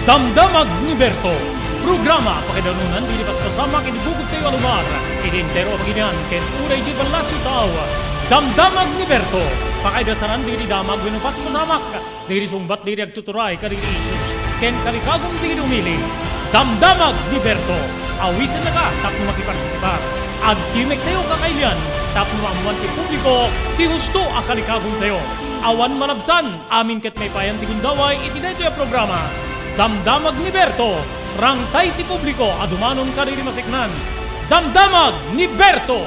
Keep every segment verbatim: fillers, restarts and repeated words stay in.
Damdamag ni Berto, programa pakaidanunan dagiti paspasamak iti bukod tayo a lugar, iti entero a pagilian ken uray iti ballasiw tao. Damdamag ni Berto, pakaidasanan dagiti damag wenno paspasamak, dagiti sungbat dagiti agtuturay kadagiti issues, ken kalikagum dagiti umili. Damdamag ni Berto, awisennaka tapno makipartisipar. Agtimek tayo kakailian tapno maammuan ti publiko ti husto a kalikagum tayo. Awan malabsan, amin ket maipayan ti gundaway iti daytoy a programa. Damdamag ni Berto, rangtay ti publiko a dumanon kadagiti maseknan. Damdamag ni Berto!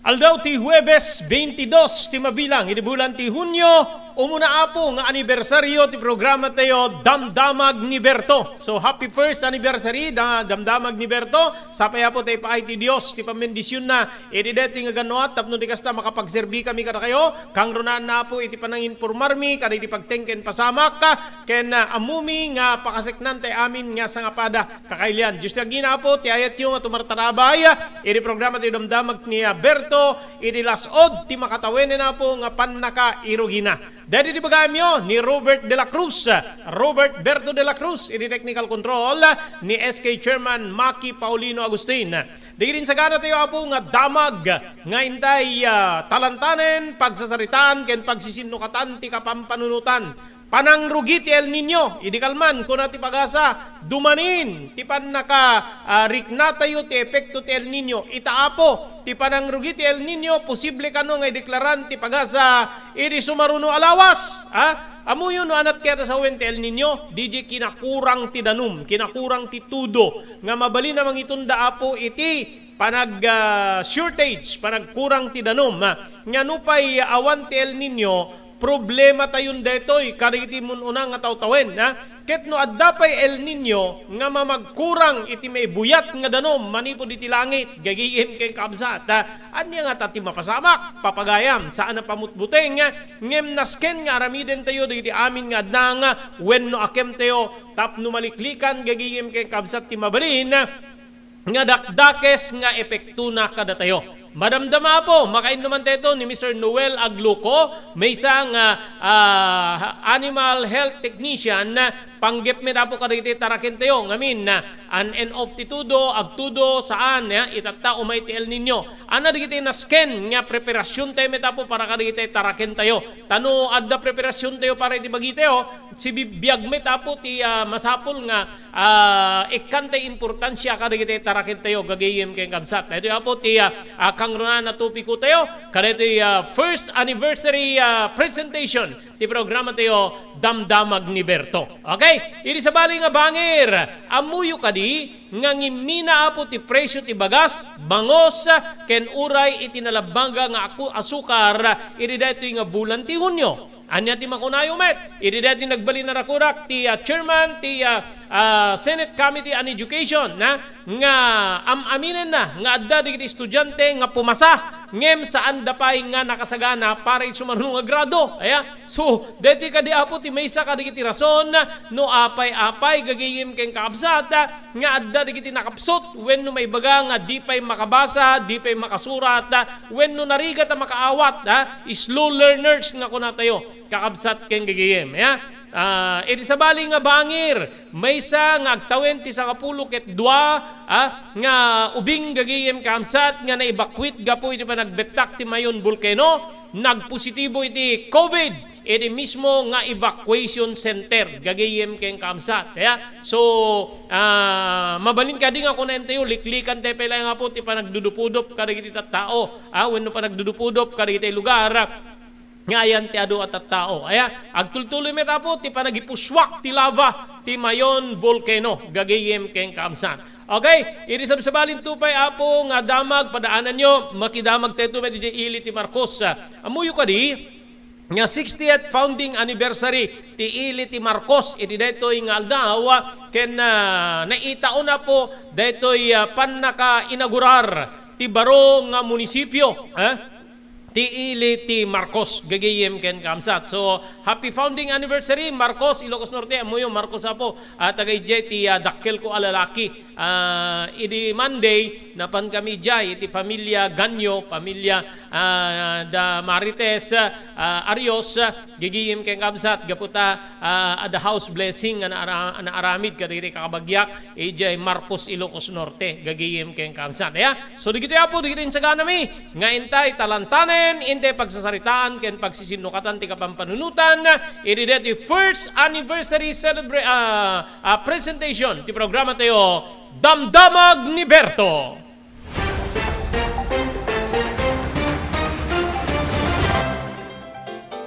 Aldaw ti Huwebes, twenty-dos ti mabilang iti bulan ti Hunio. Umuna, Apo, nga anibersario ti programa tayo, Damdamag ni Berto. So, happy first anniversary, da-, Damdamag ni Berto. Sapay, Apo, ta ipaay ti Dios ti pammendisionna iti daytoy nga gannuat tapno di kasta makapagserbikami kadakayo. Kangrunaanna, Apo, iti pananginpormarmi kadagiti pagtengken pasamak ken, ah, ammumi nga pakaseknan tay amin nga sangapada kakailian. Dios ti agina, Apo, ti ayatyo nga tumartarabay iti programa ti Damdamag ni, ah, Berto iti las-ud ti makatawen, Apo, nga pannakairugina. Daydi ti bagayamyo ni Robert de la Cruz, Robert Berto de la Cruz iti technical control, ni S K Chairman Maki Paulino Agustin. Dagiti insagana tayo, Apo, nga damag nga intay, ah, talantanen, pagsasaritaan, ken pagsisinnukatan ti kapampannunotan. Panangrugi ti El Niño, idi kalman, kuna ti pagasa, dumanin ti pannaka, ah, riknatayo ti epekto ti El Niño. Ita, Apo, ti panangrugi ti El Niño, posible kano nga ideklaran ti pagasa idi sumaruno a lawas, ha? Ammoyo no anat kayat a sawen ti El Niño, D J, kinakurang ti danum, kinakurang ti tudo, nga mabalin a mangitunda, Apo, iti panag, ah, shortage, panagkurang ti danum, ah, nga nupay awan ti El Niño, problema tayon daytoy kadagiti mun-una nga tawtawen, ha? Ket no adda pay El Niño nga mamagkurang iti maibuyat nga danum manipud iti langit, gagayem ken kabsat, ha? Ania ngata ti mapasamak? Papagayam, saan a pamutbuteng, ngem nasken nga aramidentayo dagiti amin nga adda nga wenno akemtayo tapno maliklikan, gagayem ken kabsat, ti mabalin nga dakdakes nga epektona kadatayo. Madamdama, Apo, makainnuman daytoy ni Mister Noel Agluco, maysa nga, ah, animal health technician, panggep met, Apo, kadagiti tarakentayo ngamin, ah, an en of ti tudo, agtudo, saan, eh, itatta umay ti El Niño. Ania dagiti nasken nga preparasiontayo met, Apo, para kadagiti tarakentayo. Ta no adda preparasiontayo para iti bagitayo, sibibiag met, Apo, ti, ah, masapul nga ah, ikkantay importansia kadagiti tarakentayo, gagayem ken kabsat. Daytoy, Apo, ti, ah, ah, kangrunaan a topikotayo kadaytoy, ah, first anniversary, ah, presentation ti programatayo, Damdamag ni Berto. Okay? Idi sabali nga bangir, ammoyo kadi nga ngimmina, Apo, ti presio ti bagas, bangos, ken uray iti nalabbaga nga aku-, asukar idi daytoy nga bulan ti Hunio. Ania ti makunayo met? Idi daytoy nagbalin a rakurak ti, ah, chairman ti, ah, ah, Senate Committee on Education, na, nga am-aminenna nga adda dagiti estudiante nga pumasa, ngem saanda pay nga nakasagana para iti sumaruno nga grado. Aya? So, daytoy kadi, Apo, ti maysa kadagiti rason no apay-apay gagayem ken kabsat, nga adda dagiti nakapsut wenno maibaga nga di pay makabasa, di pay makasurat, wenno narigat a makaawat, ha? Slow learners nga kunatayo, kakabsat ken gagayem, ha? Ah, iti sabali nga bangir, maysa nga agtawen ti sangapulo ket dua, ha, nga ubing gagayem kakabsat nga na-evacuate gapu iti panagbettak ti Mayon Volcano, nagpositibo iti COVID iti mismo nga evacuation center, gagayem ken kakabsat. Kaya, so, ah, mabalin kadi nga kunaentayo, liklikantayo pay laeng, Apo, ti panagdudupudop kadagiti tattao, ah, wenno panagdudupudop kadagiti lugar nga ayan ti adu a tattao. Aya, agtultuloy met, Apo, ti panagipusuak ti lava ti Mayon Volcano, gagayem ken kakabsat. Okay, idi sabsabalinto pay, Apo, nga damag, padaananyo, makidamagtayo met iti ili ti Marcos. Ammoyo kadi, nga sixtieth founding anniversary ti ili ti Marcos iti daytoy nga aldaw, ken, ah, naitaon, Apo, daytoy, ah, pannakainagurar ti baro nga munisipio, eh? ti ili ti Marcos, gagayem ken kaabsat. So, happy founding anniversary, Marcos, Ilocos Norte, ammoyo, Marcos Apo, a, taga idiay ti, a, dakkelko a lalaki. A, idi Monday, napankami idiay iti familia Ganyo, familia, a, da Marites, a, Arios, gagayem ken kaabsat, gapu ta, a, adda house blessing a naara-, a naaramid kadagiti kakabagiak idiay Marcos, Ilocos Norte, gagayem ken kaabsat. Aya, so dagitoy, Apo, dagitoy insaganami nga intay talantanen, intay pagsasaritaan ken pagsisinnukatan ti kapampanunotan, idi daytoy first anniversary celebra-, a, a, presentation ti programa tayo, Damdamag ni Berto.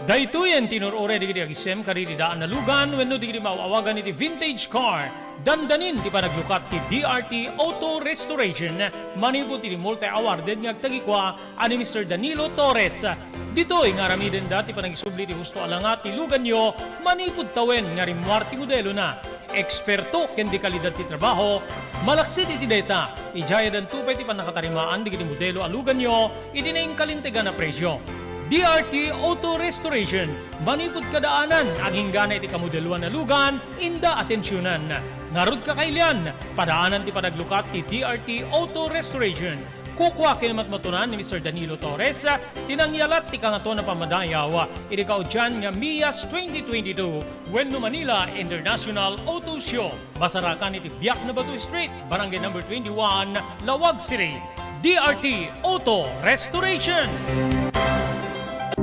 Daytoyen ti inur-uray dagiti agisem kadagiti daan a lugan wenno dagiti maaw-awagan iti vintage car. Dandanin ti panaglukat ti D R T Auto Restoration manipud ti multi-awarded nga agtagikua a ni Mister Danilo Torres. Ditoy nga aramidenda ti panagisubli ti husto a langa ti luganyo manipud tawen nga rimmuar ti modelona. Eksperto ken de kalidad ti trabaho, malaksid iti dayta, idiay addanto pay ti pannakatarimaan dagiti modelo a luganyo iti naingkalintegan a presio. D R T Auto Restoration, manipud kadaanan, aginggana iti kamodeloan a lugan, inda atensionan. Ngarud, kakailian, padaanan ti panaglukat ti D R T Auto Restoration. Kukua ken matmatunan ni Mister Danilo Torres ti nangyalat ti Kangatoan a Pammadayaw iti kaudian nga MIAS twenty twenty-two wenno Manila International Auto Show. Masarakan iti Biak na Bato Street, Barangay Number twenty-one, Laoag City. D R T Auto Restoration.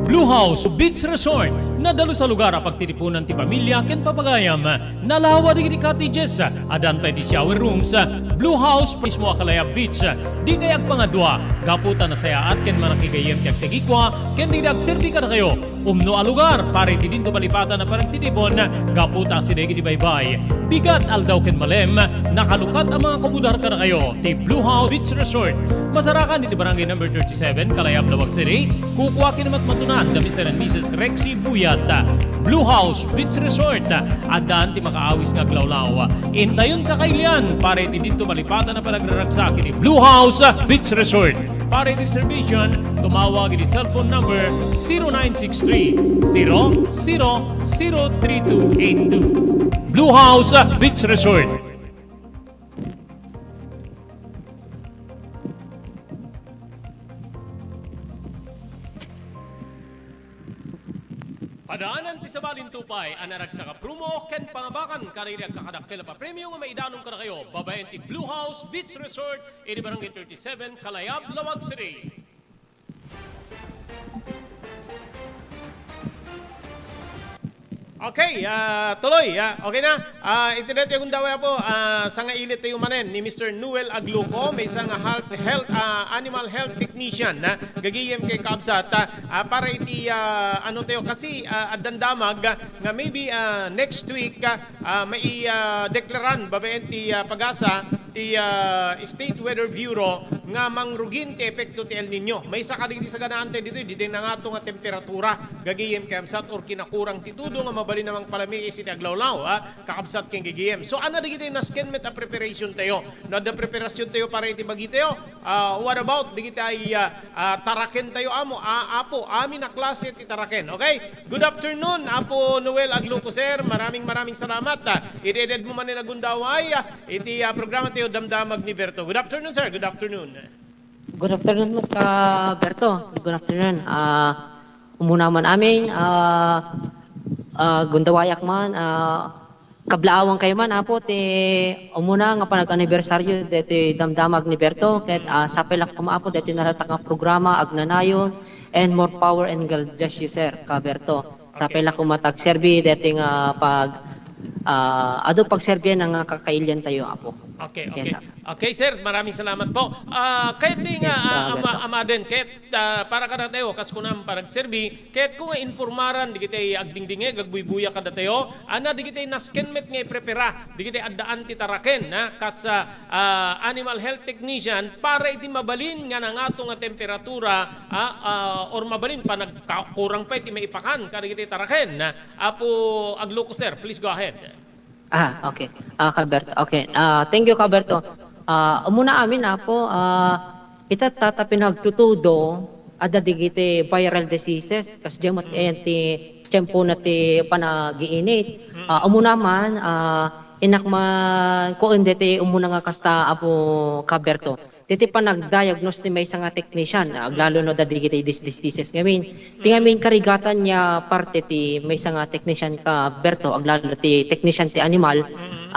Blue House Beach Resort, nadalus a lugar a pagtitipunan ti pamilia ken papagayam. Nalawa dagiti cottages, addan pay ti shower rooms. Blue House mismo a Kalayab Beach, dikay agpangadua, gapu ta nasayaat ken manakigayyem ti agtagikua ken dagiti agserbi kadakayo. Umno a lugar para iti dinto malipatan a panagtitipon, gapu ta asideg iti baybay, bigat, aldaw ken malem, nakalukat a mga kumudar kadakayo ti Blue House Beach Resort. Masarakan iti Barangay Number thirty-seven, Kalayab, Laoag City. Kukua ken matmatunan da Mister and Missus Rexy Buyat. Blue House Beach Resort, addan ti makaawis nga aglawlaw. Intayon, kakailian, para iti dinto malipatan a panagraragsak iti Blue House Beach Resort. Para iti reservation, tumawag iti cellphone number zero nine six three, zero zero zero three two eight two. Blue House Beach Resort. Padaanan ti sabalin tupay a naragsak a promo ken pangabakan kadagiti agkakadakkel a papremio nga maidanon kadakayo babaen ti Blue House Beach Resort iti Barangay thirty-seven, Kalayab, Laoag City. Okay, ah, tuloy, ah, okay na. Ah, iti daytoy a gundaway, Apo, ah, sangailitayo manen ni Mister Noel Agluco, maysa nga health, health, ah, animal health technician, ah, gagayem ken kaabsat, ah, ah, para iti, ah, ano tayo, kasi, ah, addan damag, ah, nga maybe, ah, next week, ah, ah, mai-, ah, deklaran babaen ti, ah, PAGASA, ti, ah, State Weather Bureau nga mangrugin ti epekto ti El Niño. Maysa kadagiti saganaan tayo ditoy, ditoy nangato nga temperatura, gagayem ken kaabsat, or kinakurang ti tudo nga mabalin a mangpalamiis iti aglawlaw, ah, kakabsat ken gagayem. So, adda dagiti nasken met a preparation tayo. No adda preparasyon tayo para iti bagi tayo, ah, what about dagiti ay, ah, ah, taraken tayo, amo, ah, Apo, amin a klase ti taraken. Okay? Good afternoon, Apo Noel Agluco, sir. Maraming, maraming salamat, ah, iti ed-edmo manen a gundaway, ah, iti, ah, programa tayo, Damdamag ni Berto. Good afternoon, sir. Good afternoon. Good afternoon met, Ka Berto. Good afternoon. Ah, umuna man amin, ah, ah, gundawayak man, ah, kablaawan kayo man, Apo, ti umuna nga panag-anibersaryo deti Damdamag ni Berto, ket, ah, sapelak koma, Apo, deti naratak nga programa, agnanayon, and more power and God bless you, sir, Ka Berto. Okay. Sapelak koma ta agserbi deti nga pag, ah, adu pagserbian nga kakailian tayo, Apo. Okay, okay. Yes, sir. Okay, sir, maraming salamat po. Ah, kayat di nga, yes, ah, ah, ama-, Berto. Amaden, kayat, ah, para kadatayo, kas kunam, paragserbi, kayatko nga informaran, digitay agdingdingeg, agbuybuya kadatayo, ana, digitay nasken met nga iprepara, digitay addaan ti taraken, ha, kas, ah, ah, animal health technician, para iti mabalin nga nangato nga temperatura, ah, ah, or mabalin pa nagka-, kurang pa iti maipakan, kadigitay taraken, ha. Apo Agluko, sir, please go ahead. Ah, okay. Ah, Kaberto. Okay. Ah, thank you, Kaberto. Ah, umuna amin, Apo, ah, ita ta tapin agtutudo, adda digiti viral diseases, kasdiay met ayan ti tiempona ti panagiinit. Ah, umuna man, ah, innak man kuan deti umuna nga kasta, Apo Kaberto. Deti panagdiagnose ti maysa nga technician, ah, aglalo no adda digiti dis-, diseases ngamin. Ti ngamin karigatan nga parte ti maysa nga technician, Kaberto, aglalo ti technician ti animal,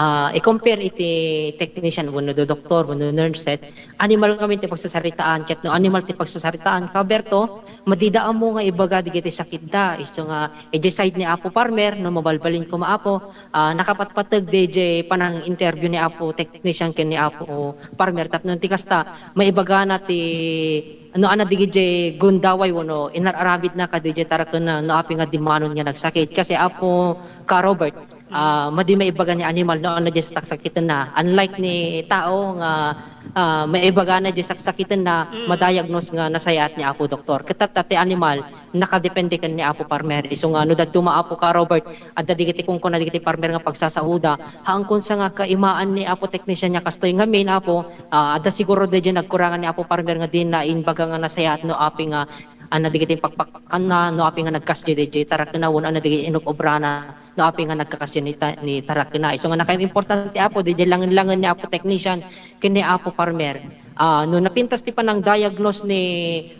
ah, i-compare iti technician wenno do doktor wenno nurse, animal ngamin ti pagsasaritaan, ket no animal ti pagsasaritaan, Kaberto, madida ammo nga ibaga digiti sakitda. Isu nga, idiay side ni Apo Farmer, no mabalbalin koma, Apo, ah, nakapatpateg diay panang-interview ni Apo Technician ken ni Apo Farmer tapno ti kasta, maibagana ti no adda digidiay gundaway wenno inar-aramidna kadidiay tarakenna no apay nga dimmanon nga nagsakit. Kasi, Apo Ka Robert, ah, madi maibaga ni animal no adda diay saksakitenna. Unlike ni tao nga, ah, maibagana diay saksakitenna, madiagnose nga nasayaat ni Apo Doktor. Ket tatta ti animal, nakadepende ken ni Apo Farmer. Isu nga no dadduma, Apo Ka Robert, adda digiti kunkuna digiti farmer nga pagsasaoda, haan kunsa nga kaimaan ni Apo Technician nga kastoy ngamin, Apo, ah, adda siguro diay nagkurangan ni Apo Farmer nga dina imbaga nga nasayaat no apay nga adda digiti pakpakanna, no apay nga nagkasdiay diay tarakenna wenno adda digiti inuk-obrana, no apay nga nagkakasdiay ni ta-, ni tarakenna. Isu nga nakaimportante, Apo, diay langen-langen ni Apo Technician ken ni Apo Farmer. Ah, no napintas ti panang-diagnose ni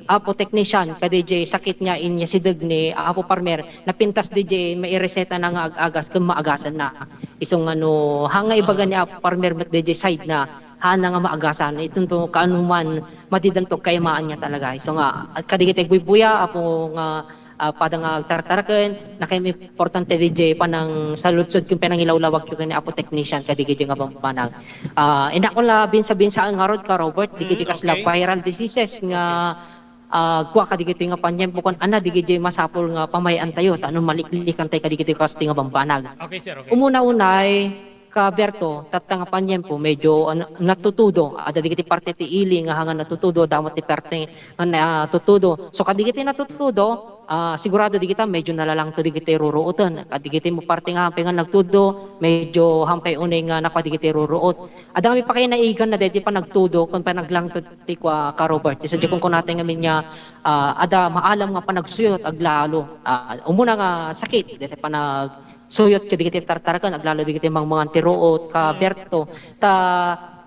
Apo Technician kadidiay sakit nga inyasideg ni Apo Farmer, napintas diay mairesetana nga ag-agas ken maagasanna. Isu nga no, haan nga ibaga ni Apo Farmer met diay side na, haanna nga maagasan. Itunto kaano man, madidanto kaimaan nga talaga. Isu nga, kadigiti agbuybuya, Apo nga, ah, pada nga agtartaraken, nakaimportante diay panangsaludsod ken panangilawlawagyo ken ni Apo Technician kadigidi nga bambanag. Ah, innak la binsa-binsaen ngarud, Ka Robert, digiti kasla viral diseases nga, ah, kua kadigiti nga paniempo ken adda digiti masapul nga pamay-antayo tapno maliklikantayo kadigiti kasti nga bambanag. Okay, sir. Okay. Umuna unay, Ka Berto, tatta nga paniempo, medyo, ah, natutudo. Adda digiti parte ti ili nga haan nga natutudo, damo ti parte nga natutudo. So, kadigiti natutudo, ah, sigurado digita medyo nalalangto digiti ruruoten. Kadigiti mo parte nga hampay nga nagtudo, medyo hampay unay nga nakuan digiti ruruot. Adda nga mipakainaigan na daydi panagtudo ken panaglangto ti kua, Ka Robert. Ti sadiay kunkunatay ngamin nga, ah, adda maalam nga panagsuyot aglalo. Ah, umuna nga sakit, daydi panag suyot kadigiti tartaraken, aglalo digiti mangmangan ti ruot, Ka Berto. Ta,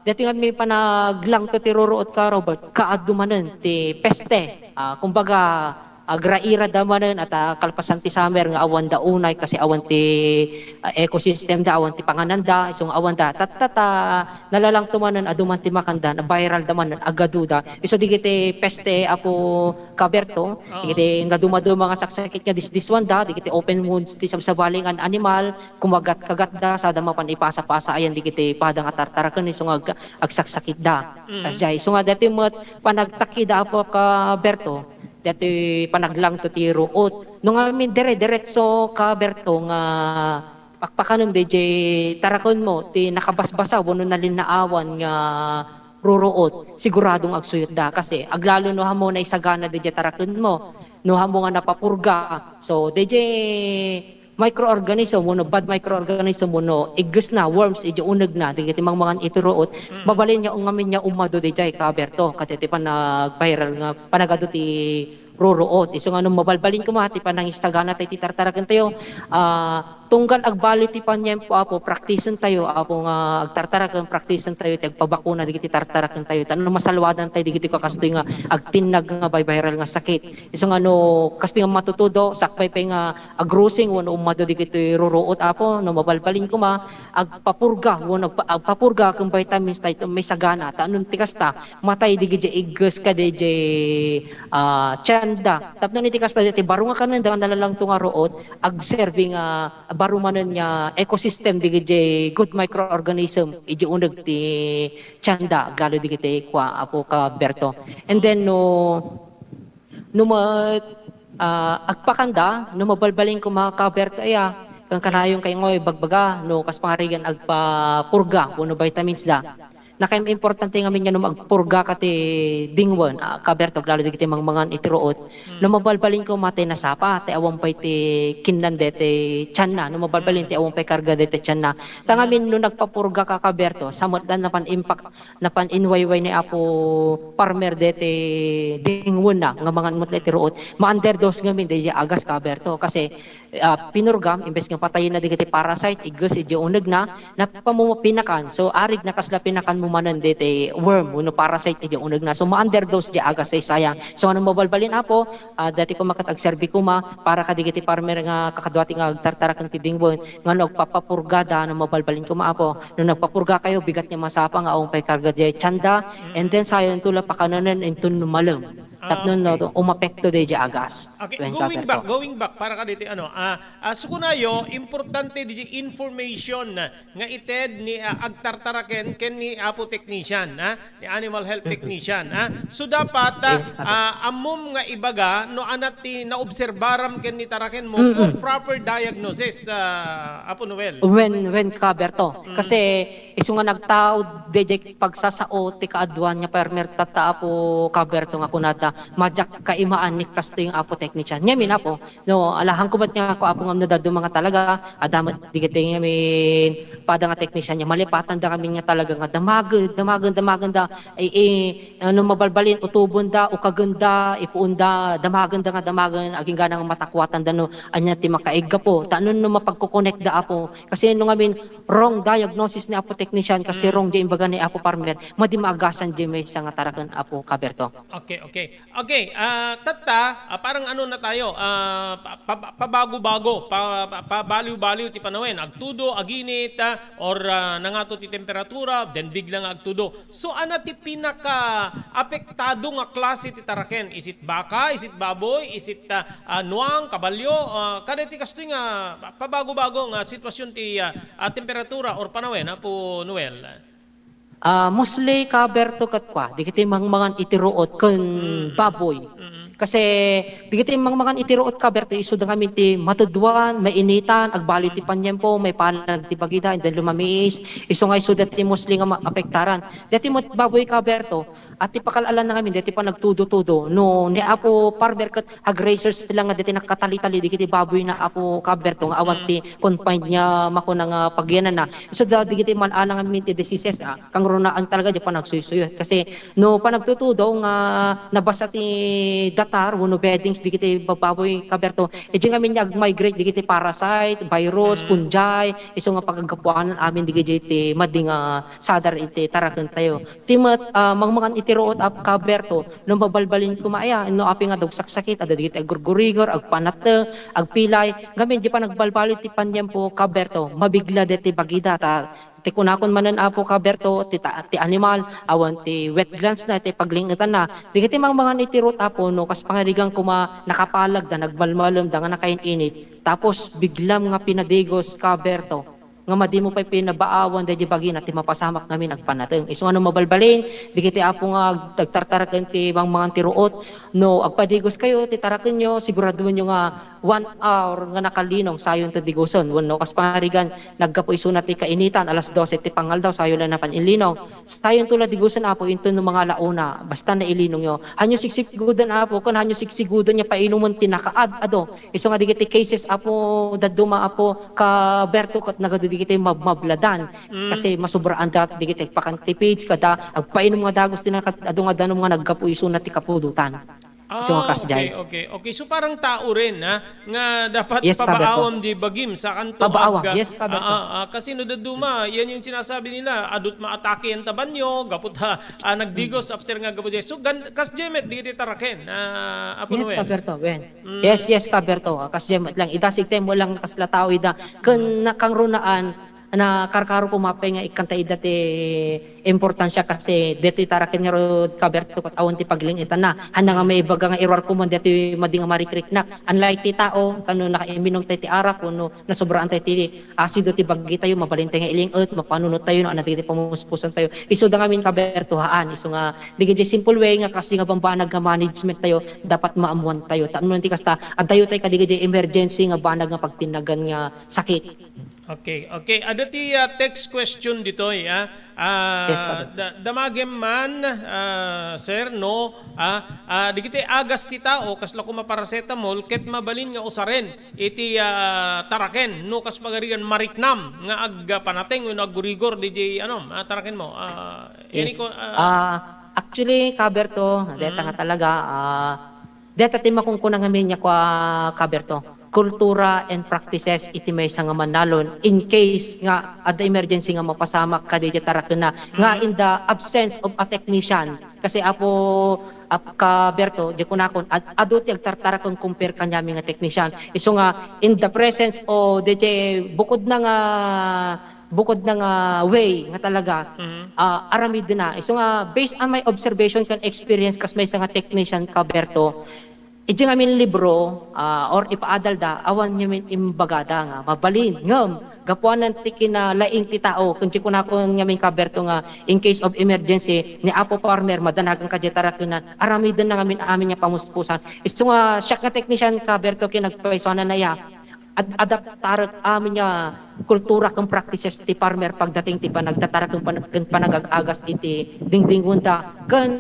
daytoy nga mi panaglangto ti ruruot, Ka Robert, kaadu manen ti peste. Ah, kumbaga, agrairada manen, at, ah, kalpasan ti summer nga awanda unay, kasi awan ti, ah, ecosystem da, awan ti pangananda, isu nga awanda. Tatta, ta, nalalangto manen, adu man ti makanda, na-viral da manen, agaduda. Isu digiti peste, Apo Ka Berto, Oo. Digiti nga dumaduma nga saksakit nga disdiswanda, digiti open wounds ti sabsabali nga animal, kumagat-kagatda, sada mapan ipasa-pasa ayan digiti pada nga tartaraken, isu nga ag-, agsaksakitda. Mm. Kasdiay, isu nga daytoy met panagtakida, Apo Ka Berto, daytoy panaglangto ti ruot. No ngamin dire-diretso, Ka Berto, nga pakpakanem daydiay tarakenmo ti nakabasbasa wenno nalinnaawan nga ruruot, siguradong agsuyotda. Kasi aglalo no haanmo naisagana daydiay tarakenmo, no haanmo nga napapurga. So, daydiay microorganism wenno bad microorganism wenno iggesna, worms, idiay unegna, dagiti mangmangan iti ruot, mabalin nga ngamin nga umadu daydiay, Ka Berto, kadaytoy panag-viral nga panagadu ti ruruot. Isu nga no mabalbalin koma ti panangisaganatayo iti tartarakentayo, ah, tunggal agbaliw ti paniempo, Apo, praktisentayo, Apo, nga agtartaraken, praktisentayo ti agpabakuna dagiti tartarakentayo. Ta no masalwadantayo dagiti kakastoy nga agtinnag nga viral nga sakit. Isu nga no kastoy nga matutudo, sakbay pay nga agrusing wenno umadu dagiti ruruot, Apo, no mabalbalin koma, agpapurga wenno agpa-, agpapurga ken vitamins daytoy maisagana. Ta no ti kasta, matay dagiti igges kadiay, ah, tienda. Tapno iti kasta, daytoy baro nga kanenda nga nalalangto nga ruot, agserbi nga baro manen nga ecosystem dagiti good microorganism idiay uneg ti tienda, aglalo dagiti kua, Apo Ka Berto. And then, no, no met, ah, agpakanda, no mabalbalin koma, Ka Berto, aya, ken kanayon kay ngoy bagbaga, no kas pangarigan agpapurga wenno vitamins da. Nakaimportante ngamin nga no agpurga ka ti dingwen, ah, Kaberto, lalo dagiti mangmangan iti ruot, no mabalbalin koma ti nasapa, ti awan pay ti kinnan deti tianna, no mabalbalin ti awan pay karga deti tianna. Ta ngamin no nagpapurga ka, Kaberto, sa met la napan impak-, napan inwayway ni Apo Farmer deti dingwenna nga mangan met la iti ruot, ma-underdose ngamin daydi agas, Kaberto. Kasi, ah, pinurgam, imbes nga patayenna dagiti parasite, igges iti unegna, napamuma pinakan. So, arig na kasla pinakan mo manen deti worm wenno parasite iti unegna. So, ma-underdose di agas saysayang. So, ano mabalbalin, Apo? Ah, dati koma ket agserbi koma para kadagiti farmer nga kakaduati nga agtartaraken ti dingwen nga no agpapapurgada, no mabalbalin koma, Apo, no nagpapurga kayo, bigat nga masapa nga awan pay karga di tianda, and then sayon to la pakanen inton no malem. Tapno no umapekto daydi agas. Okay, going back, going back para kaditi ano, ah, ah, sukunayo, importante di information nga ited ni, ah, agtartaraken ken ni Apo Technician, ha? Ni Animal Health Technician, ha? So dapat, ah, ammom nga ibaga no anat ti naobserbaram ken ni tarakenmo for proper diagnosis, ah, Apo Noel. When, when, Kaberto. Kasi isu nga nagtaud daydi pagsasao ti kaaduan nga farmer tatta, Apo Kaberto, nga kunada, madiak kaimaan ni kastoy nga Apo Technician. Ngamin, Apo, no, alahanko met nga, Apo, ngem no dadduma nga talaga, adda met dagiti ngamin pada nga technician nga malipatanda ngamin nga talaga nga damagen, damagen, damagenda, i-, i-, ano, mabalbalin, utobenda, ukagenda, ipuonda, damagenda nga damagen, agingga nga matakuatanda no ania ti makaiggapu. Ta no, no mapagkukonekda, Apo, kasi no ngamin wrong diagnosis ni Apo Technician, kasi wrong di imbaga ni Apo Farmer, madi maagasan di maysa nga taraken, Apo Kaberto. Okay, okay. Okay, ah, tatta, ah, parang ano na tayo, ah, pa-, pa-, pabago-bago, pa-, pa-, pabaliw-baliw ti panawen, agtudo, aginit, ah, or, ah, nangato ti temperatura, then bigla nga agtudo. So, ana ti pinaka-apektado nga klase ti taraken? Is it baka, is it baboy, is it, ah, ah, nuang, kabalyo, ah, kada ti kastoy nga pa-, pabago-bago nga sitwasyon ti, ah, ah, temperatura or panawen, Apo Noel? Ah, mostly, Kaberto, ket kua, dagiti mangmangan iti ruot ken baboy. Kasi dagiti mangmangan iti ruot, Kaberto, isuda ngamin ti matudwan, mainitan, agbaliw ti paniempo, maipalag ti bagida, and then lumamiis. Isu nga isuda ti mostly nga maapektaran. Deti met baboy, Kaberto, at ti pakal-alanna ngamin, deti panagtudo-tudo. No ni Apo Farmer ket ag-raisers lang nga deti nakatali-tali dagiti baboy na, Apo Kaberto, nga awan ti confined nga makuna nga pagyananna. Isuda dagiti mal-alang ngamin ti diseases, ah, kangrunaan talaga di panagsuysuyo. Kasi no panagtutudo nga nabasa ti datar wenno beddings dagiti bababoy, Kaberto, idi ngamin nga ag-migrate dagiti parasite, virus, fungi, isu nga paggapuanan amin dagiti madi nga sadar iti tarakentayo. Ti met, ah, mangmangan iti ruot, Apo Kaberto, no mabalbalin koma aya, no apay nga dagsaksakit, adda dagiti aggurgurigor, agpanateng, agpilay, ngamin di panagbalbaliw ti paniempo, Kaberto, mabigla deti bagida, ta ti kunakon manen, Apo Kaberto, ti ta-, ti animal, awan ti wet glands na, ti pagling-etanna. Dagiti mangmangan iti ruot, Apo, no kas pangarigan koma nakapalagda, nagmalmalemda nga nakain-init, tapos biglam nga pinadigos, Kaberto, nga madimo pay pinabaawan daydi bagina ti mapasamak ngamin agpanateng. Isu nga no mabalbalin, dagiti, Apo, nga ag-, agtartaraken ti mangmangan ti ruot, no agpadigos kayo ti tarakenyo, siguraduenyo nga one hour nga nakalinong sayon to digosen. Wenno kas pangarigan, naggapu isuna ti kainitan, alas dose ti pangaldaw, sayo la napan inlinong. Sayon to la digosen, Apo, inton no mangala una, basta nailinongyo. Hanyo sigsiguden, Apo, ken hanyo sigsiguden nga painumen ti nakaad-ado. Isu nga dagiti cases, Apo, dadduma, Apo Kaberto, ket nagadu dagiti mabmabladan. Kasi masobraanda dagiti agpakan ti feeds, kada agpainom nga dagus ti nakaad-ado nga danum nga naggapu isuna ti kapudotan. Isu nga kasdiay. Ah, okay, okay. Okay, so parang tao rin, ha, nga dapat pabaawam di bagim, sakanto agga-, yes, Kaberto. Ah, ah, ah, kasi no dadduma, yan yung sinasabi nila, adut maatake yan tabanyo, gapu ta, ah, nagdigos after nga gapu di. So, gan-, kasdiay met, di iti taraken, ah, Apo Noel. Yes, Kaberto, wen. Yes, yes, Kaberto. Ah, kasdiay met lang. Ida, sigtem mo lang kasla tao, ida. Ken nakangrunaan, nakarkaro ko mapay nga ikkanta ida ti importansya kasi deti taraken ngarud, Kaberto, ket awan ti pagling-etanna. Hanna nga maibaga nga iruar ko man deti madi nga marikriknak. Unlike ti tao, ta no nakaiminum tayo ti arak, wenno nasobraan tayo ti asido ti bagitayo, mabalin tayo nga iling-et, mapanunot tayo, no, adda dagiti pamuspusan tayo. Isu da ngamin, Kaberto, haan. Isu nga, dagiti simple way nga kasi nga bambanag nga management tayo, dapat maammuan tayo. Tapno ti kasta, addayo tayo kadagiti emergency nga banag nga pagtinnagan nga sakit. Okay, okay. Ada ti, ah, text question ditoy, ah. Ah, Yes, Father. da-, damagem man, ah, sir, no? Ah, ah, digiti agas ti tao, kasla koma paracetamol, ket mabalin nga usaren iti, ah, taraken, no? Kas pagarigan mariknam nga agpanateng wenno aggurigor, didiay, ano, ah, taraken mo. Ah, Yes. Enrico, ah, Ah, actually, Kaberto, deta Mm. nga talaga, ah, deta ti makunkuna ngamin nga kua, Kaberto, kultura and practices iti maysa nga mannalon in case nga adda emergency nga mapasamak kadi diay tarakenna, nga Mm. in the absence of a technician. Kasi Apo, Ap-, Kaberto, diay kunakon, ad-, adu ti agtartarakon compare kaniami nga technician. Isu nga, in the presence o diay bukod na nga bukod na nga way nga talaga, Mhm. ah, aramidna. Isu nga, based on my observation ken experience kas maysa nga technician, Kaberto, idiay ngamin libro, ah, or ipaadalda, awan ngamin imbagada nga mabalin. Ngem, gapuanan ti kinalaing ti tao, ken diay kunakon ngamin, Kaberto, nga in case of emergency, ni Apo Farmer, madanagan kadiay tarakenna, aramiden na ngamin amin nga pamuspusan. Isu nga, siak nga technician, Kaberto, kinagpaysuanan na ya. Ad-, adaptarek amin nga kultura ken practices ti farmer pagdating ti panagtatara ken pan-, ken panagag-agas iti dingdingwenda ken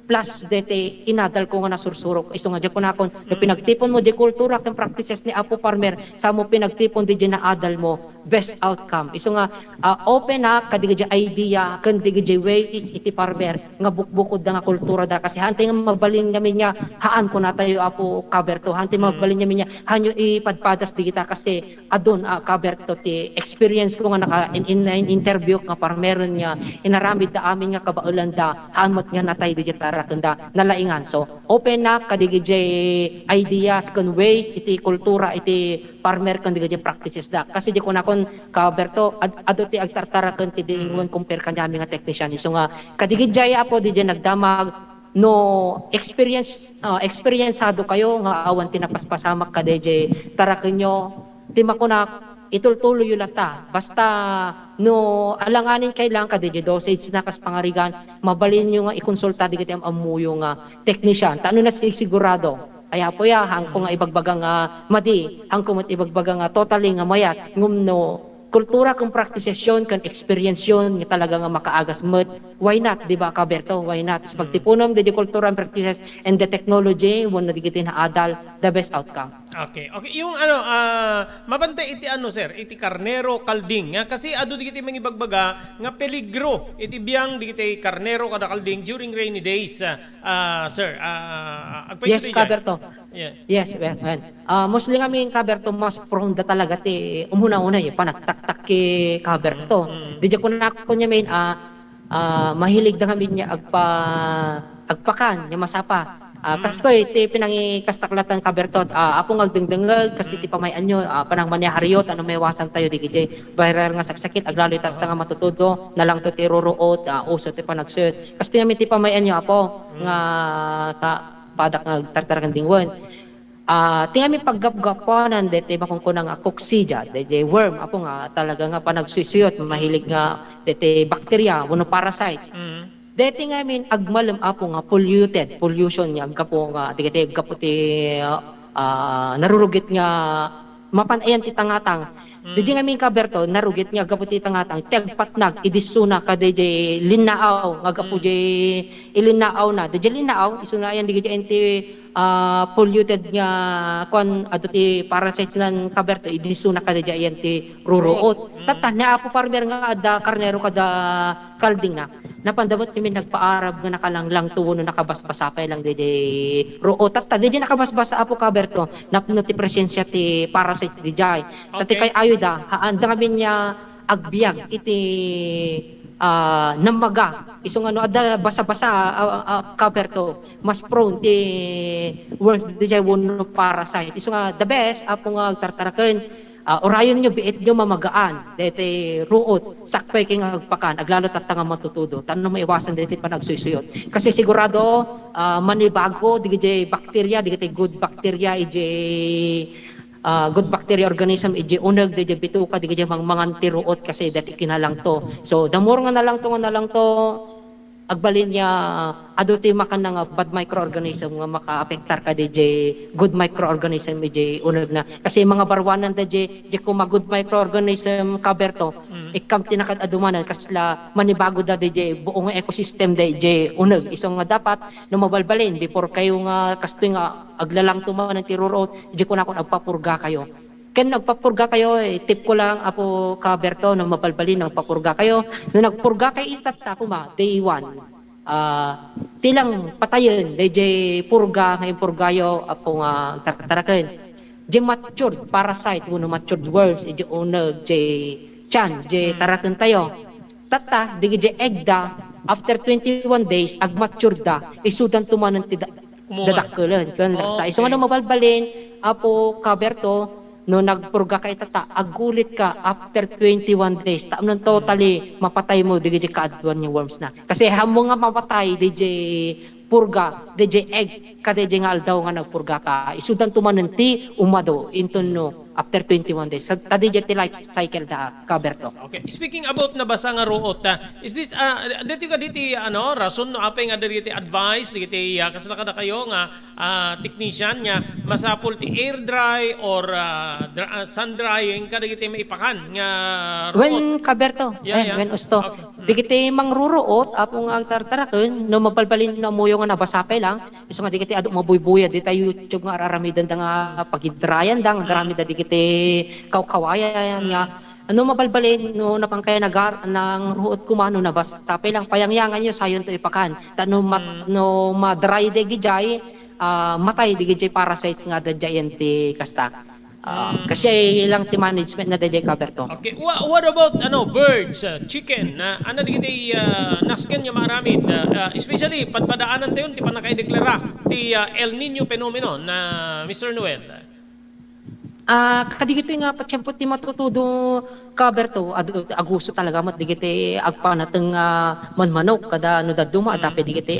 plus deti inadal ko nga nasursurok. Isu nga diay kunakon, no Mm. pinagtipon mo diay kultura ken practices ni Apo Farmer, sa mo pinagtipon diay naadal mo, best outcome. Isu nga, ah, open up kadi diay idea ken digi diay ways iti farmer nga bukbukod da nga kultura da. Kasi haantay nga mabalin ngamin nga haan kunatayo, Apo Kaberto. Haantay Mm. mabalin ngamin nga hanyo ipadpadas digita kasi adun, ah, Kaberto, ti experience ko nga naka-, in, in, in interview nga parmeren nga inaramid da amin nga kabaelan da, haan met nga natay diay taraken da, nalaingan. So, open up kadi diay ideas ken ways iti kultura iti farmer ken digi diay practices da. Kasi diay kunakon, Kaberto, ad-, adu ti agtartaraken ti dingwen Mm. compare kaniami nga technician. Isu nga, kadi diay, Apo, diay nagdamag, no experience, ah, experiensado kayo nga awan ti napaspasamak kadi diay tarakenyo, ti makunak, itultuloyyo latta. Basta no alanganin kailangan kadi diay dosage na kas pangarigan, mabalinyo nga ikonsulta digiti am-ammoyo nga technician. Ta no nasigsigurado, ay, Apo ya, haanko nga Mm. ibagbaga nga madi, haanko met ibagbaga nga totally nga mayat, ngem no kultura ken practices yon ken experience yon nga talaga nga makaagas met, why not, di ba, Kaberto? Why not? So, Mm. pagtipunem dagiti culture and practices and the technology wenno dagiti naadal, the best outcome. Okay. Okay, yung ano, ah, mabantay iti ano, sir, iti karnero kalding, nga kasi adu dagiti mangibagbaga nga peligro iti biang dagiti karnero kada kalding during rainy days, ah, ah, sir. Ah, agpayso Yes, diay. Kaberto. Yeah. Yes, well, well. Ah, mostly ngamin, Kaberto, mas prone da talaga ti umuna-una, eh, panagtaktak ki Kaberto. Mm, mm. Di diay kunakon ngamin, ah, ah, mahilig da ngamin nga agpa-, agpakan nga masapa. Ah, Mm. kastoy ti pinangikastak latta, Kaberto, ah, apo nga agdengdengngeg, kas iti Mm. pamay-anyo, ah, panangmaniaharyo, ta no maiwasan tayo dagiti viral nga saksakit, aglalo itatta nga Oo. matutudo, nalangto ti ruruot, ah, uso ti panagsuyot. Kastoy ngamin ti pamay-anyo, apo, Mm. nga ta-, padak nga agtartaraken dingwen. Ah, ti ngamin paggapgapuanan daytoy makunkuna nga coccidia, daytoy worm, apo, nga talaga nga panagsuyot, mahilig nga daytoy bacteria wenno parasites. Mm. Daytoy ngamin agmalem, apo, nga polluted, pollution nga aggapu nga, dagiti aggapu ti, ah, narurugit nga mapan-ayan ti tangatang. Mm. Daytoy ngamin, Kaberto, narugit nga aggapu ti tangatang, ti agpatnag idi isuna kadaydiay linnaaw, nga aggapu Mm. diay ilinnaawna. Daydiay linnaaw, isuna ayan dagiti ayan ti ah, polluted nga kuan, adu ti parasites nan, Kaberto, idi isuna kadaydiay ayan ti ruruot. Ruot. Mm. Tatta, ni Apo Farmer nga adda karnero kada kaldingna, napanda met ngamin nagpaarab nga nakalanglangto wenno nakabasbasa pay lang daydiay ruot. Tatta, daydiay nakabasbasa, Apo Kaberto, napno ti presensia ti parasites daydiay. Ta ti Okay. kay-ayoda, haan, da ngamin nga agbiag iti, ah, namaga. Isu nga no adda basa-basa, ah, ah, Kaberto, mas prone ti worms daydiay wenno parasite. Isu nga the best, apo, nga agtartaraken, ah, urayonyo, biityo, mamagaan daytoy ruot, sakbay ket nga agpakan, aglalo tatta nga matutudo, tapno maiwasan daytoy panagsuysuyo. Kasi sigurado, ah, manibago dagiti bacteria, dagiti good bacteria, iti ah, good bacteria organism, iti uneg, daydiay bituka, dagiti mangmangan ti ruot kasi daytoy kinalangto. So, the more nga nalangto, nga nalangto, agbalin nga adu ti makanna nga bad microorganism nga makaapektar kadi jay good microorganism ijay unegna. Kasi mangabaruanan da jay, jay koma good microorganism, Kaberto, Mm. ikkam ti nakaad-adu manen, kasla manibago da di jay buong ecosystem da jay uneg. Isu nga dapat, no mabalbalin, before kayo nga kastoy nga aglalangto manen ti ruruot, jay kunakon agpapurga kayo. Ken agpapurga kayo, eh, tip ko lang, Apo Kaberto, no mabalbalin, no agpapurga kayo. No nagpurga kayo itatta, kuma, day one. Ah, ti lang patayen, dayjay purga nga impurgayo, Apo nga tartaraken. Jay matured parasite, wenno matured worms, ijay uneg, jay tiyan, jay Mm. taraken tayo. Tatta, digi jay egg da, after twenty-one days, agmature da, isudanto manen ti da-, Umuman. dadakkelen. Ken kasta, isu nga Okay. no mabalbalin, Apo Kaberto, no nagpurga ka itatta, agulit ka after twenty-one days. Tapno totally mapatay mo digi kaaduan nga worms na. Kasi ammo nga mapatay, digi purga, digi egg, kada digi nga aldaw nga nagpurga ka. Isudanto manen ti umado, inton no, after twenty-one days. Sa, ta digi ti life cycle da, Kaberto. Okay. Speaking about nabasa nga ruot, ah, is this, ah, dito ka diti, ano, rason no apay nga dagiti advice, dagiti, ah, kasla kadakayo nga, ah, technician nga masapul ti air dry or, ah, dra-, ah, sun drying kadagiti maipakan nga ruot? Wen, Kaberto, Yeah, wen, yeah. wen, usto. Okay. Mm. Dagiti mangruruot, Apo nga agtartaraken, no mabalbalin no ammoyo nga nabasa pay lang, isu nga dagiti adu mabuybuyad dita YouTube nga ar-aramidenda nga pagidryan da, nga Mm. agaramid da dagiti kawkawayan nga Mm. Ano mabalbalin no napan kaya nagar-, nangruot koma no nabasa pay lang payangyangan yo sayon to ipakan. Ta no mat-, Mm. no ma-dry dagijay, ah, matay dagijay parasites nga adda diay ti kasta. Ah, Mm. kasi lang ti management na dagijay, Kaberto. Okay. Wha-, what about, ano, birds, ah, chicken? Ah, ano dagiti, ah, nasken nga maaramid? Ah, ah, especially, padpadaanan tayo ti pannakaideklara ti, ah, El Niño phenomenon, ah, Mister Noel. Ah, kadigitoy nga patiempo ti matutudo, Kaberto, adu-, agusto talaga met dagiti agpanateng nga manmanok kada no dadduma, Mm. adda pay dagiti,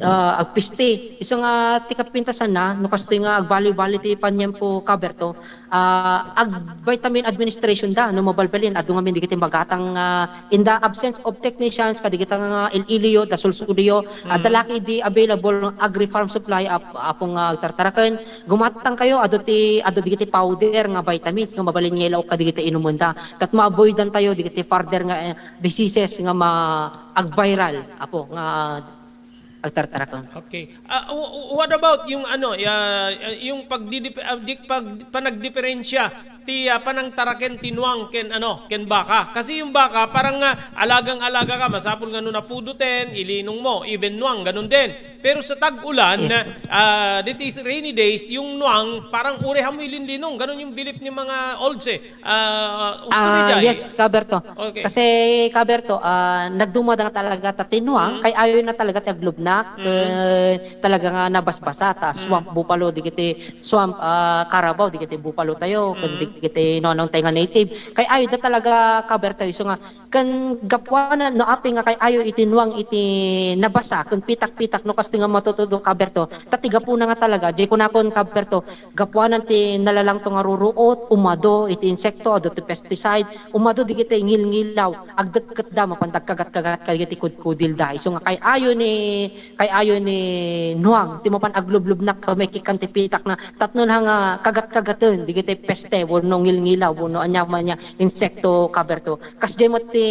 ah, agpiste. Isu nga ti kapintasanna, no kastoy nga agbaliw-baliw ti paniempo, Kaberto, ah, ag-vitamin administration da, no mabalbalin, adu ngamin dagiti magatang, ah, In the absence of technicians, kadagita nga il-iliyo, da sulsuliyo, Mm. adda la ketdi available agri-farm supply ap-, apo nga agtartaraken. Gumatang kayo, adu ti, adu dagiti powder nga vitamins nga mabalin nga ilaok kadagita inumenda. Ket ma-avoidan tayo dagiti further nga, eh, diseases nga ma-, ag-viral, apo, nga agtartaraken. Okay. Ah, wh-, wh-, what about yung ano, ah, yung pagdidip-, ah, di-, pag-, panagdiperensya ti, ah, panangtaraken ti nuang ken ano, ken baka? Kasi yung baka parang, ah, alagang-alaga ka, masapul nga no napudoten, ilinong mo, even nuang, ganun din. Pero sa tag-ulan, Yes. ah, diti rainy days, yung nuang parang uray mo ilinlinong, ganun yung bilip ni mga olds eh. Ah, gusto ni Ah, Jai? Yes, Kaberto. Okay. Kasi, Kaberto, ah, nagdumada nga talaga ta ti nuang, Mm. kay ayo na talaga ti aglubnak, Mm. eh, talaga nga nabasbasa, ta Mm. swamp buffalo, digiti swamp, ah, carabao, digiti buffalo tayo, ken Mm. digiti nonong tayo nga native. Kay ayo da talaga, Kaberto, isu nga, ken gapuanan, no, apay nga kay ayo iti nuang iti nabasa, ken pitak-pitak, no, kastoy nga matutudo, Kaberto, ta ti gapuna nga talaga, jay kunakon, Kaberto, Gapuanan ti nalalangto nga ruruot, umado iti insekto, adu ti pesticide, umado digiti ngilngilaw, agdekketda mapan dagkagat-kagat kadagiti kudkudilda. Isu nga kay ayo ni, kay ayo ni nuang, ti mapan aglublubnak, kamekikkan ti pitakna, tapno nga kagat-kagaten, digiti peste, wenno ngilngilaw, wenno ania man nia, insekto, Kaberto. Kasdiay met ti,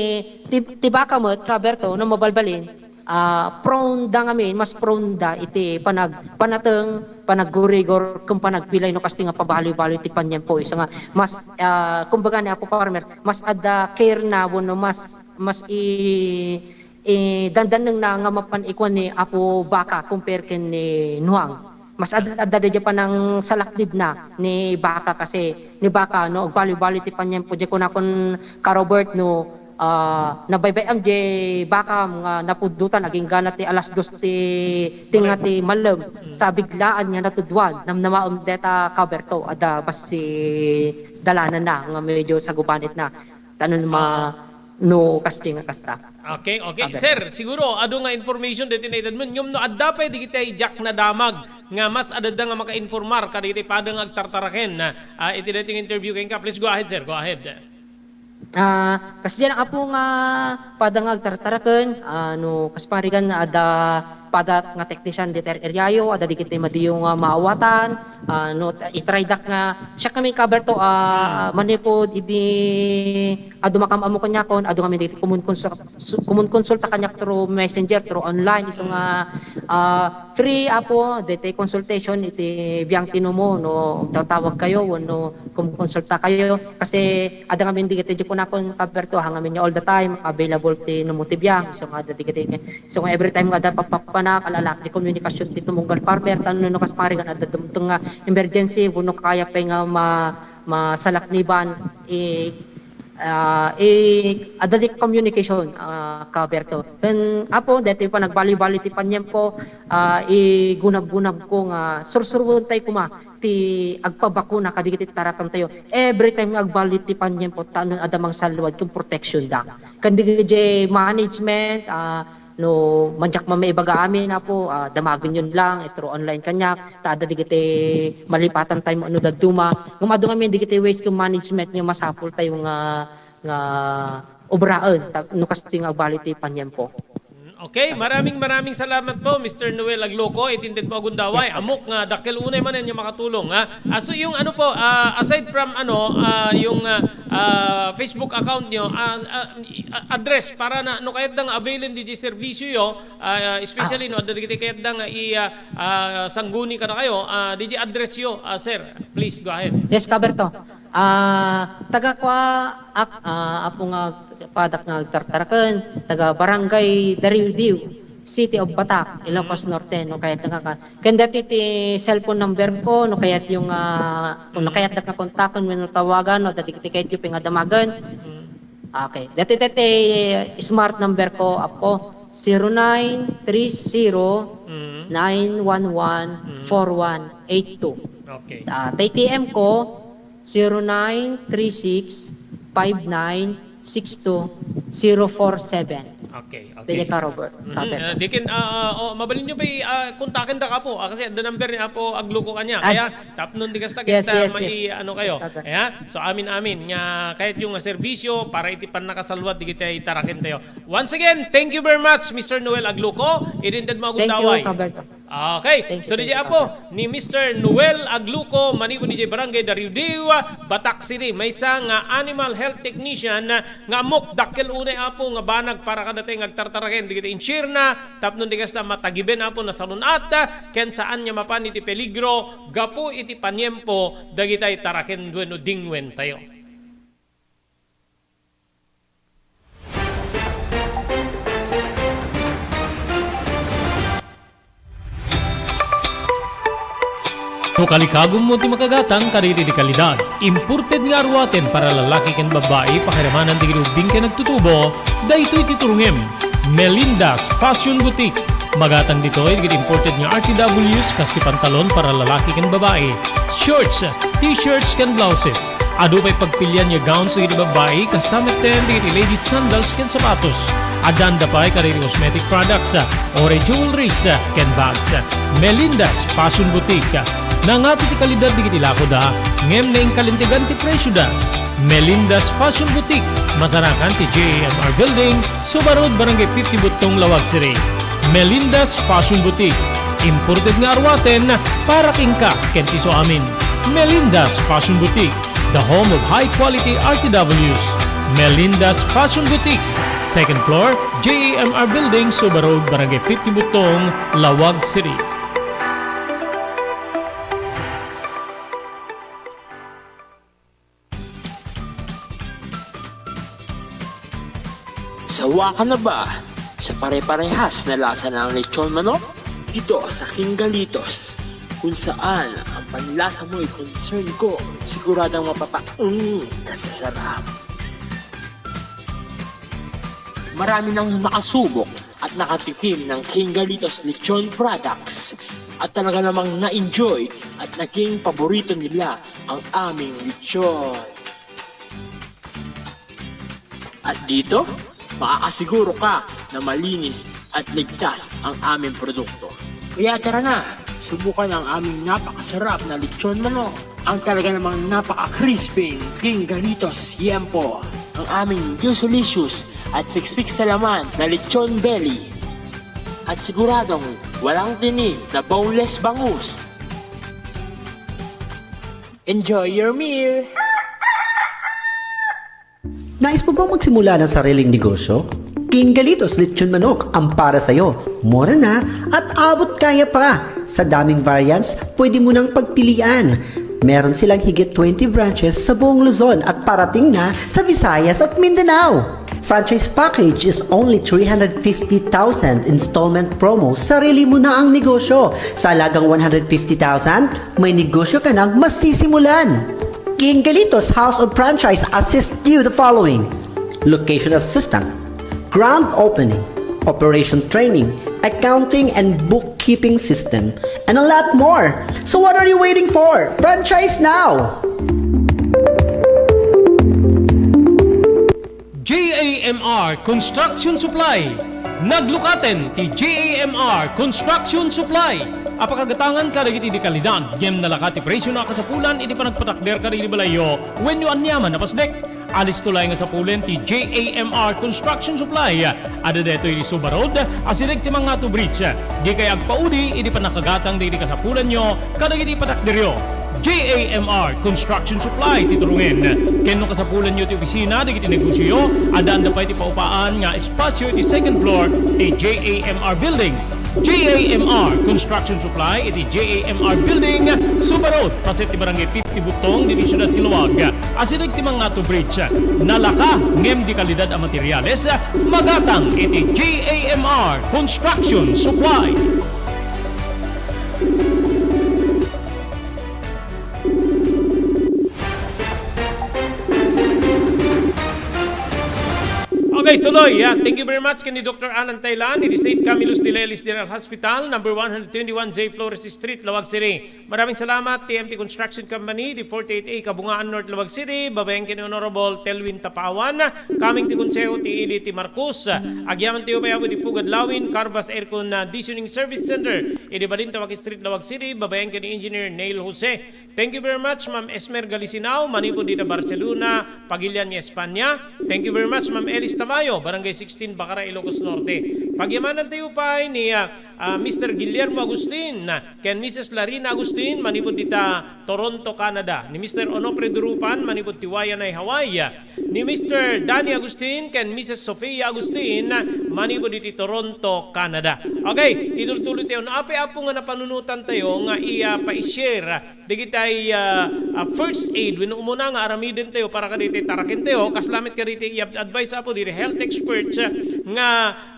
ti, ti baka met, Kaberto, no mabalbalin, ah, prone da ngamin, mas prone da iti panag-, panateng, panaggurigor, ken panagbilay no kasti nga pabaliw-baliw ti paniempo. Isu nga mas, ah, kumbaga ni Apo Farmer, mas adda care na wenno mas, mas i-, idandannengna nga mapan ikuan ni Apo Baka compare ken ni Nuang. Mas ad-, adda daydiay panangsalaknibna ni Baka kasi ni Baka no agbaliw-baliw ti paniempo. Diay kunakon ka Robert no, ah, nabaybay-am diay bakam nga napudotan agingga ti alas dos ti tengnga ti mallem. Mm. Sa biglaan nga natudwan, namnamaem deta Kaberto, adda bassit dalananna nga medyo sagubanitna. Tano ma-, Ah. no, kasdi nga kasta. Okay, okay. Kaberto. Sir, siguro adu nga information daytoy naitedmo. Ngem no adda pay digiti diak nadamag nga mas adda nga makainformar kadagiti pada nga agtartaraken, ah, iti daytoy nga interview kenka, please go ahead, sir. Go ahead. Ah, kas diay, Apo, nga pada nga agtartaraken, ah, no kas parigan adda pada nga teknisyan ditoy area yo, adda dagiti madiyo nga maawatan, ah, no, itry dak nga, siak ngamin, Kaberto, ah, manipud idi adu makam-ammo kaniakon, adu ngamin dagiti kumun konsul-, su-, kumun konsulta kaniak through messenger, through online, isu nga, ah, free, Apo, ditoy consultation iti biang ti Nomo, no, tawtawag kayo, wenno kumun konsulta kayo. Kasi adda ngamin dagiti kunakon, Kaberto, ha ngamin nga all the time available ti Nomo ti biang. So nga adda dagiti, so nga every time nga adda pagpapanak, ala-ala ti komunikasion ti tumunggal farmer, tapno no kas parigan adda dumteng nga emergency, wenno kaya pay nga ma-, masalakniban, i-, ah, i-, adda ti communication, ah, Kaberto. Ken, Apo, daytoy panagbali-bali ti paniempo, ah, igunab-gunabko nga sursuroentayo koma ti agpabakuna kadagiti tarakentayo. Every time nga agbali ti paniempo, tapno adda mangsalluad ken protection da. Ken dagiti management, ah, no, madiak man maibaga amin, Apo, ah, damagenyon lang, through online kaniak, ta adda dagiti malipatan tayo no dadduma. Ngem adu ngamin dagiti waste ken management nga masapul tayo nga, nga obraen, ta-, no kastoy nga agbali ti paniempo. Mm, okay, maraming, maraming salamat po, Mister Noel Agluco, iti intedmo a gundaway. Yes, sir. Ammok nga dakkel unay manen nga makatulong, ha? Ah, so yung ano po, ah, aside from ano, ah, yung, ah, ah, Facebook account nyo, ah, ah, ah, address para na, no, kayatda nga availen diay serbisyo yo, ah, especially, ah, no, adda dagiti kayatda nga i, ah, ah, sangguni kadakayo, ah, diay address yo, ah, sir. Please, go ahead. Yes, Kaberto. Ah, taga kua ak, ah, Apo, nga padak nga agtartaraken, taga Barangay Dariudiu, City of Batak, Ilocos Norte, no kayat nga ka-, ken daytoy ti cellphone number ko, no kayat yung, ah, no kayat dak nga kontaken wenno tawagan, no dagiti kayat yo pay nga damagen. Mm. Okay. Daytoy, daytoy smart number ko, Apo, zero nine three zero, nine one one, four one eight two. Okay. Ah, tay T M ko, zero nine three six five nine six two zero four seven. Okay, okay. Daydiay ka, Robert. Mhm. Kaberto. Ah, diken, ah, ah, oh, mabalin nyo pay, ah, kontaken da, Apo. Ah, kasi the number ni Apo Agluco kanya. Ay. Kaya, tapno di kasta, yes, kita yes, mai-, yes, ano kayo. Yes, Kaberto. Kaya, so, amin-amin. Nga, kayat yung, ah, serbisyo, para iti pannakasalwat, di kita itarakentayo. Once again, thank you very much, Mister Noel Agluco. Iti intedmo a gundaway. Thank you, Kaberto. Okay. Thank you, so, thank you, diay, Apo, Kaberto, ni Mister Noel Agluco, manipud diay Barangay Dariudiu, Batak City, maysa nga animal health technician nga ammok dakkel unay, Apo, nga banag para kadatayo nga agtartaraken dagiti insurna, tapno di kasta matagiben, Apo, nasalun-at, ken saan nga mapan iti peligro gapu iti paniempo dagitay taraken wenno dingwentayo. No kalikagummo ti makagatang kadagiti kalidad, imported nga aruaten para lalaki ken babbai, pakiramanan dagiti ubbing ken agtutubo, daytoy ti turongem. Melinda's Fashion Boutique. Magatang ditoy dagiti imported nga R T Ws, kas ti pantalon para lalaki ken babbai, shorts, t-shirts ken blouses. Adu pay pagpilian nga gowns dagiti babbai, kasta metten dagiti ladies sandals ken sapatos. Addaanda pay kadagiti cosmetic products, uray jewelries, ken bags. Melinda's Fashion Boutique. Nangato ti kalidad dagiti lakoda, ngem naingkalintegan ti presioda. Melinda's Fashion Boutique, masarakan ti J A M R Building, Suba Road, Barangay fifty Buttong, Laoag City. Melinda's Fashion Boutique. Imported nga aruaten para kenka ken ti isuamin. Melinda's Fashion Boutique, the home of high quality R T Ws. Melinda's Fashion Boutique, second floor, J A M R Building, Suba Road, Barangay fifty Buttong, Laoag City. Sawa ka na ba sa pare-parehas na lasa ng lechon manok? Dito sa King Galitos, kung saan ang panlasa mo'y concern ko, siguradong mapapaeng ka sa sarap. Marami nang nakasubok at nakatikim ng King Galitos Lechon Products at talaga namang na-enjoy at naging paborito nila ang aming lechon. At dito, makakasiguro ka na malinis at ligtas ang aming produkto. Kaya tara na, subukan ang aming napakasarap na lechon manok, ang talaga namang napaka-crispy King Galitos Yempo. Ang aming Yusulicious at siksik sa laman na lechon belly. At siguradong walang tinik na boneless bangus. Enjoy your meal! Nais mo bang magsimula ng sariling negosyo? King Galitos Lechon Manok ang para sa'yo. Mura na at abot kaya pa. Sa daming variants, pwede mo nang pagpilian. Meron silang higit twenty branches sa buong Luzon at parating na sa Visayas at Mindanao. Franchise package is only three hundred fifty thousand installment promo, sarili mo na ang negosyo. Sa halagang one hundred fifty thousand, may negosyo ka nang masisimulan. King Galitos House of Franchise assist you the following: location assistant, grand opening, operation training, accounting and bookkeeping system, and a lot more. So what are you waiting for? Franchise now! J A M R Construction Supply. Naglukaten ti J A M R Construction Supply a pakagatangan kadagiti di kalidad ngem nalaka ti presio a kasapulan iti panagpatakder kadagiti balayyo wenno aniaman a pasdek. Alisto laeng a sapulen ti J A M R Construction Supply. Adda daytoy iti Suba Road, asideg ti Mangatu Bridge. Dikay agpaudi iti pannakagatang dagiti kasapulanyo kadagiti patakderyo. J A M R Construction Supply ti turungen. Ken no kasapulanyo ti opisina dagiti negosioyo, addaan da pay ti paupaan nga espasio iti second floor ti J A M R Building. J A M R Construction Supply iti J A M R Building, Suba Road, paset ti Barangay fifty Butong, ditoy siudad ti Laoag. Asideg ti Mangatu Bridge. Nalaka ngem di kalidad a materiales, magatang iti J A M R Construction Supply. Okay, tuloy. Ah, thank you very much ken ni Doctor Alan Taylan, iti Saint Camillus de Lelis General Hospital, number one hundred twenty-one J Flores Street, Laoag City. Maraming salamat, T M T Construction Company, di forty-eight A Kabungaan, North Laoag City, babaen ken ni Honorable Telwin Tapawan, coming ti Konseho ti Ili ti Marcos. Agyamanen tayo pay, Apo, di Pugad Lawin, Carvas Air Conditioning Service Center, idi Balintawak Street, Laoag City, babaen ken ni Engineer Neil Jose. Thank you very much, Ma'am Esmer Galisinao, manipud dita Barcelona, pagilian ni Espanya. Thank you very much, Ma'am Elis Tamayo, Barangay sixteen, Bacara, Ilocos Norte. Pagyamanan tayo pay ni, ah, ah, Mister Guillermo Agustin, ken Missus Larina Agustin, manipud dita Toronto, Canada. Ni Mister Onofre Durupan, manipud ti Waianae, Hawaii. Ni Mister Danny Agustin ken Missus Sofia Agustin, manipud iti Toronto, Canada. Okay, itultuloy tayo. Apay, Apo, nga napanunotan tayo nga iya pa-share dagiti, ah, ah, first aid wenno umuna nga aramiden tayo para kadagiti taraken tayo, kasla met kadagiti i-advise, Apo, dagiti health experts, ah, nga,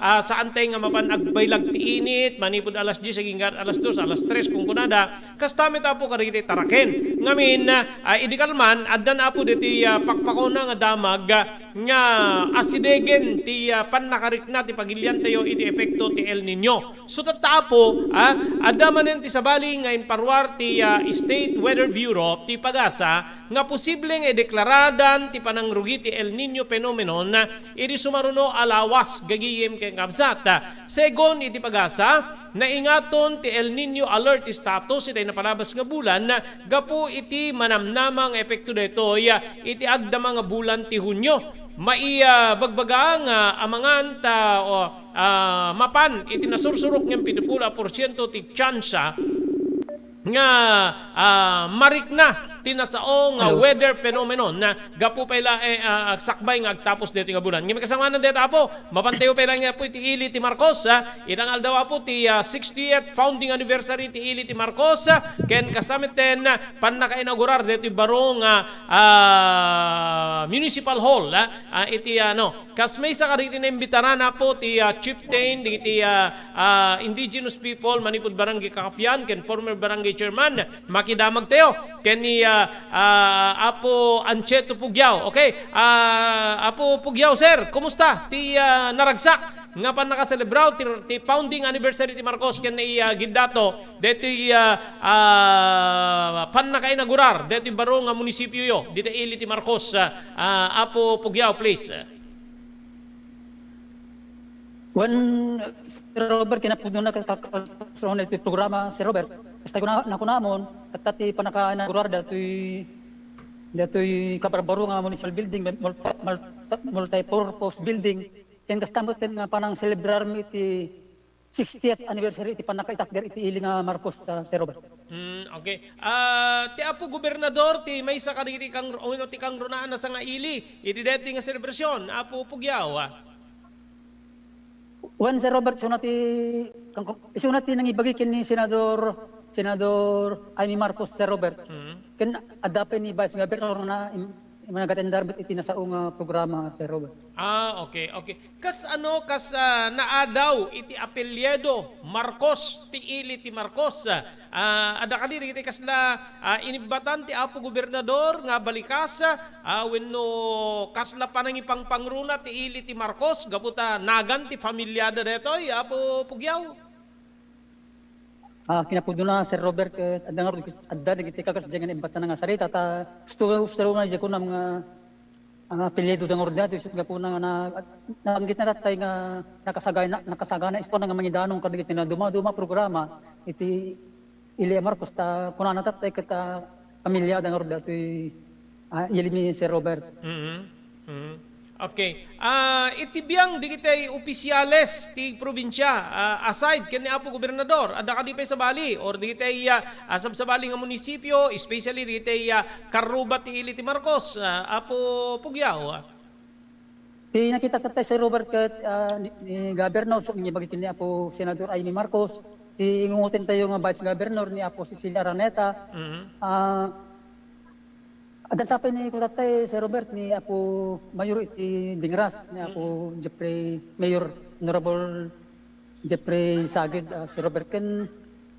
ah, saan tayo nga mapan agbailag ti init, manipud alas dies agingga alas dos, alas tres, kunkunada. Kasta met, Apo, kadagiti taraken. Ngamin, ah, idi kalman, addan, Apo, ditoy, ah, pakpakauna nga damag, ah, nga asidegen ti, ah, pannakarikna ti pagilian tayo iti epekto ti El Nino. So, tatta, Apo, ah, adda manen ti sabali nga imparuar ti, ah, State Weather Bureau, ti PAGASA, nga posible nga ideklaradan ti panangrugi ti El Nino phenomenon, ah, idi sumaruno a lawas, gagayem ken kabsat. Segun iti PAGASA, naingaton ti El Nino alert status iti napalabas nga bulan gapu iti manamnama nga epekto daytoy iti agdama nga bulan ti Hunio. Maibagbaga nga amangan ta, o, ah, mapan iti nasursurok nga pito pulo a porsiento ti tsansa nga, ah, marikna ti nasao nga Hello. weather phenomenon na gapu pay la, eh, ah, sakbay nga agtapos daytoy nga bulan. Ngem kasamanan dayta, Apo, mapan tayo pay la nga, Apo, iti ili ti Marcos, ah, itang aldaw, Apo, ti, ah, sixtieth founding anniversary ti ili ti Marcos, ah, ken kasta met ten, ah, pannakainaugurar daytoy baro nga, ah, municipal hall, ah, ah, iti, ano, Kas maysa kadagiti naimbitaran, Apo, ti, ah, chieftain, dagiti, ah, ah, indigenous people, manipud Barangay Kakafian, ken former barangay chairman, makidamag tayo, ken ni, ah, ah, Apo Ancheto Pugiao. Okay, ah, Apo Pugiao, sir, kumusta ti, ah, naragsak nga pannakaselebrado ti, ti founding anniversary ti Marcos ken ni, ah, Gindato, deti, ah, ah, pannakainaugurar deti baro nga munisipioyo, dita ili ti Marcos, ah, ah, Apo Pugiao, please. Wen, Sir Robert, kinapudno na ka-, ka-, ka-, iti programa, Sir Robert. Kasta kuna-, nakunamon, tatta ti pannakainaugurar datoy datoy kabarbaro nga municipal building, multi-, multi-, multi-purpose building. Ken kasta met nga panang-celebrarmi iti sixtieth anniversary iti pannakaitakder iti ili nga Marcos, ah, Sir Robert. Mm, okay. Ah, ti Apo Gobernador, ti maysa kadagiti kang-, wenno ti kangrunaan a sangaili iti daytoy nga selebrasyon, Apo Pugiaw, ah. Wen, Sir Robert, isuna ti, kang-, isuna ti nangibagi ken ni Senador, Senador Imee Marcos, Sir Robert. Mm. Ken adda pay ni Vice Governor na im-, nag-attendar met iti nasao nga programa, Sir Robert. Ah, okay, okay. Kas ano, kas, ah, naadaw iti apelyido Marcos, ti ili ti Marcos, ah, adda kadi dagiti kasla, ah, inibbatan ti Apo Gobernador nga balikas, ah, wenno kasla panangipangpangruna ti ili ti Marcos gapu ta nagan ti familiada daytoy, Apo Pugiaw? Ah, kinapudnona, Sir Robert, ket adda ngarud, adda dagiti kakasdiay nga naimbatan nga sarita, ta gusto, gusto na di kunam nga, ah, apelyido da ngarud daytoy, isut' gapuna nga na, nabanggit na tattay nga nakasagana, nakasagana isuna nga mangidanong kadagiti nadumaduma a programa iti ili a Marcos, ta kunana tattay ket, ah, familia da ngarud daytoy, ah, ili mi, Sir Robert. Mhm. Mhm. Okay. Ah, iti biang dagiti ofisiales ti probinsia, ah, aside ken ni Apo Gobernador, adda kadi pay sabali or dagiti, ah, ah, sabsabali nga munisipio, especially dagiti, ah, karruba ti ili ti Marcos, ah, Apo Pugiaw? Ti nakitak tattay, Sir Robert, ket, ah, ni, ni Governor, so, nangibagi ken ni Apo Senador Imee Marcos, ti ingungotentayo nga Vice Governor ni Apo Cecil Araneta. Mhm. Ah, adda sa pay ni kua tattay, Sir Robert, ni Apo Mayor iti Dingras, ni Apo, mm, Jeffrey, Mayor, Honorable Jeffrey Sagid, ah, Sir Robert. Ken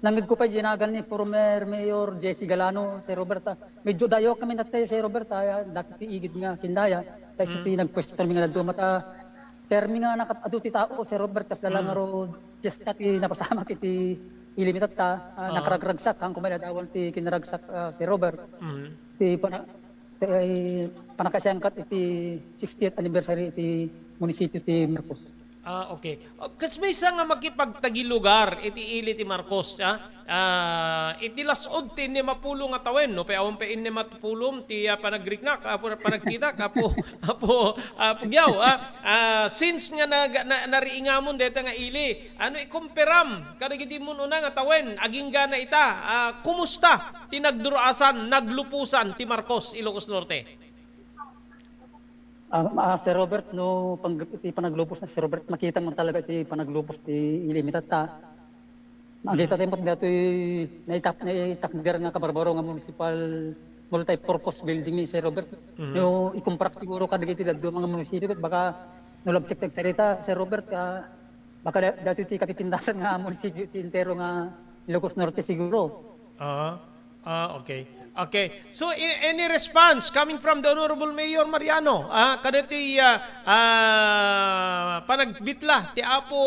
nangngegko pay diay nagan ni former Mayor Jesse Galano, Sir Robert, ah. Medyo dayo kami tattay, Sir Robert, ah, dagiti igid nga kinaya. Ta isu ti, mm, nagpuesto mi nga dadduma ta permi nga nakat-, adu ti tao, Sir Robert, kasla, mm, ngarud fiesta ti napasamak iti ili mi tatta, ah, oh, nakaragragsak, haan ko met ladawan ti kinaragsak, ah, Sir Robert. Mm. Ti pana-, ti, ay, pannakaisengkat iti sixtieth anniversary iti munisipio ti Marcos. Ah, okay. Oh, kas maysa nga makipagtagilugar iti ili ti Marcos, ah, ah, iti las-ud ti innem a pulo nga tawen, no? Pay awan pay innem a pulo ti, ah, panagriknak, ah, pu-, panagkitak, Apo, Apo, ah, Pugiaw, ah, ah, since nga nag-, na-, nariingamon dayta nga ili, ano ikumperam kadagiti mun-una nga tawen, agingga na ita, ah, kumusta ti nagdur-asan, nagluposan ti Marcos, Ilocos Norte? Ah, ah, Sir Robert, no, pang-, iti panaglupos na, Sir Robert, makita mo talaga iti panaglupos ti ili mi tatta. Makita tayo mo datoy naitak-, naitakder nga kabarbaro nga municipal multi-purpose building ni, Sir Robert. Mhm. No, ikumpara siguro kadagiti dadduma nga munisipio, ket baka no labsek ti agsalita, Sir Robert, ah, baka da-, datoy ti kapipintasan nga munisipio ti entero nga Ilocos Norte siguro. Ah, ah, okay. Okay. So, a-, any response coming from the Honorable Mayor Mariano? Ah, kadati, ah, ah, panagbitla ti Apo,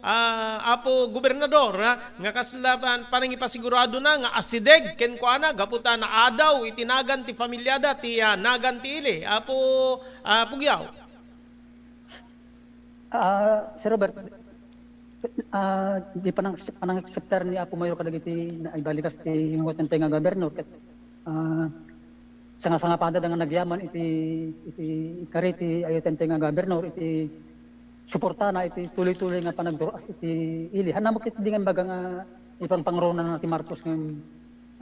ah, Apo Gobernador, ah, nga kasla pan-, panangipasigurado na nga asideg kenkuana gapu ta naadaw iti nagan ti familiada ti, ah, nagan ti ili. Apo, ah, Pugiaw. Ah, Sir Robert, ah, di panang-, panang-acceptar ni Apo Mayor kadagiti naibalikas ti inguwatentayo nga gobernador ket, ah, sanga-sangapada nga nagyaman iti, iti kari ti ayatentayo nga gobernador iti suportana iti tuloy-tuloy nga panagdur-as iti ili. Hanna mo ket di nga imbaga nga ipangpangruna na ti Marcos nga,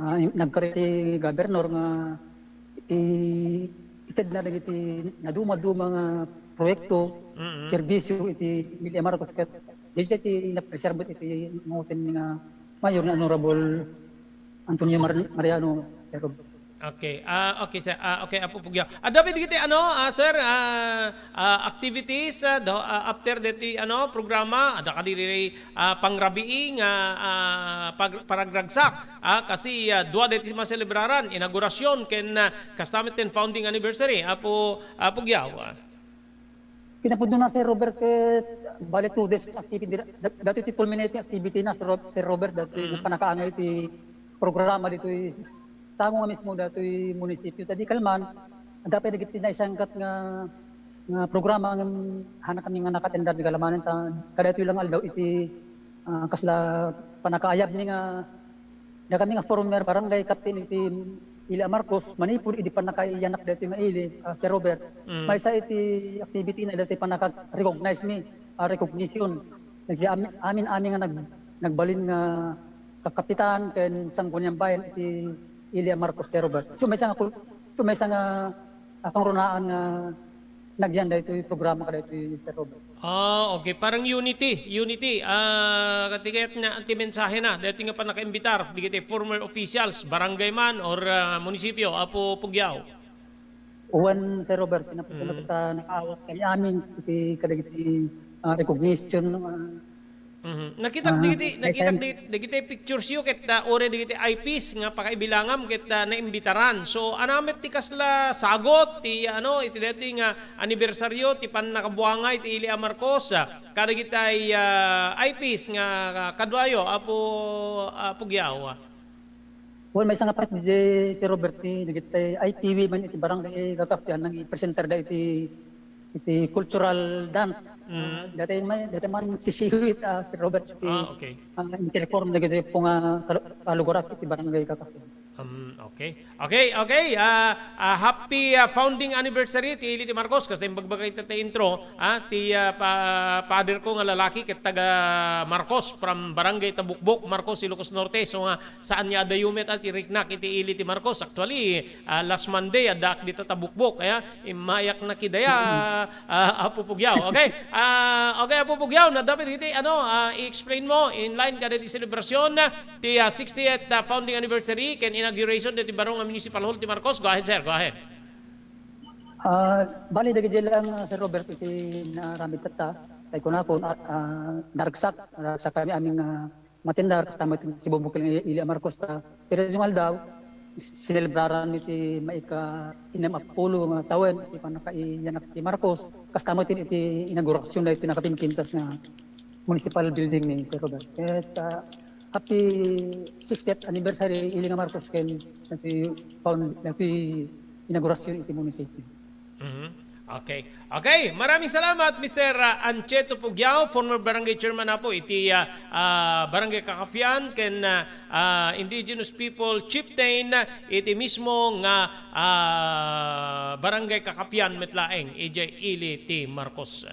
ah, nagkari ti gobernador nga i-, itedna dagiti naduma-duma nga proyekto, mm-mm, serbisyo iti Villa Marcos ket diay ti napreserbat iti ngutem nga mayor nga Honorable Antonio Mar-, Mariano, Sir Rob. Okay. Ah, okay, sir. Ah, okay, Apo Pugiaw. Adda pay dagiti ano, ah, sir, ah, ah, activities, ah, do-, ah, after deti ano, programa, adda kadiri, ah, pangrabii nga, ah, pag-, paragragsak. Ah, kasi, ah, dua deti maselebraran, inaugurasyon ken, ah, kasta met ken founding anniversary, Apo, Apo Pugiaw. Kinapudno na, Sir Robert, ket bale two days activity, da-, datoy ti culminating activity na, Sir Rob-, Sir Robert, datoy, mm, pannakaangay ti programa ditoy s-, s-, tango nga mismo datoy munisipyo. Ta di kalman, adda pay dagiti naisangkat nga, nga programa nga hanakami nga nakatendar di kalamanen ta kadaytoy lang aldaw iti, ah, kasla pannakaayab ni nga, dakami nga former barangay captain iti Ili a Marcos, manipud idi pannakaiyanak daytoy nga ili, ah, Sir Robert, Mm. maysa iti activity na daytoy pannaka-recognize mi, ah, recognition. Dagiti ami-, amin-amin nga nag-, nagbalin nga kakapitan ken sangguniang bayan iti ili a Marcos, Sir Robert. So, maysa nga kul-, so, maysa nga, ah, kangrunaan nga nagyan daytoy programa kadaytoy, Sir Robert. Ah, okay. Parang unity, unity. Ah, katiket na ti mensahe na, daytoy nga pannakaimbitar, digiti former officials, barangay man or, ah, munisipyo, Apo Pugiaw. Wen, Sir Robert, pinapupuno Mm. kita nakaawat kami amin, iti kadagiti, ah, recognition, ah, Mhm. Nakitak Ah, dagiti, may nakitak time. Dagiti, dagiti pictures yo ket, ah, ore dagiti I Ps nga pakaibilangam ket, ah, naimbitaran. So, ania met ti kasla sagut ti, ano, iti daytoy nga anibersaryo ti pannakabuanga iti ili a Marcos, ah, kadagiti, ah, I Ps nga, ah, kaduayo, Apo, Apo Giaw? Well, maysa nga parte diay, Sir Robert, ti dagiti I P women iti barangay Kakapian, nang i-presenter da iti, iti cultural dance. Mm. Dati may, dati man sisiwit, ah, Sir Robert, iti, Ah, okay. ah, interform dagiti punga kalu-, kalugarak iti barangay Kakapian. Um, okay. Okay, okay. Ah, ah, happy, ah, founding anniversary ti ili ti Marcos. Kasta imbagbaga ita ti intro, ah, ti, ah, pa-, father ko nga lalaki ket taga Marcos from Barangay Tabukbok, Marcos, Ilocos Norte. So nga, saan nga adayo met a ti riknak iti ili ti Marcos. Actually, ah, last Monday, addaak dita Tabukbok, aya, immayak na kidaya, ah, Apo Pugiaw. Okay? Ah, okay, Apo Pugiaw, nadapit iti, ano, ah, i-explain mo, in line kada ti celebration, ah, ti, ah, sixtieth, ah, founding anniversary, ken inauguration, ti baro nga municipal hall ti Marcos. Go ahead, sir. Go ahead. Ah, bali, dagiti lang, ah, Sir Robert, iti naaramid tatta, ay kunakon, ah, ah, naragsak, naragsak kami amin nga matindar, kasta met ti sibubukil nga ili a Marcos ta. Pero daytoy nga aldaw, s-, sinelebraran iti maika-innem a pulo nga tawen, iti pannakaiyanak ti Marcos, kasta met iti inaugurasyon daytoy nakapimpintas nga municipal building ni Sir Robert. Ket, ah, happy sixtieth anniversary, ili nga Marcos, ken daytoy found-, daytoy inaugurasyon iti munisipyo. Mhm. Okay. Okay, maraming salamat, Mister, ah, Ancheto Pugiao, former barangay chairman na po iti, ah, ah, Barangay Kakafian, ken, ah, ah, Indigenous People Chieftain, ah, iti mismo nga, ah, Barangay Kakafian met laeng, idiay ili ti Marcos.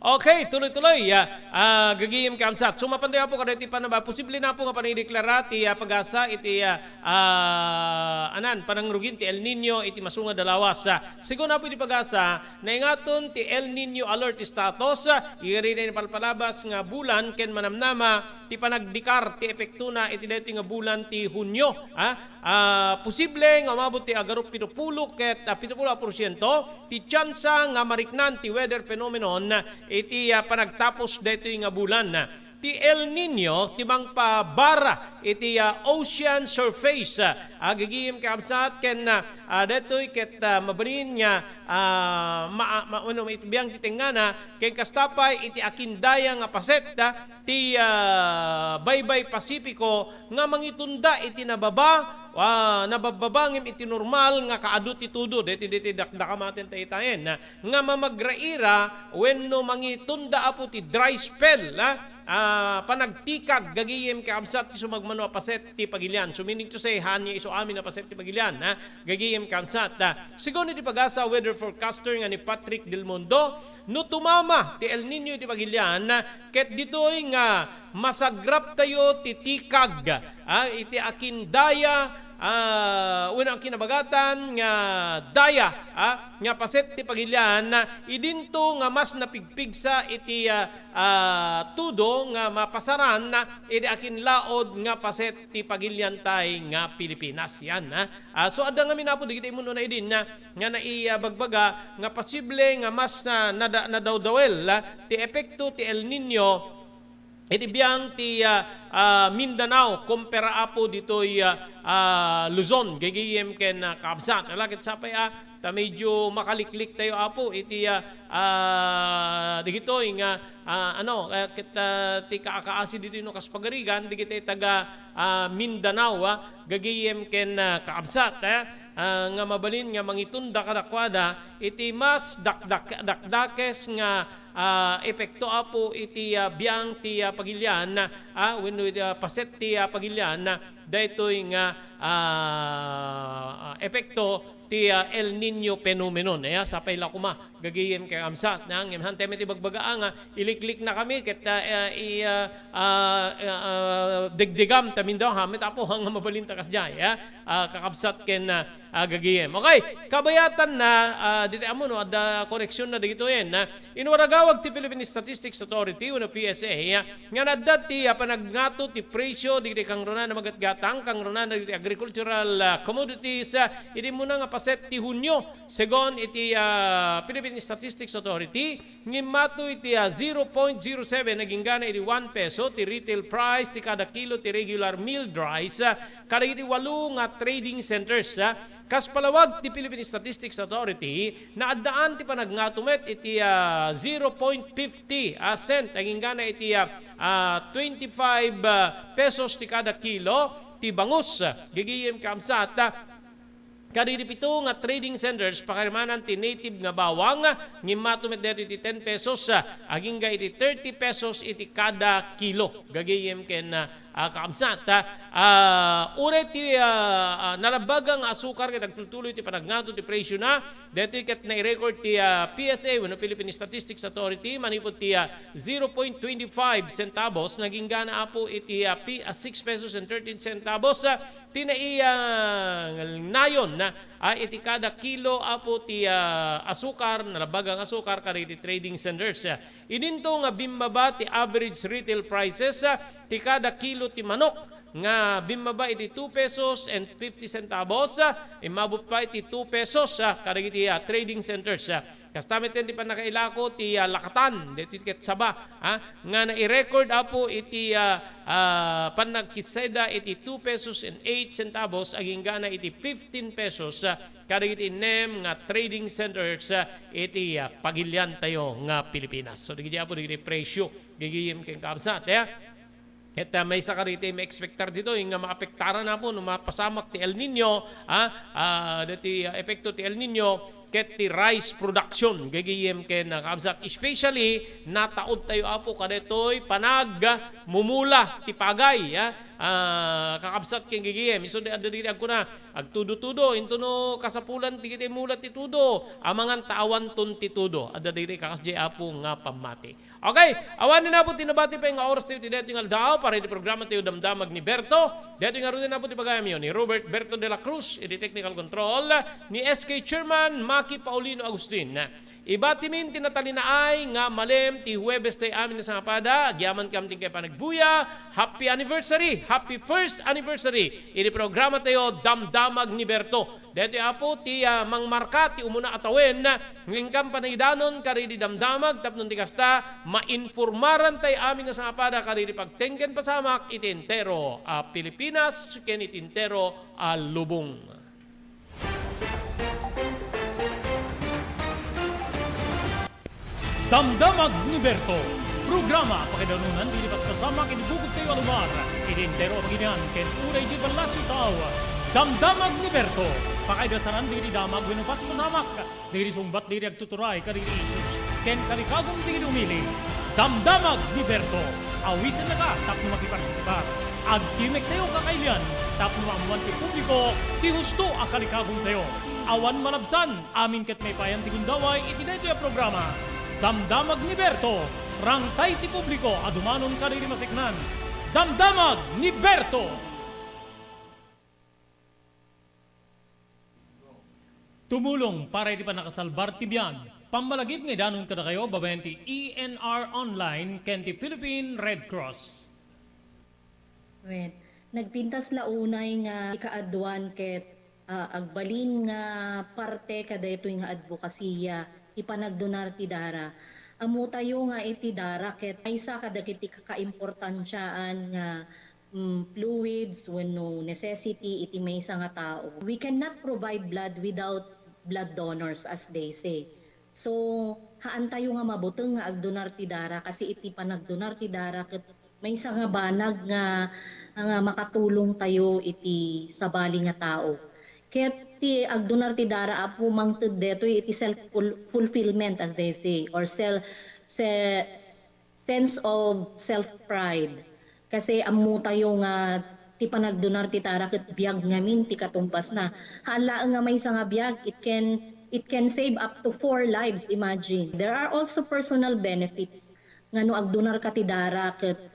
Okay, tuloy-tuloy, ah, ah, gagayem kakabsat. So, mapantayo, Apo, kadaytoy panaba-, posible na, Apo, nga panangideklara ti, ah, pag-asa iti, ah, ah, anan, panangrugin ti El Niño iti masungad a lawas. Ah, segun, Apo, iti pag-asa, naingaton ti El Niño alert status, ah, iri na ipalpalabas nga bulan ken manamnama ti panagdikar ti epektona iti daytoy nga bulan ti Hunio, ah. Ah, posible nga umabot ti agarup pito pulo ket, ah, pito pulo a porsiento ti tiansa nga mariknan ti weather phenomenon iti, ah, panagtapos daytoy nga bulan. Ti El Niño ti mangpabara iti, ah, ocean surface, ah, gagayem kakabsat ken, ah, ah, daytoy ket, ah, mabalin nga, ah, ma-, ma-, ano, maitbiang ti tengngana ken kasta pay iti akindaya nga paset, ah, ti, ah, Baybay Pasipiko nga mangitunda iti nababa, ah, nabababa ngem iti normal nga kaadu ti tudo. Deti, deti dakdakamaten taitayen, ah, nga mamagraira wenno mangitunda, Apo, ti dry spell, ah, ah, panagtikag gagayem kakabsat ti sumagmamano a paset ti pagilian. So, meaning to say, haan nga isu amin a paset ti pagilian, ah, gagayem kakabsat, ah. Segun iti pag-asa weather forecaster nga ni Patrick Del Mundo, no tumama ti El Niño iti pagilian, ket ditoy nga masagraptayo ti tikag, ah, iti akindaya, ah, wenno akinabagatan nga daya, ah, nga paset ti pagilian, idinto nga mas napigpigsa iti, ah, ah, tudo nga mapasaran iti akinlaod nga paset ti pagiliantay nga Pilipinas. Yan, ah. Ah, so, adda ngamin, Apo, dagiti immun-una idin nga, nga naibagbaga nga posible nga mas na, nada-, nadawdawel, ah, ti epekto ti El Niño iti biang ti, ah, ah, Mindanao, kumpara, Apo, ditoy, ah, ah, Luzon, gagayem ken, ah, kabsat. Ala, ket sapay, ah, ta medyo makaliklik tayo, Apo, iti, ah, ah, digitoy nga, ah, ano, ah, ket, ah, ti kaakaasi ditoy no kas pagarigan, digitoy taga, ah, Mindanao, ah, gagayem ken, ah, kaabsat, eh, ah, nga mabalin nga mangitunda kadakuada iti mas dakdak-, dakdakes nga, ah, epekto, Apo, iti, ah, biang ti, ah, pagilian, ah, wenno iti, ah, paset ti, ah, pagilian, ah, daytoy nga, ah, ah, epekto ti, ah, El Niño phenomenon. Aya, sapay la koma, gagayem ken kakabsat, na, ngem hantay met ibagbagaang, ah, ilikliknakami ket, ah, ah, i, ah, ah, ah, ah, degdegam ta mindaw, ha, met, Apo, nga mabalinta kasdiay, ah, ah, kakabsat ken, ah, ah, gagayem. Okay, kabayatanna, ah, ditoy ammo, no, adda koreksion na dagitoyen, ah. Inwaragawag ti Philippine Statistics Authority wenno P S A, ah, nga naadda ti, ah, panagngato ti presyo dagiti kangrunaan a magatgatang, kangrunaan dagiti agricultural, ah, commodities, ah, iti immuna nga paset ti Hunio. Segun iti, ah, Philippine Statistics Authority, ngimmato iti, ah, zero point zero seven agingga iti one peso ti retail price ti kada kilo ti regular milled rice, ah, kadagiti walo nga trading centers, ah. Kas palawag ti Philippine Statistics Authority, naaddaan ti panagngato met iti, ah, zero point fifty, ah, cent agingga iti, ah, ah, twenty-five, ah, pesos ti kada kilo ti bangus. Gagayem, kakabsat, ah, kadagiti pito nga trading centers, pakarimanan ti native nga bawang, ngimmato met daytoy iti ten pesos, ah, agingga iti thirty pesos iti kada kilo. Gagayem ken, ah, ah, kakabsat, ah, ah, uray ti, ah, ah, nalabbaga nga asukar ket agtultuloy ti panagngato ti presyona, daytoy ket nai-record ti, ah, P S A wenno Philippine Statistics Authority manipud ti, ah, zero point twenty-five centavos nagingga, Apo, iti, ah, pi-, ah, six pesos and thirteen centavos, ah, ti nai-, ah, nayon, ah, iti kada kilo, Apo, ti, ah, asukar, nalabbaga nga asukar kadagiti trading centers. Idinto nga bimmaba ti average retail prices, ah, ti kada kilo ti manok nga bimmaba iti two pesos and fifty centavos, ah, immabot pa iti two pesos, ah, kadagiti, ah, trading centers, ah. Kasta met ti pannakailako ti, ah, lakatan, daytoy ket saba, ah, nga nai-record, Apo, iti, ah, ah, pannagkitseda iti two pesos and eight centavos agingga iti fifteen pesos, ah, kadagiti nem nga trading centers, ah, iti, ah, pagiliantayo nga Pilipinas. So, dagiti, Apo, dagiti presyo, gagayem ken kakabsat, eh. Ket, ah, maysa kadagiti maekspektar ditoy nga maapektaran, Apo, no mapasamak ti El Niño, ah, ah, dati, ah, epekto ti El Niño ket ti rice production, gagayem ken, ah, kakabsat, especially nataudtayo, Apo, kadaytoy panagmumula ti pagay, ah, ah, kakabsat ken gagayem. Isu dagiti agkuna, agtudo-tudo, intono kasapulan ti, ti mula ti tudo, amangan ta awanton ti tudo. Adda dagiti kakasdiay, Apo, nga pammati. Okay, awan ni, Apo, ti nabati pay nga oras tayo ti daytoy nga aldaw para iti programa tayo Damdamag ni Berto. Daytoy ngaruden, Apo, ti pagayamyo ni Robert Berto de la Cruz iti technical control, ni S K Chairman Maki Paulino Agustin. Ibatimin ti natalinaay nga malem ti Huwebes tayo amin a sangapada, agyamankam ti panagbuya, happy anniversary, happy first anniversary iti programa tayo Damdamag ni Berto. Daytoy, Apo, ti, ah, mangmarka ti umuna a tawen, ngem inkam panangidanon kadagiti damdamag tapno ti kasta, mainformaran tayo amin a sangapada kadagiti pagteng ken pasamak iti entero a Pilipinas ken iti entero a lubong. Damdamag ni Berto. Programa pakaidanunan dagiti paspasamak iti bukod tayo a lugar, iti entero a baginian ken uray iti ballasiw tao. Damdamag ni Berto. Pakaidasaran dagiti damag wenno paspasamak, dagiti sungbat dagiti agtuturay kadagiti issues, ken kalikagum dagiti umili. Damdamag ni Berto. Awisennaka tapno makipartisipar. Agtimek tayo kakailian tapno maammoan ti publiko ti husto a kalikagum tayo. Awan malabsan. Amin ket maipayan ti gundaway iti daytoy a programa. Damdamag ni Berto, rangtay ti publiko a dumanon kadagiti maseknan. Damdamag ni Berto! Tumulong para iti pannakasalbar ti biag. Pammalagip nga idanon kadakayo babaen ti E N R Online ken ti Philippine Red Cross. Wen, nagpintas la unay nga ikaaduan ket, ah, agbalin nga parte kadaytoy nga adbokasiya ti panagdonar ti dara. Ammotayo nga iti dara ket maysa kadagiti kakaimportansiaan nga, mm, fluids wenno necessity iti maysa nga tao. We cannot provide blood without blood donors, as they say. So, haantayo nga mabuteng nga agdonar ti dara, kasi iti panagdonar ti dara ket maysa nga banag nga, nga makatulong tayo iti sabali nga tao. Ket ti agdonar ti dara, Apo, mangted detoy iti self ful-, fulfillment, as they say, or self, se-, sense of self-pride. Kasi ammotayo nga ti panagdonar ti dara ket biag ngamin ti katumbasna. Haan laeng nga maysa nga biag, it can, it can save up to four lives, imagine. There are also personal benefits nga no agdonarka ti dara ket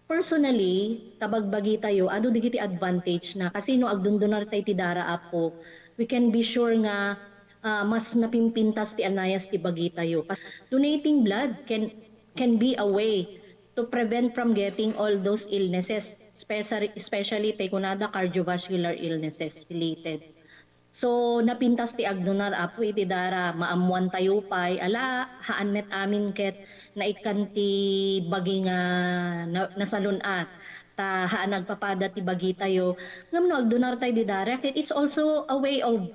personally, ta bagbagitayo, adu dagiti advantage na. Kasi no agdondonartay ti dara, Apo, we can be sure nga, ah, mas napimpintas ti anayas ti bagitayo. Donating blood can, can be a way to prevent from getting all those illnesses, especially, especially tay kunada cardiovascular illnesses related. So, napintas ti agdonar, Apo, iti dara, maammoantayo pay, ala, haan met amin ket naikkan ti bagi nga na-, nasalun-at, ta haan agpapada ti bagitayo. Ngem no agdonartay di dara, ket it's also a way of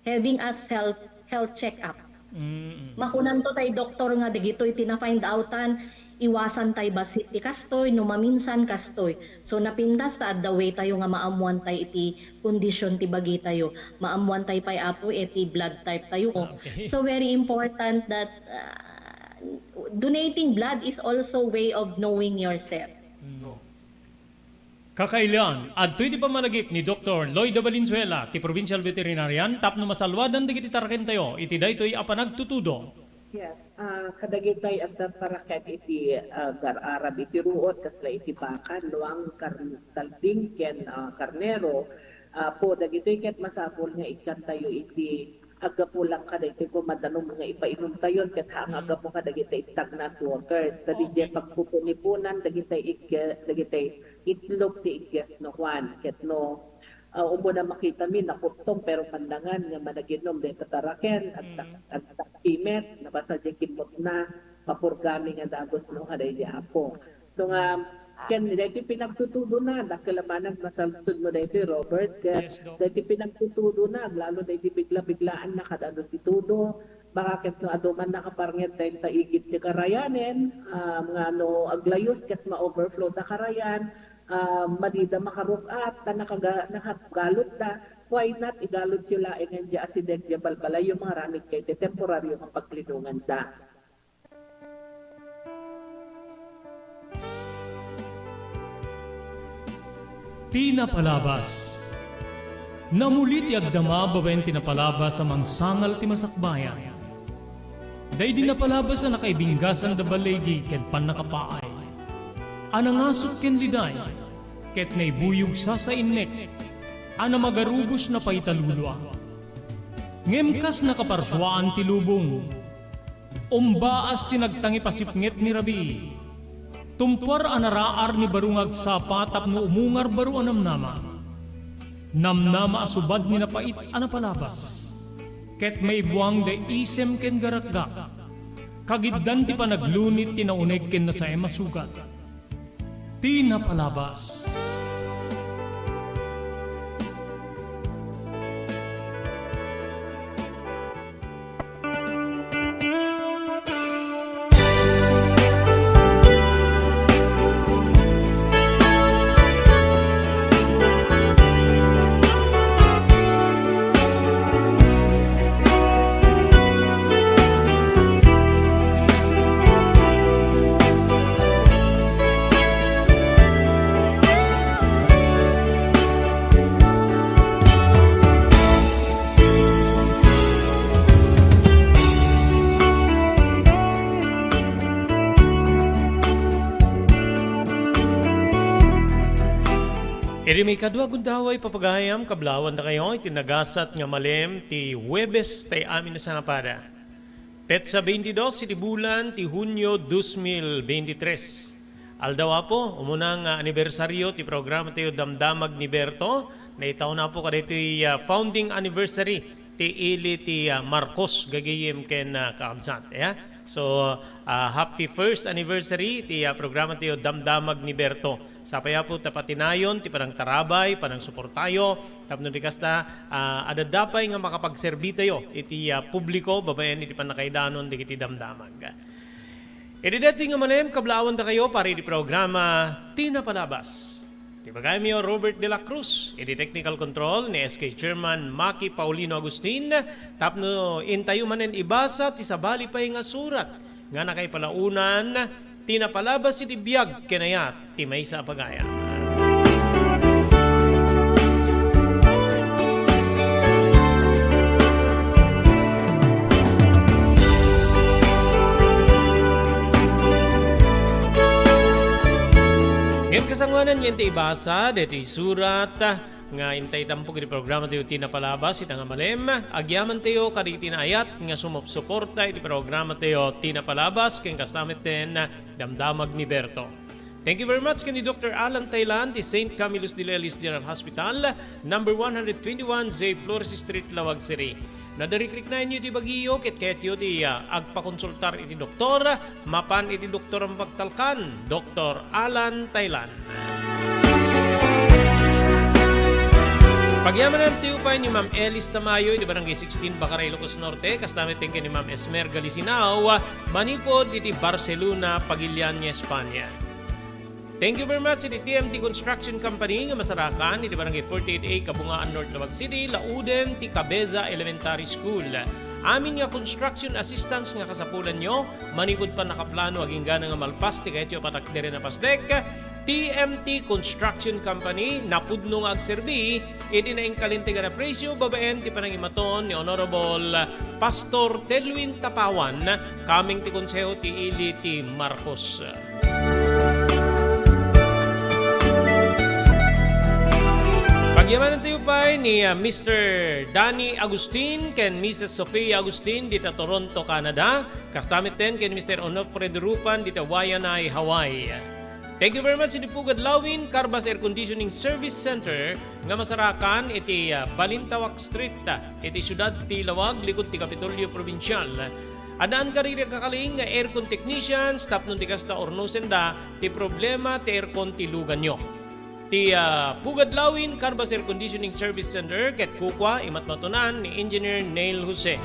having a self, health check-up. Mm. Makunanto tay doktor nga dagitoy ti na-find outan, iwasan tay bassit ti kastoy, no maminsan kastoy. So, napintas ta adda way tayo nga maammoan tay iti kondisyon ti bagitayo. Maammoan tay pay, Apo, iti blood type tayo. Ah, okay. So, very important that, ah, donating blood is also way of knowing yourself. Mm. Kakailian, adtoy ti pammalagip ni Doktor Lloyda Valenzuela ti Provincial Veterinarian tapno masalwadan dagiti tarakentayo iti daytoy a panagtutudo. Yes, ah, kadagitay adda taraken iti, ah, agar-arab iti ruot, kasla iti baka, luang, kar-, kalding, ken, ah, karnero. Apo, dagitoy ket masapul nga ikkantayo iti aggapu lang kadagiti koma danum nga ipainumtayon ket haan nga aggapu kadagiti stagnant waters. Ta didiay pagpupunipunan dagiti igge-, dagiti itlog ti igges no kuan. Ket no, ah, umuna makitami, nakuttong, pero pandangan nga managinum dayta taraken, agtak-, agtakki met, nabasa diay kimmutna, mapurgami nga dagus no kadaydi Apo. So nga, ken daytoy pinagtutudona, dakkel a banag nasalsudmo daytoy, Robert, ket Yes, Doc. daytoy pinagtutudona, aglalo daytoy bigla-biglaan na kad-adu ti tudo, baka ket no adu man nakaparnget dayta igid ti karayanen, ah, nga no aglayus ket ma-overflow da karayan, ah, madida makarug-at, ta nakaga-, nakagalutda, why not igalutyo laengen diay asideg diay balbalayyo, mangaramidkayo ti temporario nga paglinonganda. Ti napalabas. Namuli ti agdama babaen ti napalabas a mangsangal ti masakbayan. Daydi napalabas a nakaibinggasan da baligi ken pannakapaay, a nangasut ken liday, ket naibuyog sasainnek, a namagarubos na paitalulua. Ngem kas nakaparsuaan ti lubong, umbaas ti nagtangipasipnget ni rabii. Tumpuar a naraar ni baro nga agsapa tapno umungar baro a namnama. Namnama a subad ni napait a napalabas. Ket maibuang da isem ken garakgak. Kagiddan ti panaglunit ti nauneg ken nasaem a sugat. Ti napalabas. Iti maikadua gundaway, papagayam, kablaawan dakayo iti nagasat nga malem ti Huwebes tay amin a sangapada. Petsa veintidos iti bulan ti Hunio dos mil veintitrés. Aldaw Apo, umuna nga anibersario ti programa tayo Damdamag ni Berto. Naitaw na po kadaytoy, ah, founding anniversary ti ili ti, ah, Marcos gagayem ken, ah, kaabsat. Yeah? So, ah, happy first anniversary ti, ah, programa tayo Damdamag ni Berto. Sapay Apo ta patinayon ti panangtarabay, panangsuportayo, tapno di kasta, ah, adda pay nga makapagserbitayo iti, ah, publiko babaen iti pannakaidanon dagiti damdamag. Iti daytoy nga malem, kablaawan dakayo para iti programa Ti Napalabas. Ti bagaymi Robert de la Cruz, iti technical control ni S K Chairman Maki Paulino Agustin, tapno intayo manen ibasa ti sabali pay nga surat nga nakaipalaonan ti napalabas iti biag ken ayat ti maysa a pagayam. Ngem kasangoanan, iti ibasa daytoy surat nga intay tampok iti programa tayo ti napalabas ita nga malem, agyaman tayo kadagiti naayat nga sumupsuporta iti programa tayo ti napalabas, ken kasta met ten damdamag ni Berto. Thank you very much ken ni Doctor Alan Tailan ti Saint Camillus de Lelis General Hospital, number one hundred twenty-one J Flores Street, Laoag City. Nadarikriknaenyo ti bagiyo ket kayatyo ti, ah, agpakonsultar iti doktor, mapan iti doktor a mapagtalkan, Doktor Alan Tailan. Pagyamanan tayo pay ni Ma'am Elis Tamayo iti Barangay sixteen, Bacaray, Ilocos Norte, kasta met ken ni Ma'am Esmer Galisinao, manipud iti Barcelona, Pagilian, Espanya. Thank you very much iti T M T Construction Company nga masarakan iti Barangay forty-eight A, Kabungaan, North Laoag City, lauden ti Cabeza Elementary School. Amin nga construction assistance nga kasapulanyo, manipud pannakaplano agingga nga malpas ti kayatyo a patakderen a pasdek, T M T Construction Company, napudno nga agserbi iti naingkalintegan a presyo babaen ti panangimaton ni Honorable Pastor Tedwin Tapawan, kameng ti Konseho ti Ili ti Marcos. Pagyamanan tayo pay ni, ah, Mister Danny Agustin ken Missus Sofia Agustin dita Toronto, Canada. Kasta met ten ken Mister Onofre Durupan dita Waianae, Hawaii. Thank you very much iti Pugad Lawin Carbas Air Conditioning Service Center nga masarakan iti, ah, Balintawak Street, ah, iti siudad ti Laoag, likud ti Kapitolyo Probinsial. Addaan kadagiti agkakaling nga aircon technicians tapno di kasta urnosenda ti problema ti aircon ti luganyo. Ti, ah, Pugad Lawin Carbas Air Conditioning Service Center ket kukua imatmatunan ni Engineer Neil Jose.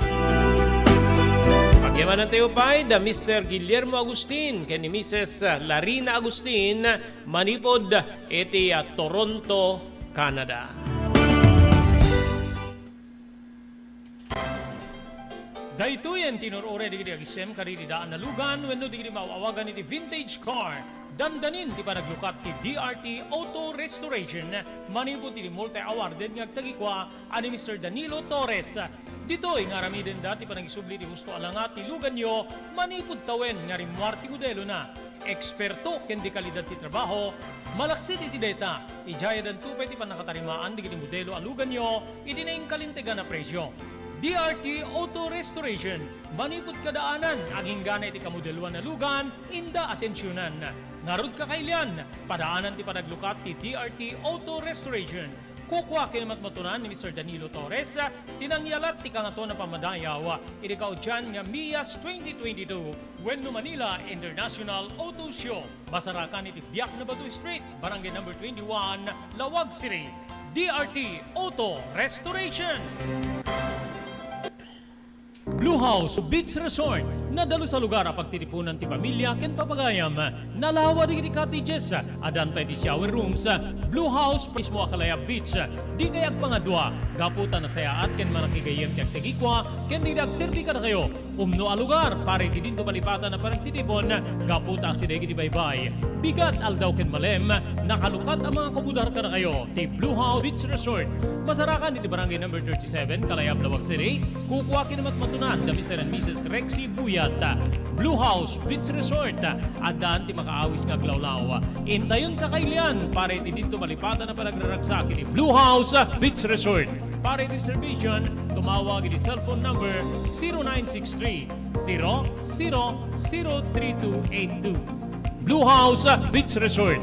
Pagyamanan tayo pay da Mister Guillermo Agustin ken ni Missus Larina Agustin manipud iti, ah, Toronto, Canada. Daytoyen ti inur-uray dagiti agisem kadagiti daan a lugan wenno dagiti maaw-awagan iti vintage car. Dandanin ti panaglukat ti D R T Auto Restoration manipud iti multi-awarded nga agtagikua a ni Mister Danilo Torres. Ditoy nga aramidenda ti panangisubli ti husto a langa ti luganyo manipud tawen nga rimmuar ti modelona. Eksperto ken di kalidad ti trabaho, malaksid iti dayta, idiay addanto pay ti pannakatarimaan dagiti modelo a luganyo iti naingkalintegan a presio. D R T Auto Restoration, manipud kadaanan, aginggana iti kamodeloan a lugan, inda atensionan. Ngarud, kakailian, padaanan ti panaglukat ti D R T Auto Restoration. Kukua ken matmatunan ni Mister Danilo Torres ti nangyalat ti Kangatoan a Pammadayaw iti kaudian nga MIAS twenty twenty-two wenno Manila International Auto Show. Masarakan iti Biak na Bato Street, Barangay Number twenty-one, Laoag City. D R T Auto Restoration. Blue House Beach Resort, nadalus a lugar a pagtitipunan ti pamilya ken papagayam. Nalawa dagiti cottages, addan pay ti shower rooms. Blue House mismo a Kalayab Beach. Dikay agpangadua, gapu ta nasayaat ken manakigayyem ti agtagikua ken dagiti agserbi kadakayo. Umno a lugar para iti dinto malipatan a panagtitipon, gapu ta asideg iti baybay. Bigat aldaw ken malem, nakalukat a mga kumudar kadakayo ti Blue House Beach Resort. Masarakan iti Barangay Number thirty-seven, Kalayab, Laoag City. Kukua ken matmatunan da Mister and Missus Rexy Buyat. Blue House Beach Resort. Addan ti makaawis nga aglawlaw. Intayon, kakailian, para iti dinto malipatan a panagraragsak iti Blue House Beach Resort. Para iti reservation, tumawag iti cellphone number zero nine six three, zero zero zero three two eight two. Blue House Beach Resort.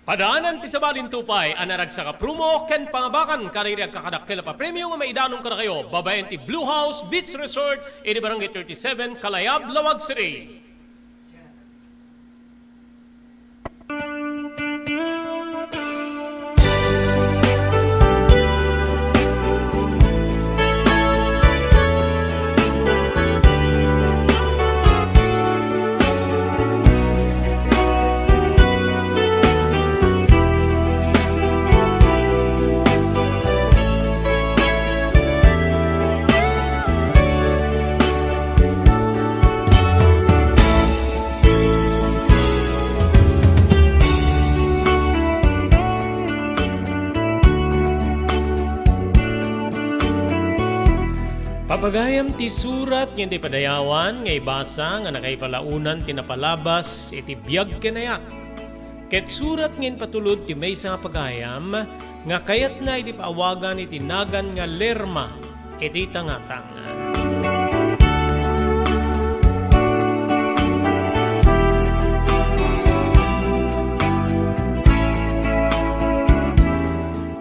Padaanan ti sabali ti upay a naragsak a promo ken pangabakan kadagiti agkakadakkel a papremio nga maidanon kadakayo babaen ti Blue House Beach Resort iti Barangay thirty-seven, Kalayab, Laoag City. Papagayam ti surat nga iti padayawan nga ibasa nga nakaipalaonan ti napalabas iti biag ken ayat. Ket surat nga impatulod ti maysa nga pagayam nga kayatna iti paawagan iti nagan nga Lerma iti tangatang.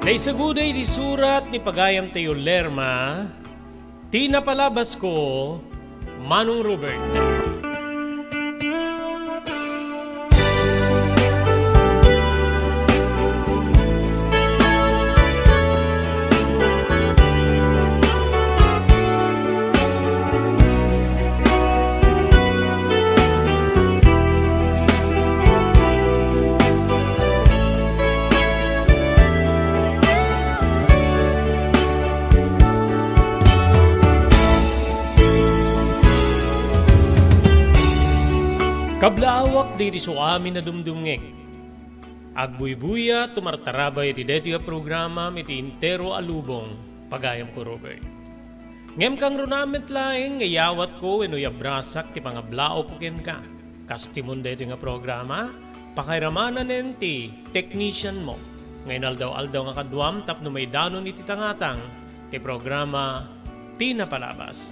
Naisagud iti surat ni pagayamtayo Lerma, ti napalabasko, Manong Robert. Kablaawak dagiti isuamin a dumdumngeg. Agbuybuya, tumartarabay iti daytoy a programam iti entero a lubong, pagayamko Robert. Ngem kangrunaan met laeng nga iyawatko wenno iyabrasak ti pangablaawko kenka. Kastimon daytoy nga programa, pakairamananen ti technician mo nga inaldaw-aldaw nga kaduam tapno maidanon iti tangatang ti programa Ti Napalabas.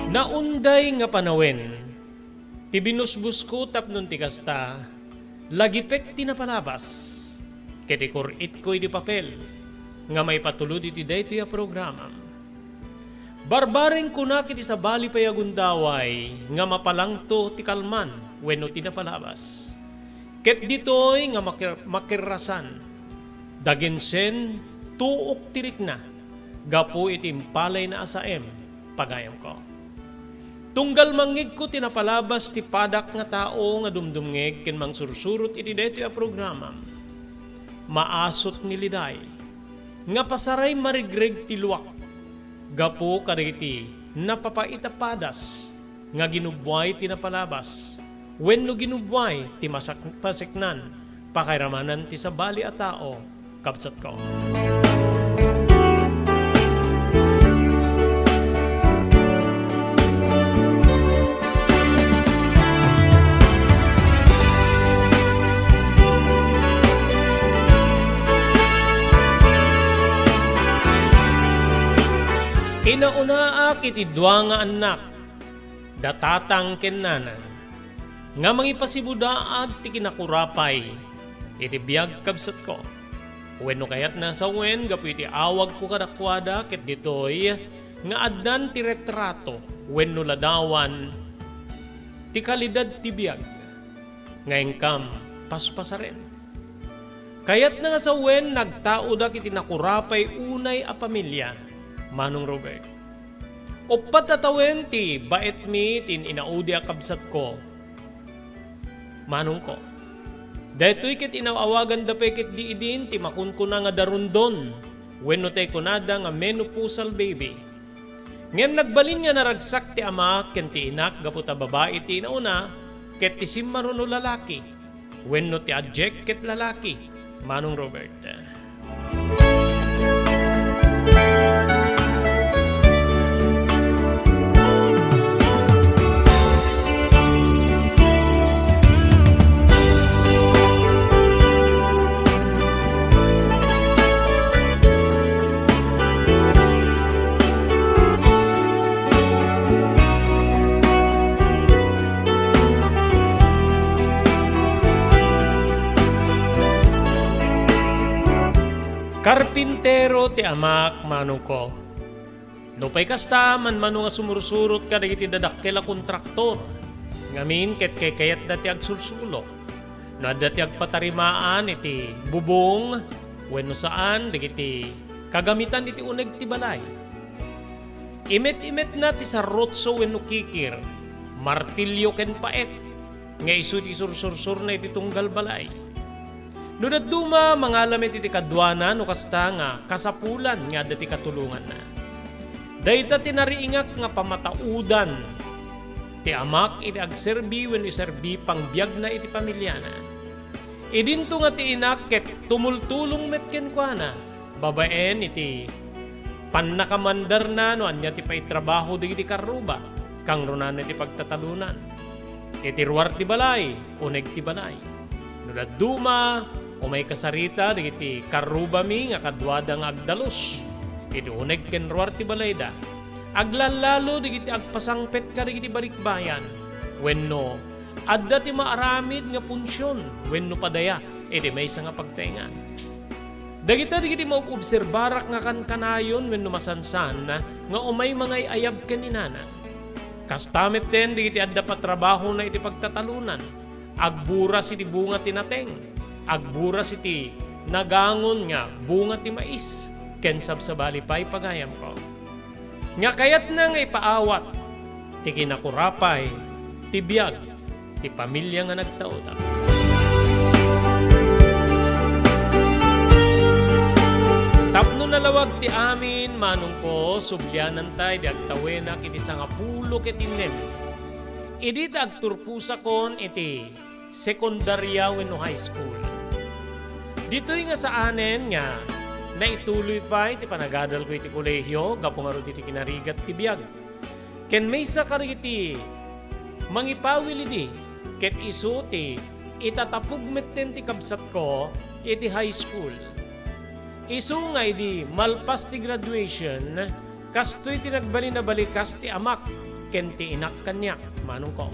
Naunday nga panawen, ti binusbosko tapno ti kasta, lagipek ti napalabas, ket ikor-itko iti papel nga maipatulod iti daytoy a programam. Barbareng kunak iti sabali pay a gundaway nga mapalangto ti kalman wenno ti napalabas. Ket ditoy nga makir-, makirrasan, daginsen tuok ti rikna gapu iti impalayna a saem, pagayamko. Tunggal mangngegko ti napalabas ti padak nga tao nga dumdumngeg ken mangsursurot iti daytoy a programam, maasut ni Liday nga pasaray marigreg ti luak gapu kadagiti napapait a padas nga ginubbuay ti napalabas wenno ginubbuay ti masak-, paseknan, pakairamanan ti sabali a tao, kabsatko. Kinaunaak iti dua nga annak, da tatang ken nanang, nga mangipasibudaad ti kinakurapay iti biag, kabsatko. Wenno kayatna sawen gapu iti awagko kadakuada ket ditoy nga addan ti retrato wenno ladawan ti kalidad ti biag nga inkam paspasaren. Kayatna nga sawen nagtaodak iti nakurapay unay a pamilia, Manong Robert. Uppat a tawen ti baetmi ti in-inaudi a kabsatko, manongko. Daytoy ket inaw-awaganda pay ketdi idin ti makunkuna nga darundon wenno tay kunada nga menopausal baby. Ngem nagbalin nga naragsak ti ama ken ti inak gapu ta babai ti inauna ket ti simmaruno lalaki. Wenno ti adiak ket lalaki, Manong Robert. Karpintero ti amak, manongko. Nupay kasta, manmano nga sumursurot kadagiti dadakkel a kontraktor. Ngamin ket kaykayatda ti agsulsulo. No adda ti agpatarimaan iti bubong wenno saan dagiti kagamitan iti uneg ti balay. Imet-imetna ti sarrutso wenno kikir, martilyo ken paet nga isu ti isursursurna iti tunggal balay. No dadduma, mangala met iti kaduana no kasta nga kasapulan nga adda ti katulonganna. Dayta ti nariingak nga pamataudan ti amak iti agserbi wenno iserbi pangbiagna iti pamiliana. Idinto nga ti inak ket tumultulong met kenkuana, babaen iti pannakamandarna no ania ti paitrabaho dagiti karruba, kangrunana iti pagtatalonan. Iti ruar ti balay, uneg ti balay. No dadduma, umay kasarita dagiti karrubami nga kaduada nga agdalus iti uneg ken ruar ti balayda. Aglallalo dagiti agpasangpet kadagiti balikbayan wenno adda ti maaramid nga punsion wenno padaya iti maysa nga pagtaengan. Dagita dagiti maobserbarak nga kankanayon wenno masansan nga umay mangay-ayab ken ni nanang. Kasta metten dagiti adda patrabahona iti pagtatalonan, agburas iti bunga ti nateng, agburas iti nagangon nga bunga ti mais, ken sabsabali pay pagayamko. Nga kayatna nga ipaawat ti kinakurapay ti biag ti pamilya nga nagtaudam. Tapno nalawag ti amin, manongko, subliananta idi agtawenak iti sangapulo ket innem. Idi ta agturposakon iti sekundaria wenno high school. Ditoy nga saanen nga naituloy pay ti panagadalko iti kolehio gapu ngarud iti kinarigat ti biag. Ken maysa kadagiti mangipawil idi ket isu ti itatapog metten ti kabsatko iti high school. Isu nga idi malpas ti graduation, kastoy ti nagbalin a balikas ti amak ken ti inak kaniak, manongko.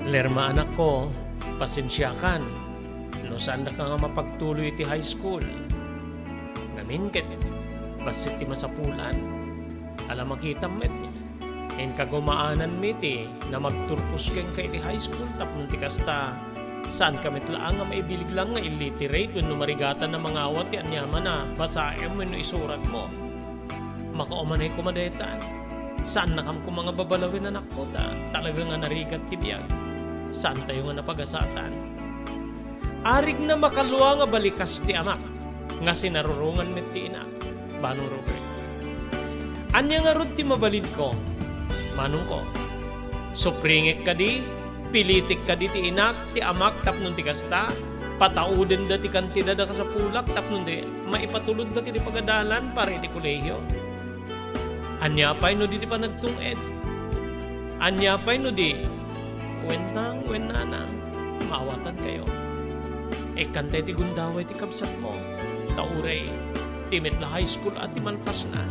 Lerma, anakko, pasensiakan no saannak nga mapagtuloy iti high school. Ngamin ket bassit ti masapulan. Ala, makitam met. Inka gumaananmi ti namagturpos kenka iti high school tapno ti kasta, saanka met laeng nga maibileg laeng nga illiterate wenno marigatan a mangawat ti aniaman a basaem wenno isuratmo. Makaumanay koma daytan. Saannakam koma nga babalawen, anakko, ta talaga nga narigat ti biag. Saantayo nga napagasatan. Arigna makalua nga balikas ti amak, nga sinarurongan met ti inak, Manong Robert. Ania ngarud ti mabalinko, manongko? Supringek kadi, pilitek kadi ti inak, ti amak tapno ti kasta, pataudenda ti kantidad a kasapulak tapno ti maipatulodda iti pagadalan para iti kolehio? Ania pay no di ti panagtung-ed? Ania pay no di, "Wen tang, wen nanang, maawatankayo. Ikkantay ti gundaway ti kabsatmo, ta uray ti met la high school a ti malpasna.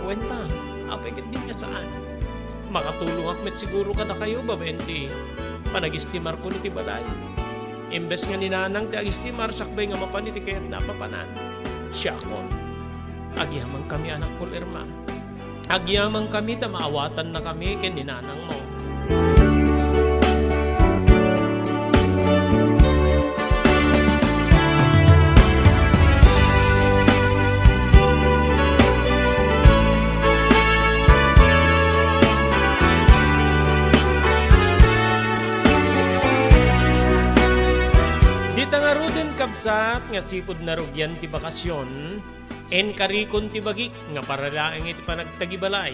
Wen ta, apay ket di nga saan. Makatulongak met siguro kadakayo babaen ti panagistimarkon iti balay. Imbes nga ni nanang ti agistimar sakbay nga mapan iti kayatna a papanan, siakon." Agyamankami, anakko, Lerma. Agyamankami ta maawatannakami ken ni nanangmo. Dita ngaruden, kabsat, nga sipud narugian ti bakasion, inkarikon ti bagik nga para laeng iti panagtagibalay,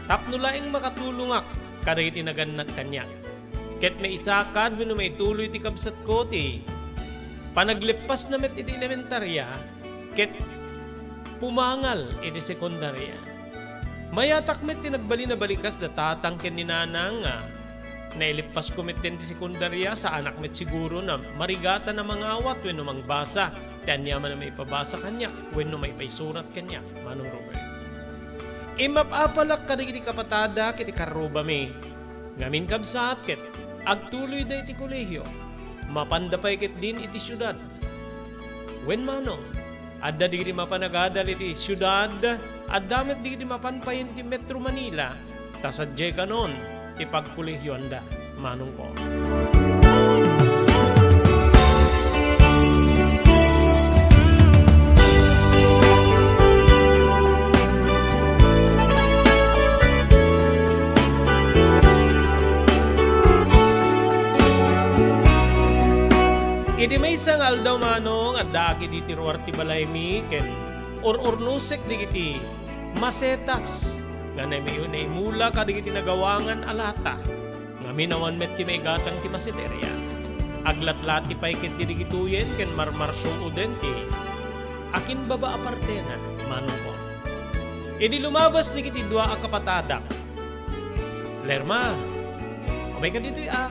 tapno laeng makatulongak kadagiti nagannak kaniak. Ket naisakad wenno maituloy ti kabsatko ti panagleppasna met iti elementaria ket pumangal iti sekundaria. Mayatak met ti nagbalin a balikas da tatang ken ni nanang nga naileppasko met ti sekundaria, saanak met siguro a marigatan a mangawat wenno mangbasa ti aniaman a maipabasa kaniak wenno maipaisurat kaniak, Manong Robert. Immap-apalak kadagiti kapatadak iti karrubami. Ngamin, kabsat, ket agtuloyda iti kolehio. Mapanda pay ketdin iti siudad. Wen, manong, adda dagiti mapan agadal iti siudad, adda met dagiti mapan payen iti Metro Manila, ta sadiay kanon ti pagkolehioanda, manongko. Iti maysa nga aldaw, manong, addaak idi ti ruar ti balaymi ken Ur-urnosek dagiti masetas nga naimu-, naimula kadagiti nagawangan a lata, ngamin awan met ti maigatang ti masederia. Aglatlati pay ketdi dagitoyen ken marmarsuoden ti akinbaba a partena, manongko. Idi lumabas dagiti dua a kapatadak, "Lerma, umayka ditoy a.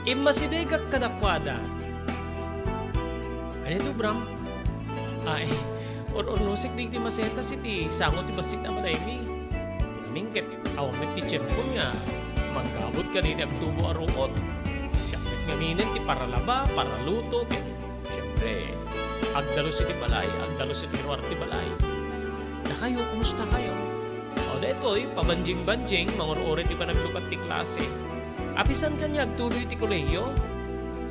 Immasidegak kadakuada." "Ania ti ubram?" "Ay, ur-urnosek dagiti masetas iti sango ti bassit a balaymi. Ngamin ket awan met ti tiempon nga manggabut kadagiti agtubo a ruot. Siak met ngaminen ti paralaba, paraluto, ket siempre, agdalus iti balay, agdalus iti ruar ti balay. Dakayo, kumustakayo?" O daytoy, pabanjing-banjing, mangur-uray ti panaglukat ti klase. Apisan kaniak agtuloy ti kolehiyo?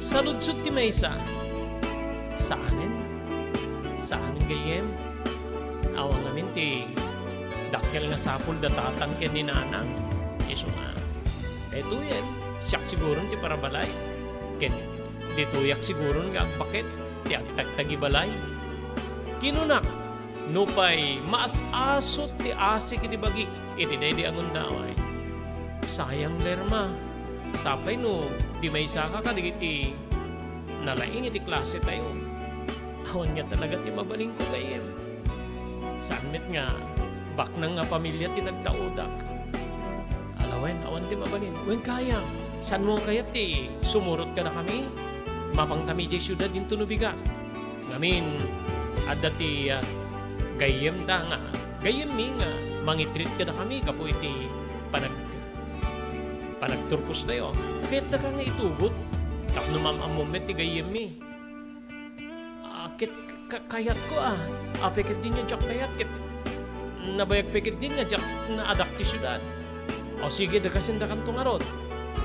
Saludsod ti maysa. Saanen. Saanen, gayyem. Awan ngamin ti dakkel nga sapul da tatang ken ni nanang. Isu nga, daytoyen, siak siguron ti parabalay. Ken ditoyak siguron nga agbaket ti agtagtagibalay. Kinunak, nupay maas-asut ti asik iti bagik iti daydi a gundaway. Sayang, Lerma, sapay no di maysaka kadagiti nalaing iti klasetayo. Awan nga talaga ti mabalinko, gayyem. Saan met nga baknang nga pamilia ti nagtaudak. Ala wen, awan ti mabalin. Wen kayat, saanmo nga kayat ti sumurot kadakami? Mapankami idiay siudad intono bigat. Ngamin, adda ti, ah, gayyemda nga, gayyemmi nga mangitreat kadakami gapu iti panag-, panagturposdayo. Kayatdaka nga itugot tapno maam-ammom met ti gayyemmi. Ah, ket ka-, kayatko a. Apay ketdin nga diak kayat, ket nabayag pay ketdin nga diak naadak ti siudad. O sige, dagasendakanto ngarud.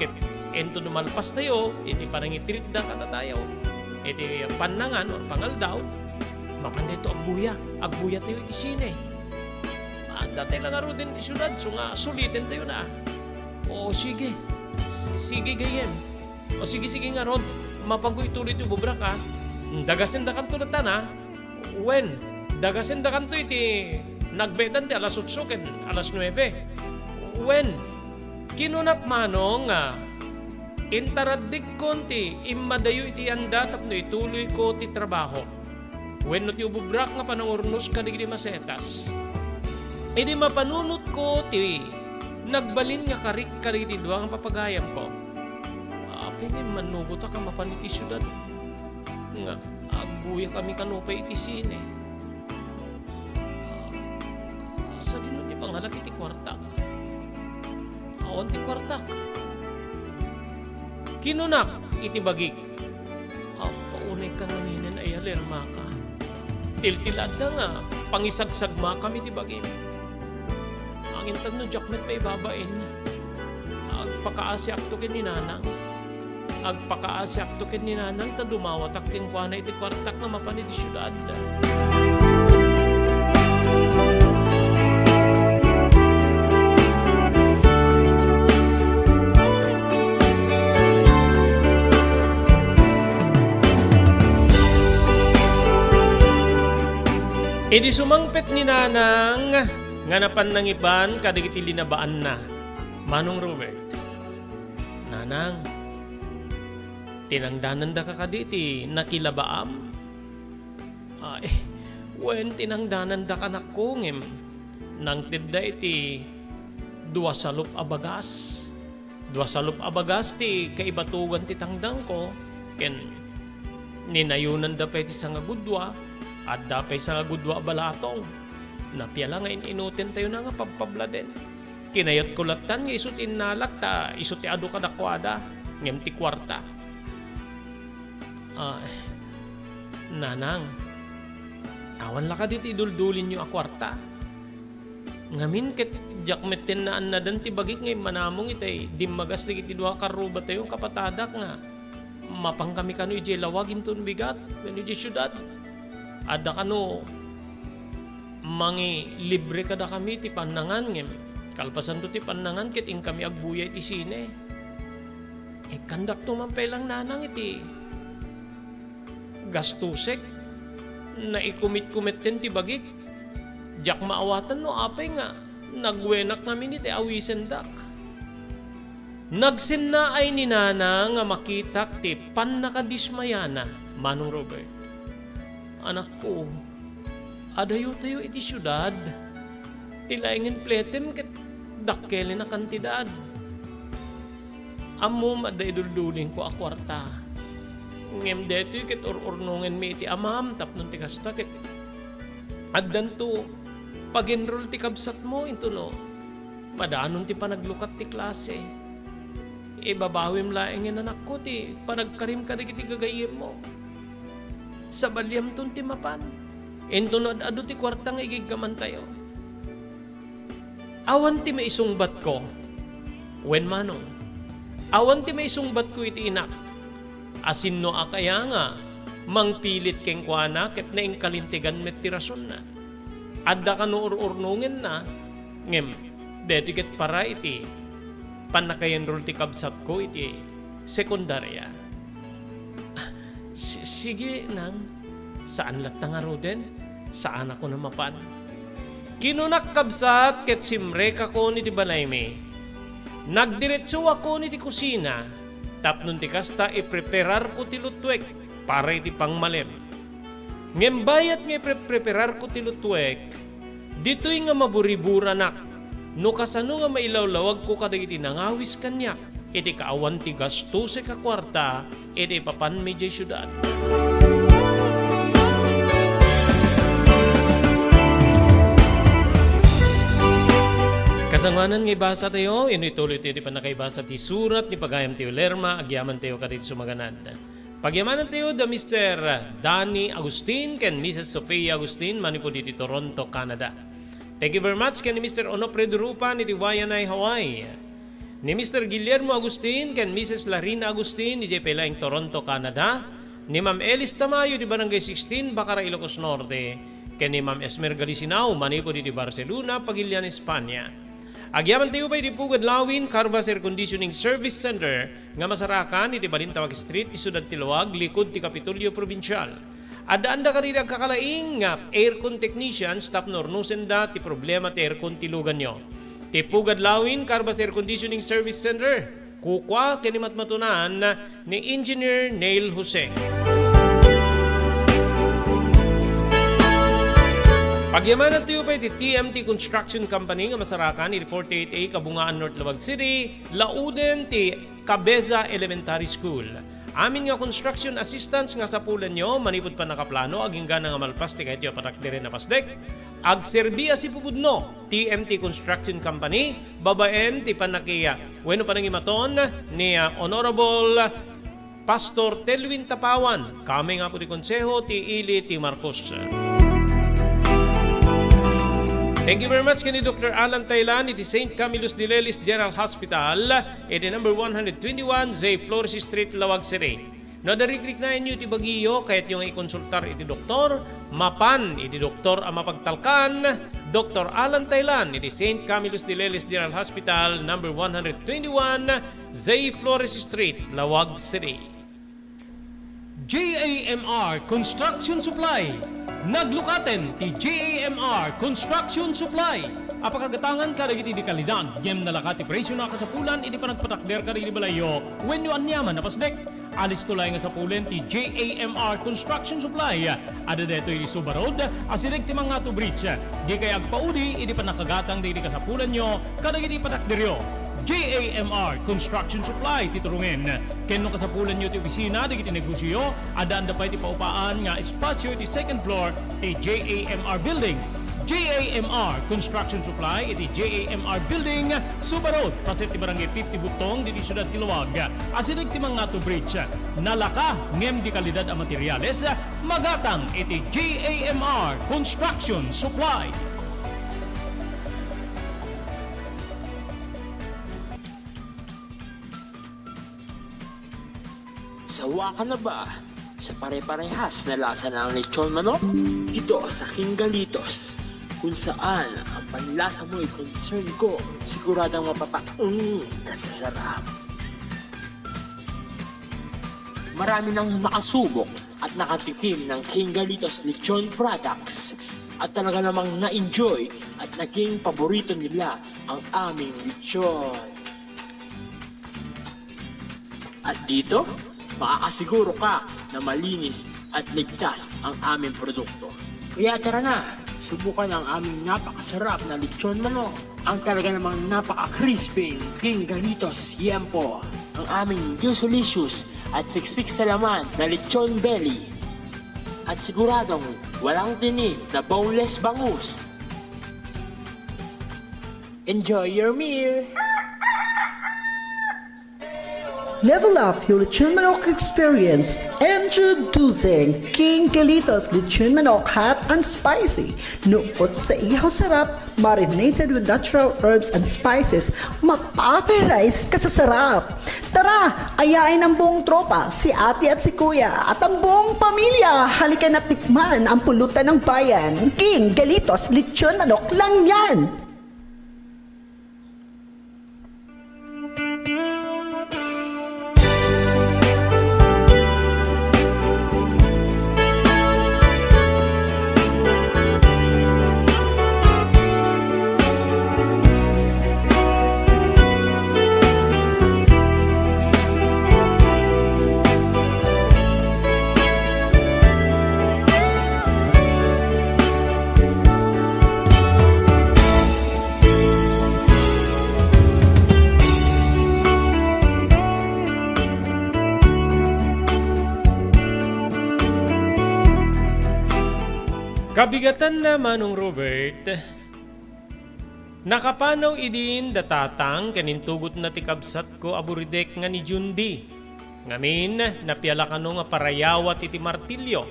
Ket intono malpastayo iti panangitreatda kadatayo iti pannangan or pangaldaw, mapandayto agbuya. Agbuyatayo iti sine. Adda tay la ngaruden ti siudad, isu nga sulitentayo na. O sige. S-, sige, gayyem. O sige, sige ngarud, mapanko ituloy ti ubobrak, a. Dagasendakanto latta, a. Wen, dagasendakanto iti nagbetan ti alas otso ken alas nuebe. Wen, kinunak manong nga intaraddikkon ti immadayo iti yanda tapno ituloyko ti trabaho wenno ti ubobrak nga panangurnos kadagiti masetas. Idi mapanunotko ti nagbalin nga karik kadagiti dua nga papagayamko, apay nga immannugotak a mapan iti siudad nga agbuyakami kano pay iti sine? Ah, sadino ti pangalak iti kuartak? Awan ti kuartak. Kinunak iti bagik, "Apay unay ka ngaminen, aya, Lermaka? Tiltilaadda nga pangisagsagmakam iti bagim. Ngem tapno diak met maibabain, agpakaasiakto ken ni Nanang. Agpakaasiakto ken ni Nanang ta dumawatak kenkuana iti kuartak nga mapan iti siudad." Idi sumangpet ni Nanang nga napan nangipan kadagiti linabaanna, Manong Robert, "Nanang, tinangdanandaka kadi ti nakilabaam?" "Ay, wen, tinangdananda, anakko, ngem nangtedda iti dua salup a bagas. Dua salup a bagas ti kaibatogan ti tangdangko, ken ninayonanda pay ti sangagudua, adda pay sangagudua a balatong. Napia la nga in-inutentayo na nga pabpabladen. Kinayatko lattan nga isu ti innalak ta isu ti adu kadakuada, ngem ti kuarta." "Ah, Nanang, awan la kadi ti iduldulinyo a kuarta? Ngamin ket diak metten naannadan ti bagik nga immanamong itay dimmagas dagiti dua a karrubatayo a kapatadak nga mapankami kano idiay lawag inton bigat wenno idiay siudad. Adda kano mangilibre kadakami ti pannangan, ngem kalpasanto ti pannangan ket inkami agbuya iti sine. Ikkandakto man pay lang, Nanang, iti gastosek. naikumitkumetten ti bagik. Diak maawaten no apay nga nagwenak ngamin iti awisendak. Nagsennaay ni Nana nga makitak ti pannakadismayana, Manong Robert. Anakko, adayotayo iti siudad. Ti laengen pletem ket dakkelen a kantidad. Ammom, adda iduldulingko a kuarta. Ngem daytoy ket ur-urnongenmi iti amam tapno ti kasta ket addanto pag-enroll ti kabsatmo intono madanon ti panaglukat ti klase. Ibabawim laengen, anakko, ti panagkarim kadagiti gagayyemmo. Sabaliamton ti mapan. Intono ad-adu ti kuarta nga igiggamantayo. Awan ti maisungbatko. Wen, Manong, awan ti maisungbatko iti inak. Asinno a kaya nga mangpilit kenkuana ket naingkalintegan met ti rasonna? Adda kano ur-urnongenna, ngem daytoy ket para iti pannaka-enroll ti kabsatko iti sekundaria. "Si-, sige, Nang. Saan latta ngaruden? Saanakon a mapan." Kinunak kabsat ket simrekakon iti balaymi. Nagdiretsoakon iti kusina tapno ti kasta iprepararko ti luttuek para iti pangmalem. Ngem bayat nga ipreprepararko ti luttuek, ditoy nga maburiburanak no kasano nga mailawlawagko kadagiti nangawis kaniak iti kaawan ti gastosek a kuarta iti ipapanmi idiay siudad. Kasangoanan nga ibasatayo, inno ituloytayo ti pannakaibasa ti surat ni pagayam ti Lerma, agyamantayo kadagiti sumaganad. Pagyamanantayo da Mister Danny Agustin ken Missus Sofia Agustin manipud iti Toronto, Canada. Thank you very much ken ni Mister Onofre Durupan iti Waianae, Hawaii. Ni Mister Guillermo Agustin ken Missus Larina Agustin idiay pay laeng Toronto, Canada. Ni Ma'am Elis Tamayo iti Barangay sixteen, Bacara, Ilocos Norte, ken ni Ma'am Esmer Galisinao manipud iti Barcelona, Pagilian, Espania. Agyamantayo pay iti Pugad Lawin Carbas Air Conditioning Service Center nga masarakan iti Balintawak Street, ti siudad ti Laoag, likud ti Kapitolyo Probinsial. Addaanda kadagiti agkakalaing nga aircon technicians tapno urnosenda ti problema ti aircon ti luganyo. Ti Pugad Lawin Carbas Air Conditioning Service Center, kukua ken ni matmatunan ni Engineer Neil Jose. Pagyamanantayo pay ti T M T Construction Company nga masarakan iti forty-eight A Kabungaan, North Laoag City, lauden ti Cabeza Elementary School. Amin nga construction assistance nga sapulanyo manipud pannakaplano agingga na nga malpas ti kayatyo a patakderen a pasdek, agserbi a sipupudno ti T M T Construction Company babaen ti pannaki-, wenno panangimaton ni, ah, Honorable Pastor Telwin Tapawan, kamay nga apo ti Konseho ti Ili ti Marcos. Thank you very much ken ni Doctor Alan Taylan iti Saint Camillus de Lelis General Hospital, iti number one hundred twenty-one J Flores Street, Laoag City. No adda rikriknaenyo iti bagiyo, kayatyo nga ikonsultar iti doktor, mapan iti doktor a mapagtalkan, Doctor Alan Taylan iti Saint Camillus de Lelis General Hospital, number one hundred twenty-one J Flores Street, Laoag City. J A M R Construction Supply. Naglukaten ti J A M R Construction Supply a pakagatangan kadagiti dekalidad ngem nalaka ti presio a kasapulan iti panagpatakder kadagiti balayyo wenno aniaman a pasdek. Alisto laeng nga sapulen ti J A M R Construction Supply. Adda daytoy iti Suba Road, asideg ti Mangato Bridge. Dikay agpaudi iti pannakagatang dagiti kasapulanyo kadagiti patakderyo. J A M R Construction Supply ti turongen. Ken no kasapulanyo ti opisina dagiti negosioyo, addaanda pay ti paupaan nga espasio iti second floor ti J A M R Building. J A M R Construction Supply iti J A M R Building, Suba Road, paset ti Barangay fifty Butong, ditoy siudad ti Laoag, asideg ti Mangato Bridge. Nalaka ngem dekalidad a materiales, magatang iti J A M R Construction Supply. Sawa ka na ba sa pare-parehas na lasa ng lechon manok? Ito sa King Galitos, kung saan ang panlasa mo'y concern ko, siguradong mapapaung ka sa sarap. Marami nang nakasubok at nakatikim ng King Galitos Lechon products at talaga namang na-enjoy at naging paborito nila ang aming lechon. At dito, makakasiguro ka na malinis at ligtas ang aming produkto. Kaya tara na, subukan ang aming napakasarap na lechon manok, ang talaga namang napaka-crispy King Galitos Yempo, ang aming juicelicious at siksik sa laman na lechon belly, at siguradong walang tinik na boneless bangus. Enjoy your meal! Level up your lechon manok experience. Introducing King Galitos Lechon Manok Hot and Spicy. Nukot sa ihaw sarap, marinated with natural herbs and spices, mapaparize ka sa sarap. Tara, ayain ang buong tropa, si ate at si kuya, at ang buong pamilya. Halika na tikman ang pulutan ng bayan. King Galitos Lechon Manok lang yan! Kabigatanna, Manong Robert, nakapanaw idin da tatang ken intugotna ti kabsatko a buridek nga ni Jundi. Ngamin, napiala kano nga parayawat iti martilio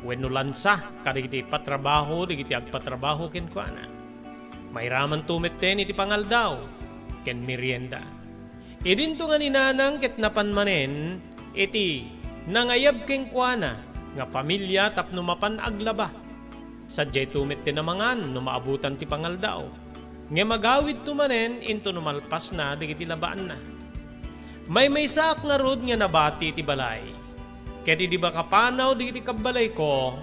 wenno lansa kadagiti patrabaho dagiti agpatrabaho kenkuana. Mairamanto metten iti pangaldaw ken merienda. Idinto nga ni Nanang ket napan manen iti nangayab kenkuana nga pamilia tapno mapan aglaba. Sadiayto met ti namangan no maabutan ti pangaldaw. Ngem agawidto manen intono malpasna dagiti labaanna. Maymaysaak ngarud nga nabati iti balay. Ket idi makapanaw dagiti kabbalayko,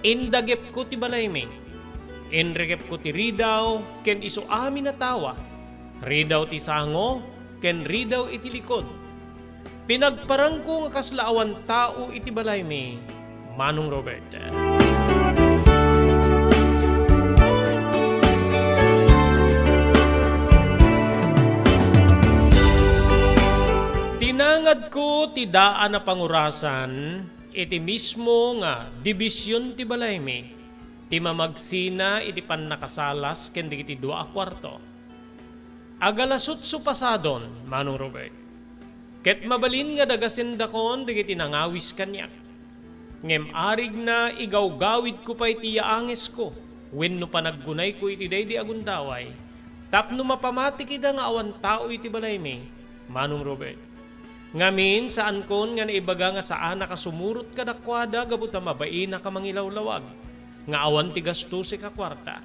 indagepko ti balaymi. Inrikepko ti ridaw ken isu amin a tawa. Ridaw ti sango ken ridaw iti likod. Pinagparangko nga kasla awan tao iti balaymi, Manong Robert. Tinangadko ti daan a pangurasan iti mismo nga dibision ti balaymi, ti mamagsina iti pannakasalas ken dagiti dua a kuarto. Agalasutso pasadon, Manong Robert. Ket mabalin nga dagasendakon dagiti nangawis kaniak. Ngem arigna igawgawidko pay ti yaangesko wenno panaggunayko iti daydi a gundaway tapno mapamatik ida nga awan tao iti balaymi, Manong Robert. Ngamin, saankon nga naibaga nga saanak a sumurot kadakuada gapu ta mabainak a mangilawlawag nga awan ti gastosek a kuarta.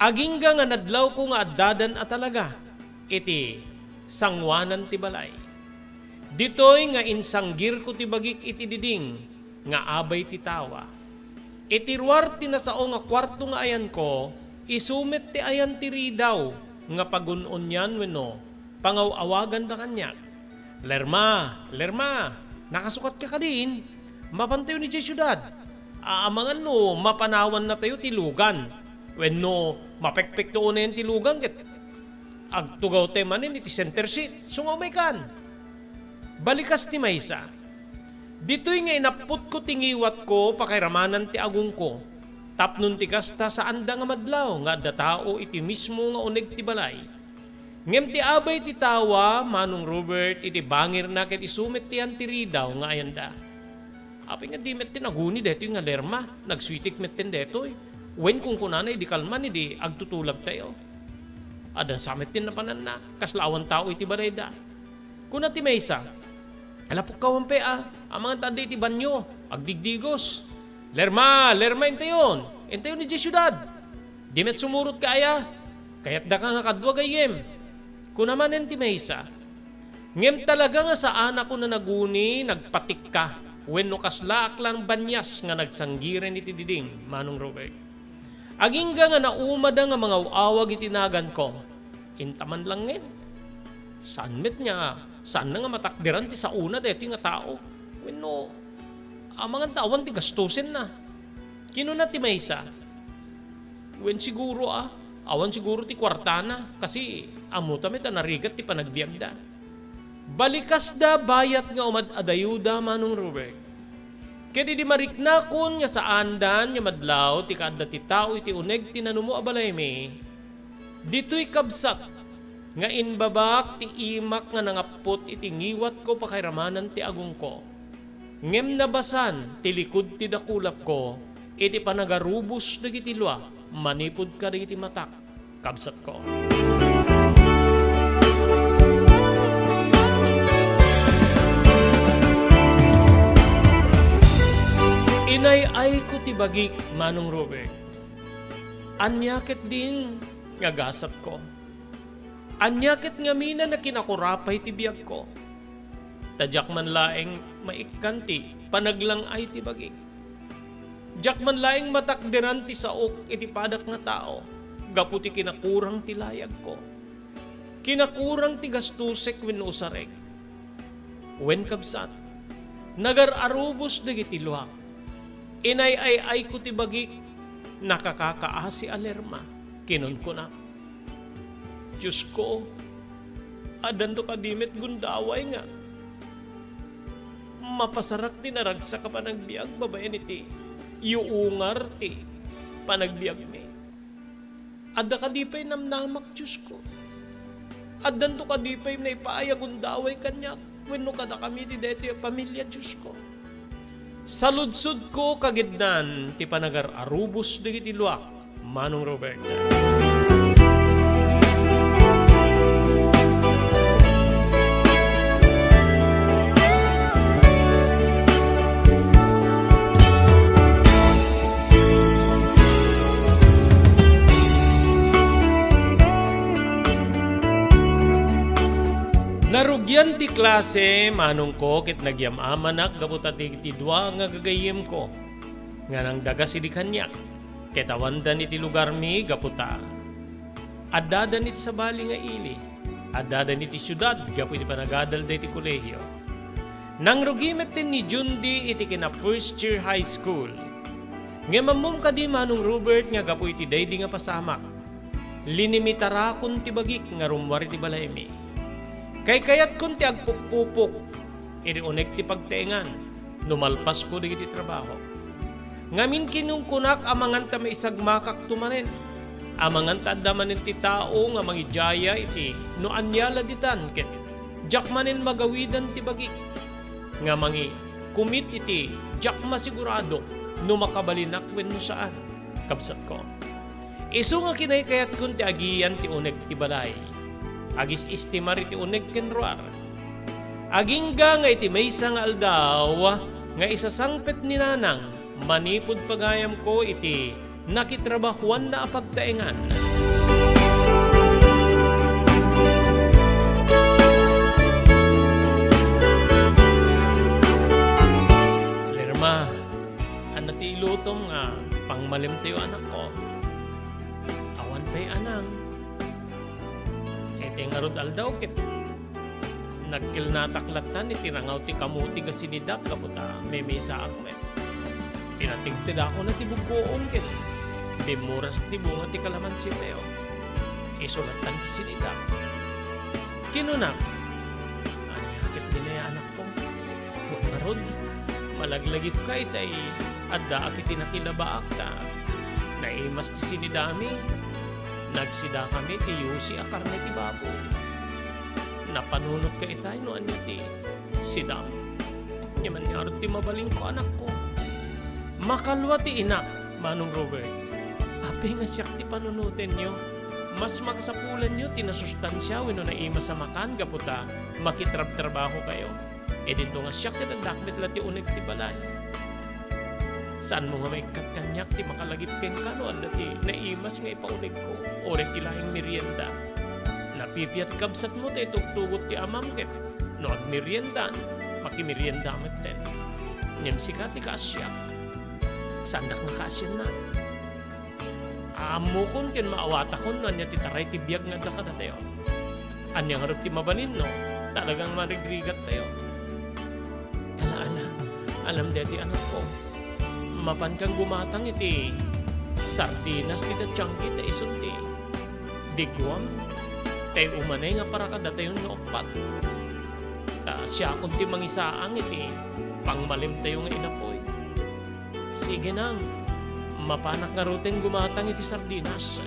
Agingga nga nadlawko nga addadan a talaga iti sangoanan ti balay. Ditoy nga insanggirko ti bagik iti diding nga abay ti tawa. Iti ruar ti nasao nga kuarto nga ayanko, isu met ti ayan ti ridaw nga pagun-onian wenno pangaw-awaganda kaniak. "Lerma, Lerma, nakasukatka kadin? Mapantayo idiay siudad. Amangan no mapanawannatayo ti lugan. Wenno mapekpekto unayen ti lugan ket agtugawtayo manen iti center seat. Sunga umaykan." Balikas ti maysa. Ditoy nga inapputko ti ngiwatko, pakairamanan ti agongko. Tapno ti kasta, saanda nga madlaw nga adda tao iti mismo nga uneg ti balay. Ngem ti abay ti tawa, Manong Robert, iti bangirna ket isu met ti ayan ti ridaw nga ayanda. Apay nga di met ti naguni detoy nga Lerma, nagsuitik met ten detoy. Wen kunkunana idi kalman idi agtutulagtayo. Adda sa met ti napananna, kasla awan tao iti balayda. Kuna ti maysa, "Alapukkawan pay a, amangan ta adda iti banio, agdigdigos." "Lerma, Lerma, intayon, intayon idiay siudad. Di met sumurot ka aya? Kayatdaka nga kadua gayyem." Kuna manen ti maysa, "Ngem talaga nga saanakon a naguni, nagpatikka. wenno kaslaak lang banias nga nagsanggiren iti diding, Manong Robert. Agingga nga naumada nga mangaw-awag iti naganko, inta man langngem. Saan met nga, saanna nga matakderan ti saona daytoy nga tao? Wenno, amangan ta awan ti gastusenna. Kinuna ti maysa, "Wen siguro a, awan siguro ti kuartana, kasi ammota met a narigat ti panagbiagda." Balikasda bayat nga umad-adayoda, Manong Robert. Ket idi mariknakon nga saandan nga madlaw ti kaadda ti tao iti uneg ti nanumo a balaymi, ditoy kabsat nga imbabak ti imak nga nangappot iti ngiwatko pakairamanan ti agongko. Ngem nabasan ti likud ti dakulapko iti panagarubos dagiti lua manipud kadagiti matak. Kabsatko. Inay-ayko ti bagik, Manong Robert. Ania ketdin nga gasatko? Ania ket ngamin a kinakurapay ti biagko? Ta diak man laeng maikkan ti panaglang-ay ti bagik. Diak man laeng matakderan ti saok iti padak nga tao gapu ti kinakurang ti layagko. Kinakurang ti gastusek wenno usarek. Wen, kabsat, nagar-arubos dagiti luak. Inay-ay-ayko ti bagik, nakakakaasi a lerma, kinunkunak. Diosko, addanto kadi met gundaway nga mapasarak ti naragsak a panagbiag babaen iti yuungar ti panagbiagmi. Adda kadi pay namnamak, Diosko? Addanto kadi pay naipaay a gundaway kaniak wenno kadakami ti daytoy a pamilia, Diosko? Saludsodko kagiddan ti panagar-arubos dagiti luak, Manong Robert. Narugian ti klase, manongko, ket nagyam-amanak gapu ta ti, ti dua nga gagayyemko nga nangdagas idi kaniak, ket awandan iti lugarmi gapu ta addadan iti sabali nga ili, addadan iti siudad gapu iti panagadalda iti kolehio. Nangrugi met ni Jundi iti kina first year high school. Ngem ammom kadi, Manong Robert, nga gapu iti daydi nga pasamak, linimitarakon ti bagik nga rummuar iti balaymi. Kaykayatkon ti agpukpupok iti uneg ti pagtaengan no malpasko dagiti trabaho. Ngamin kinunkunak amangan ta maisagmakakto manen, amangan ta adda manen ti tao nga mangidiaya iti no ania la ditan ket diak manen magawidan ti bagik nga mangikumit iti diak masigurado no makabalinak wenno saan, kabsatko. Isu nga kinaykayatkon ti agiyan ti uneg ti balay. Agis-istimar iti uneg ken ruar. Agingga nga iti maysa nga aldaw nga isasangpet ni Nanang manipud pagayamko iti nakitrabahuanna a pagtaengan. Lerma, ania ti ilutom nga pangmalimtayo, anakko? Awan pay, anang. Iti ngarud aldaw ket nagkelnatak lattan iti rangaw ti kamuti nga sinidak gapu ta memaysaak met. Pinatigtedakon ti buggoom ket bimmuras ti bunga ti kalamansi tayo. Isu lattan ti sinidak. Kinunak, "Ania ket dinaya, anakko? Wen ngarud, malaglagipka itay addaak iti nakilabaak ta naimas ti sinidami. Nagsidakami ti yusi a karne ti baboy. Napanunotka itay no ania ti sidam. Ngem ania ngarud ti mabalinko, anakko?" Makalua ti inak, Manong Robert. Apay nga siak ti panunotenyo? Mas makasapulanyo ti nasustansia wenno naimas a makan gapu ta makitrabtrabahokayo. Idinto nga siak ket addak met la ti uneg ti balay. Saanmo nga maikkat kaniak ti makalagip kenka no adda ti naimas nga ipaunegko, uray ti laeng merienda. Napipia ti kabsatmo ta itugtugot ti amam ket no agmeriendan, makimerienda metten. Ngem sika ti kaasiak. Saandak nga kaasianna. Ammokon ken maawatakon no ania ti taray ti biag nga adda kadatayo. Ania ngarud ti mabalin no talagang marigrigattayo? Ala, ala, alam daytoy, anakko. Mapankan gumatang iti sardinas ti dattiangki ta isun ti di Guam, tay umanay nga para kadatayon nga uppat. Ta siakon ti mangisaang iti pangmalimtayo nga inapuy. Sige nang, mapanak ngaruden gumatang iti sardinas.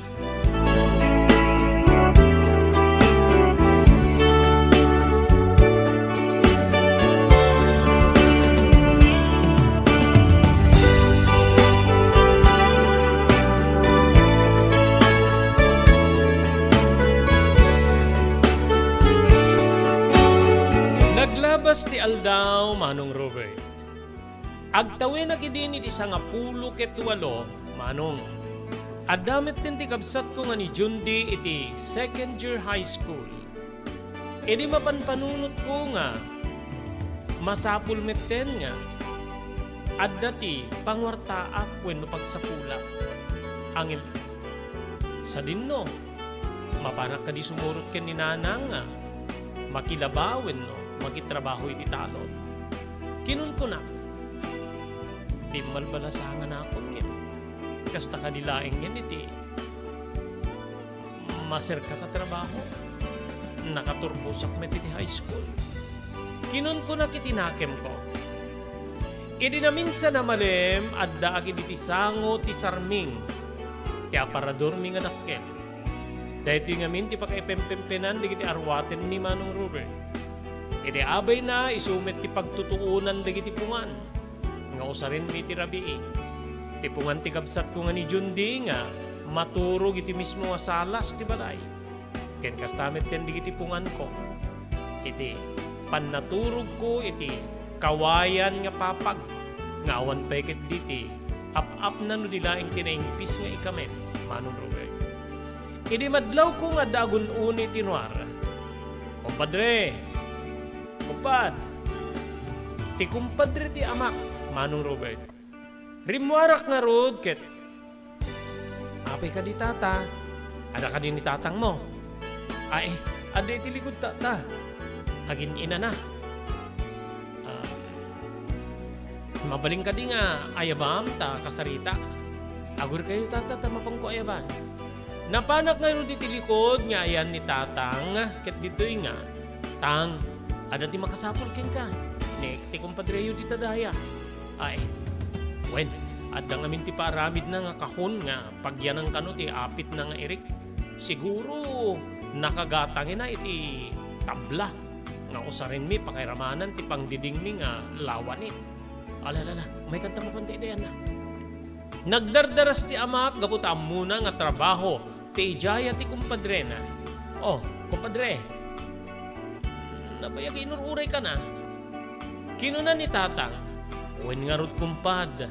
Naglabas ti aldaw, Manong Robert. Agtawenak idin iti sangapulo ket walo, Manong. Adda metten ti kabsatko nga ni Jundi iti second year high school. Idi mapanpanunotko nga masapul metten nga adda ti panguartaak wenno pagsapulak. Ngem sadinno, mapanak kadi sumurot ken ni Nanang nga makilaba wenno makitrabaho iti talon? Kinunkunak, "Bimmalbalasanganakon ngem kasta kadi laengen iti maserkak a trabaho. Nakaturposak met iti high school." Kinunkunak iti nakemko, "Idi naminsan a malem, addaak idi ti sango ti sarming ti aparadormi nga dakkel. Daytoy ngamin ti pakaipempempenan dagiti aruatenmi, Manong Robert. Iti abayna, isu met ti pagtutuonan dagiti pungan nga usarenmi iti rabii. Ti pungan ti kabsatko nga ni Jundi nga maturog iti mismo nga salas ti balay. Ken kasta metten dagiti punganko iti pannaturogko iti kawayan nga papag nga awan pay ketdi ti ap-apna no di laeng ti naimpis nga ikamen, Manong Robert." Idi madlawko nga adda agun-uni ti ruar, "Kumpadre, kumpad, ti kumpadre ti amak, Manong Robert." Rimmuarak ngarud ket, "Apay kadi, Tata? Adda kadi ni tatangmo?" "Ay, adda iti likud, Tata. Agin-inana." "Ah, mabalin kadi nga ayabam ta kasaritak? Agurkayo, Tata, ta mapanko ayaban." Napanak ngarud iti likud nga ayan ni Tatang, ket ditoy nga, "Tang, adda ti makasapul kenka. Ni ti kumpadreyo dita daya." Ay, wen, adda ngamin ti paaramidna nga kahon nga pagyanan kano ti apitna nga irik. Siguro, nakagatangina iti tabla nga usarenmi pakairamanan ti pangdidingmi nga lawani. Ala, ala, ala, umaykanta mapan ta idayanna. Nagdardaras ti amak gapu ta ammona nga trabaho ti idiay ti kumpadrena. "Oh, kumpadre, nabayag inur-uray ka na?" Kinuna ni Tatang, "Wen ngarud, kumpad,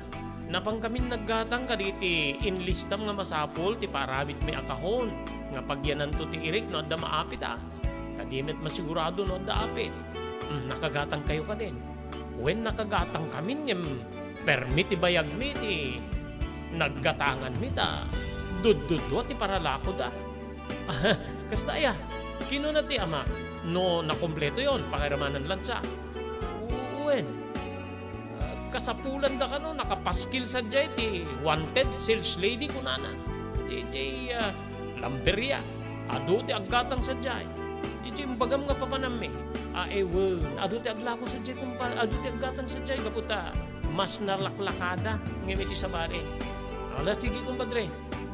napankamin naggatang kaditi inlistam nga masapul ti paaramidmi a kahon nga pagyananto ti irik no adda maapit a. Kadi met masigurado no adda apit." "Hmm, nakagatangkayo kadin?" "Wen, nakagatangkamin, ngem permi ti bayagmi ti naggatanganmi ta duddudua ti paralakoda." "Kasta aya?" kinuna ti ama. "No nakompletoyon, pakairamanan latta." "Wen, ah, kasapulanda kano, nakapaskil sadiay ti wanted sales lady," kunana. Diay, ah, lumberia. Adu ti aggatang sadiay. Diay imbagam nga papanammi. "Ay, wen, adu ti aglako sadiay, kumpa-, adu ti aggatang sadiay gapu ta mas nalaklakada ngem iti sabali." "Ala, sige, kumpadre.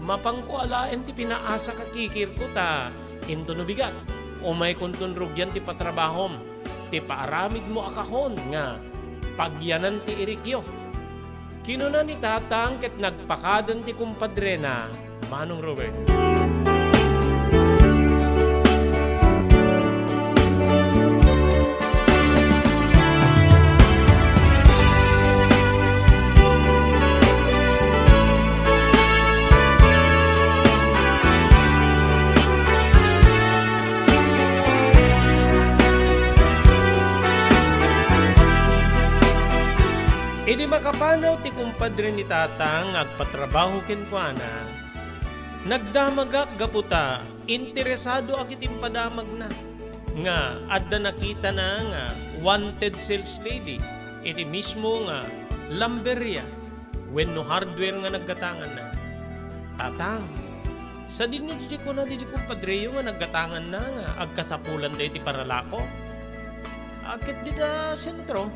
Mapanko alaen ti pinaasa ka kikirko ta into no bigat, umaykonton rugian ti patrabahom, ti paaramidmo a kahon nga pagyanan ti irikyo." Kinuna ni Tatang ket nagpakadan ti kumpadrena, Manong Robert. Panaw ti kumpadre ni Tatang nga agpatrabaho kenkuana, nagdamagak gapu ta interesado a ket impadamagna nga adda nakitana nga wanted sales lady iti mismo nga lumberia wenno hardware nga naggatanganna. "Tatang, sadino diay kuna diay kumpadreyo nga naggatanganna nga agkasapulan daytoy paralako? A, ket dita sentro,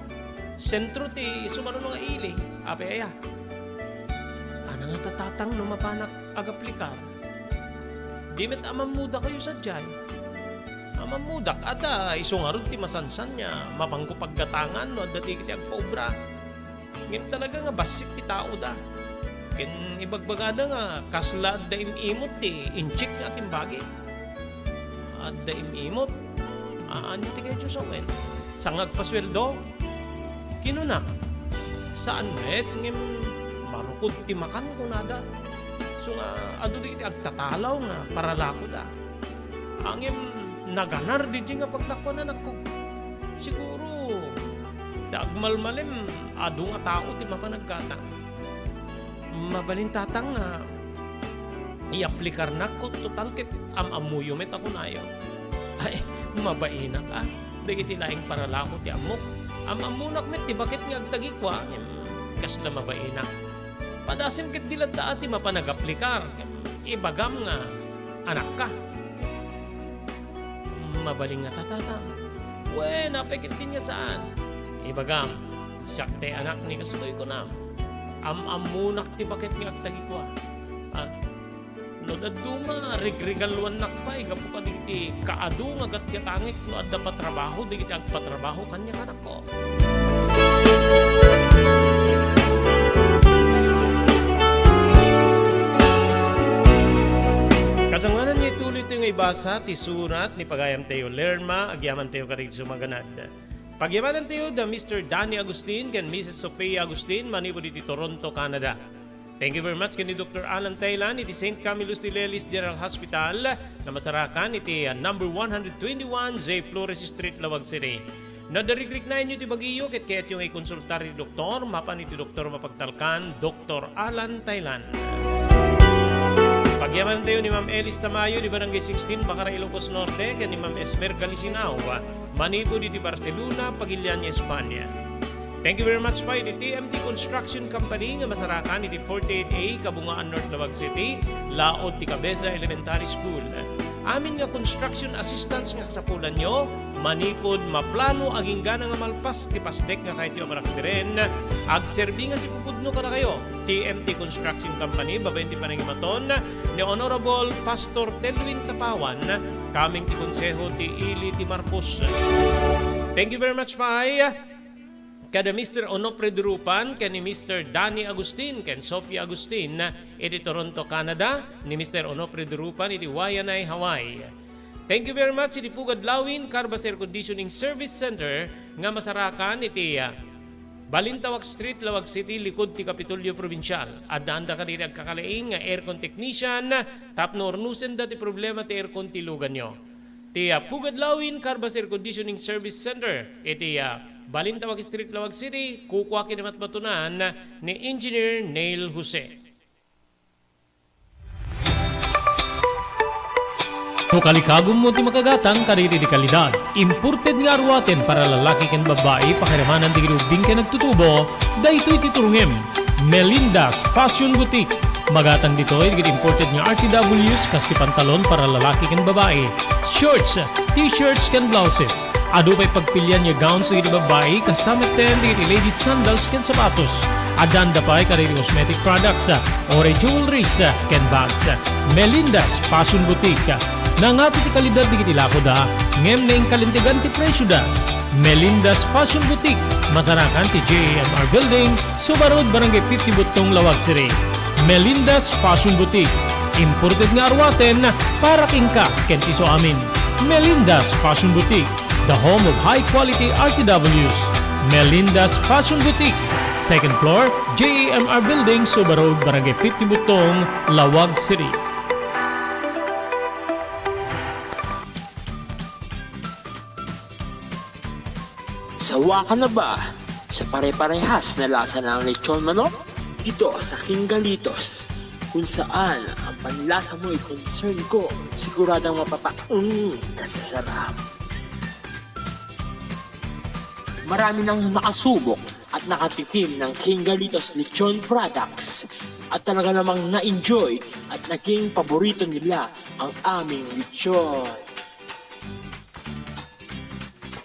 sentro ti sumaruno nga ili. Apay aya?" "Ania ngata, Tatang, no mapanak agaplikar? Di met a mammudakayo sadiay." "A, mammudak? Adda, isu ngarud ti masansan nga mapanko paggatangan no adda ti iti agpaobra. Ngem talaga nga bassit ti taoda. Ken ibagbagada nga kasla adda im-imot ti incheck nga akimbagi." "Adda im-imot? A, ania ti kayatyo sawen? Saan nga agpasueldo?" Kinuna, "Saan met, ngem marukod ti makan," kunada. "Isu nga adu dagiti agtatalaw nga paralakoda. A, ngem naganar diay nga paglakuan, anakko. Siguro, ta agmalmalem, adu nga tao ti mapan aggatang." "Mabalin, Tatang, nga iaplikarnak, ket total ket am-ammoyo met a kunayo." "Ay, mabainak a. Dagiti laeng paralako ti ammok. Am-ammonak met ti baket nga agtagikua, ngem kasla mabainak. Padasem ket di latta a ti mapan agaplikar. Ibagam nga anakka." "Mabalin ngata, Tatang?" "Wen, apay ket diay nga saan? Ibagam, siak tay anak ni kastoy kunam. Am-ammonak ti baket nga agtagikua. A, no dadduma, rigrigaluannak pay gapu kadagiti kaadu nga gatgatangek no adda patrabaho dagiti agpatrabaho kaniak, anakko." Kasangwanan nga ituloytayo nga ibasa ti surat ni pagayamtayo Lerma, agyamantayo kadagiti sumaganad. Pagyamanantayo da Mister Danny Agustin ken Missus Sofia Agustin manipud iti Toronto, Canada. Thank you very much ken ni Doctor Alan Thailand iti Saint Camillus de Lelis General Hospital nga masarakan iti, ah, number one hundred twenty-one J Flores Street, Laoag City. No adda rikriknaenyo ti bagiyo ket kayatyo nga ikonsultar ti doktor, mapan iti doktor mapagtalkan, Doktor Alan Thailand. Pagyamanantayo ni Ma'am Elis Tamayo di Barangay sixteen, Bacara, Ilocos Norte, ken ni Ma'am Esmer Galisinao, manipud iti Barcelona, Pagilian, Espanya. Thank you very much pay iti T M T Construction Company nga masarakan iti forty-eight A, Kabungaan, North Laoag City, laod ti Cabeza Elementary School. Amin nga construction assistance nga kasapulanyo, manipud maplano agingga nga malpas ti pasdek nga kayatyo a baraktiren, agserbi nga sipupudno kadakayo. T M T Construction Company, babaen ti panangimaton ni Honorable Pastor Tedwin Tapawan, coming ti Konseho ti Ili ti Marcos. Thank you very much pay kada Mister Onofre Durupan ken ni Mister Danny Agustin ken Sofia Agustin iti Toronto, Canada, ni Mister Onofre Durupan iti Waianae, Hawaii. Thank you very much iti Pugad Lawin Carbas Air Conditioning Service Center nga masarakan iti, ah, Balintawak Street, Laoag City, likud ti Kapitolyo Provincial. Addaanda kadagiti agkakalaing nga aircon technician tapno urnosenda ti problema ti aircon ti luganyo. Ti, ah, Pugad Lawin Carbas Air Conditioning Service Center iti, ah, Balintawak Street, Laoag City, kukua ken ni matmatunan ni Engineer Neil Jose. No kalikagummo ti makagatang kadagiti kalidad, imported nga aruaten para lalaki ken babbai, pakiramanan dagiti ubbing ken agtutubo, daytoy ti turongem. Melinda's Fashion Boutique. Magatang ditoy dagiti imported nga R T Ws kas ti pantalon para lalaki ken babbai, shorts, t-shirts ken blouses. Adu pay pagpilian nga gowns dagiti babbai, kasta metten dagiti ladies sandals ken sapatos. Addaanda pay kadagiti cosmetic products, uray jewelries, ken bags. Melinda's Fashion Boutique. Nangato ti kalidad dagiti lakoda, ngem naingkalintegan ti presioda. Melinda's Fashion Boutique, masarakan ti J A M R Building, Suba Road, Barangay fifty Buttong, Laoag City. Melinda's Fashion Boutique. Imported nga aruaten para kenka ken ti isuamin. Melinda's Fashion Boutique, the home of high quality R T Ws. Melinda's Fashion Boutique, second floor, J A M R Building, Suba Road, Barangay fifty Buttong, Laoag City. Sawa ka na ba? Sa pare-parehas na lasa ng lechon manok, dito sa King Galitos, kung saan ang panlasa mo'y concern ko, siguradong mapapa-, mm, kasasarap. Marami nang nakasubok at nakatikim ng King Galitos Lechon Products at talaga namang na-enjoy at naging paborito nila ang aming lechon.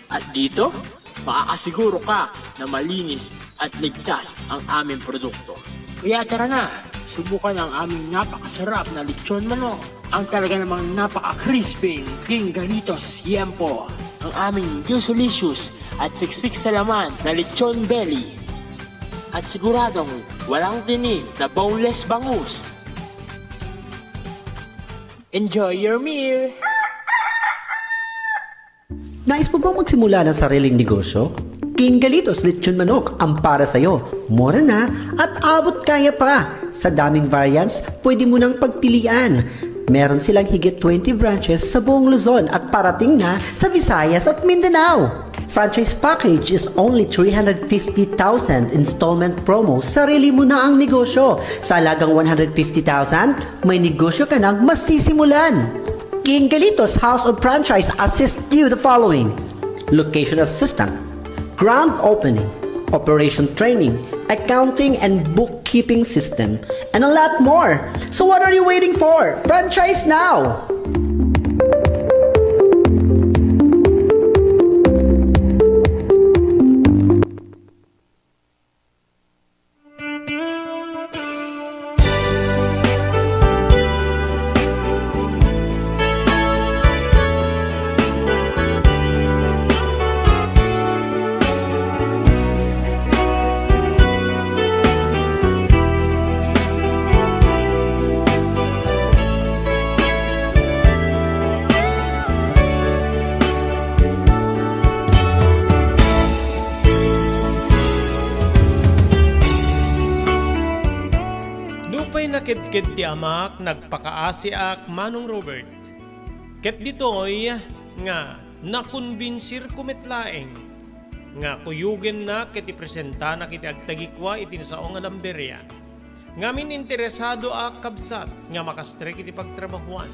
At dito, makakasiguro ka na malinis at ligtas ang aming produkto. Kaya tara na, subukan ang aming napakasarap na lechon manok, ang talaga namang napaka-crispy King Galitos Yempo, ang aming juicy-licious at siksik sa laman na lechon belly. At siguradong walang tinik na boneless bangus. Enjoy your meal! Nais mo bang magsimula ng sariling negosyo? King Galitos Lechon Manok ang para sa'yo. Mura na at abot kaya pa. Sa daming variants, pwede mo nang pagpilian. Meron silang higit twenty branches sa buong Luzon at parating na sa Visayas at Mindanao. Franchise package is only three hundred fifty thousand, installment promo, sarili mo na ang negosyo. Sa halagang one hundred fifty thousand, may negosyo ka nang masisimulan. King Galitos House of Franchise assist you the following: location assistant, grand opening, operation training, accounting and bookkeeping system, and a lot more. So what are you waiting for? Franchise now! Nupay nakedked ti amak, nagpakaasiak, Manong Robert. Ket ditoy nga nakonbinsirko met laeng nga kuyogennak iti presentanak iti agtagikua iti sao nga Lamberia. Ngamin interesado a kabsat nga makastrek iti pagtrabahuan.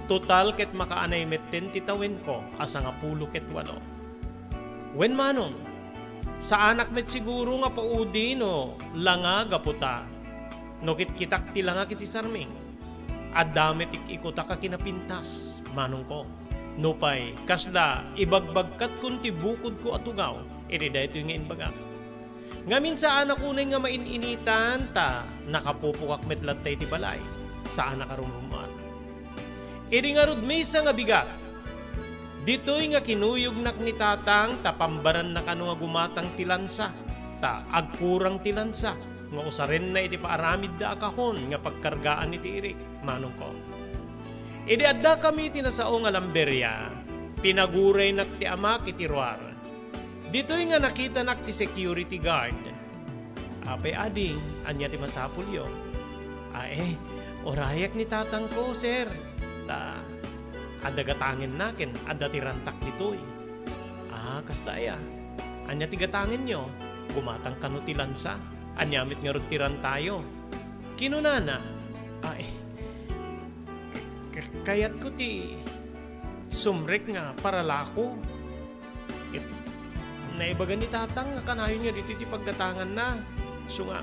Total ket makaanay metten ti tawenko a sangapulo ket walo. Wen manong, saanak met siguro nga paudi no langa gapu ta no kitkitak ti langak iti sarming, adda met ik-ikutak a kinapintas, manongko. Nupay kasla, ibagbagkatkon ti bukodko a tugaw iti daytoy nga imbagak. Ngamin, saanak unay nga main-initan ta nakapupokak met latta iti balay. Saanak a rumrummuar. Idi ngarud maysa nga bigat, ditoy nga kinuyognak ni Tatang ta pambaranna kano nga gumatang ti lansa, ta agkurang ti lansa nga usarenna iti paaramidda a kahon nga pagkargaan iti irik, manongko. Idi addakami iti nasao nga Lamberia, pinaguraynak ti amak iti ruar. Ditoy nga nakitanak ti security guard. Apay ading, ania ti masapulyo? Ae, urayak ni tatangko, sir. Ta, adda gatangenna ken adda ti rantak ditoy. Ah, kasta aya. Ania ti gatangenyo? Gumatang kano ti lansa? Ania met ngarud ti rantayo? Kinunana, ae, k-, k-, kayatko ti sumrek nga paralako. Ket naibaga ni Tatang nga kanayon nga ditoy ti paggatanganna. Isu nga,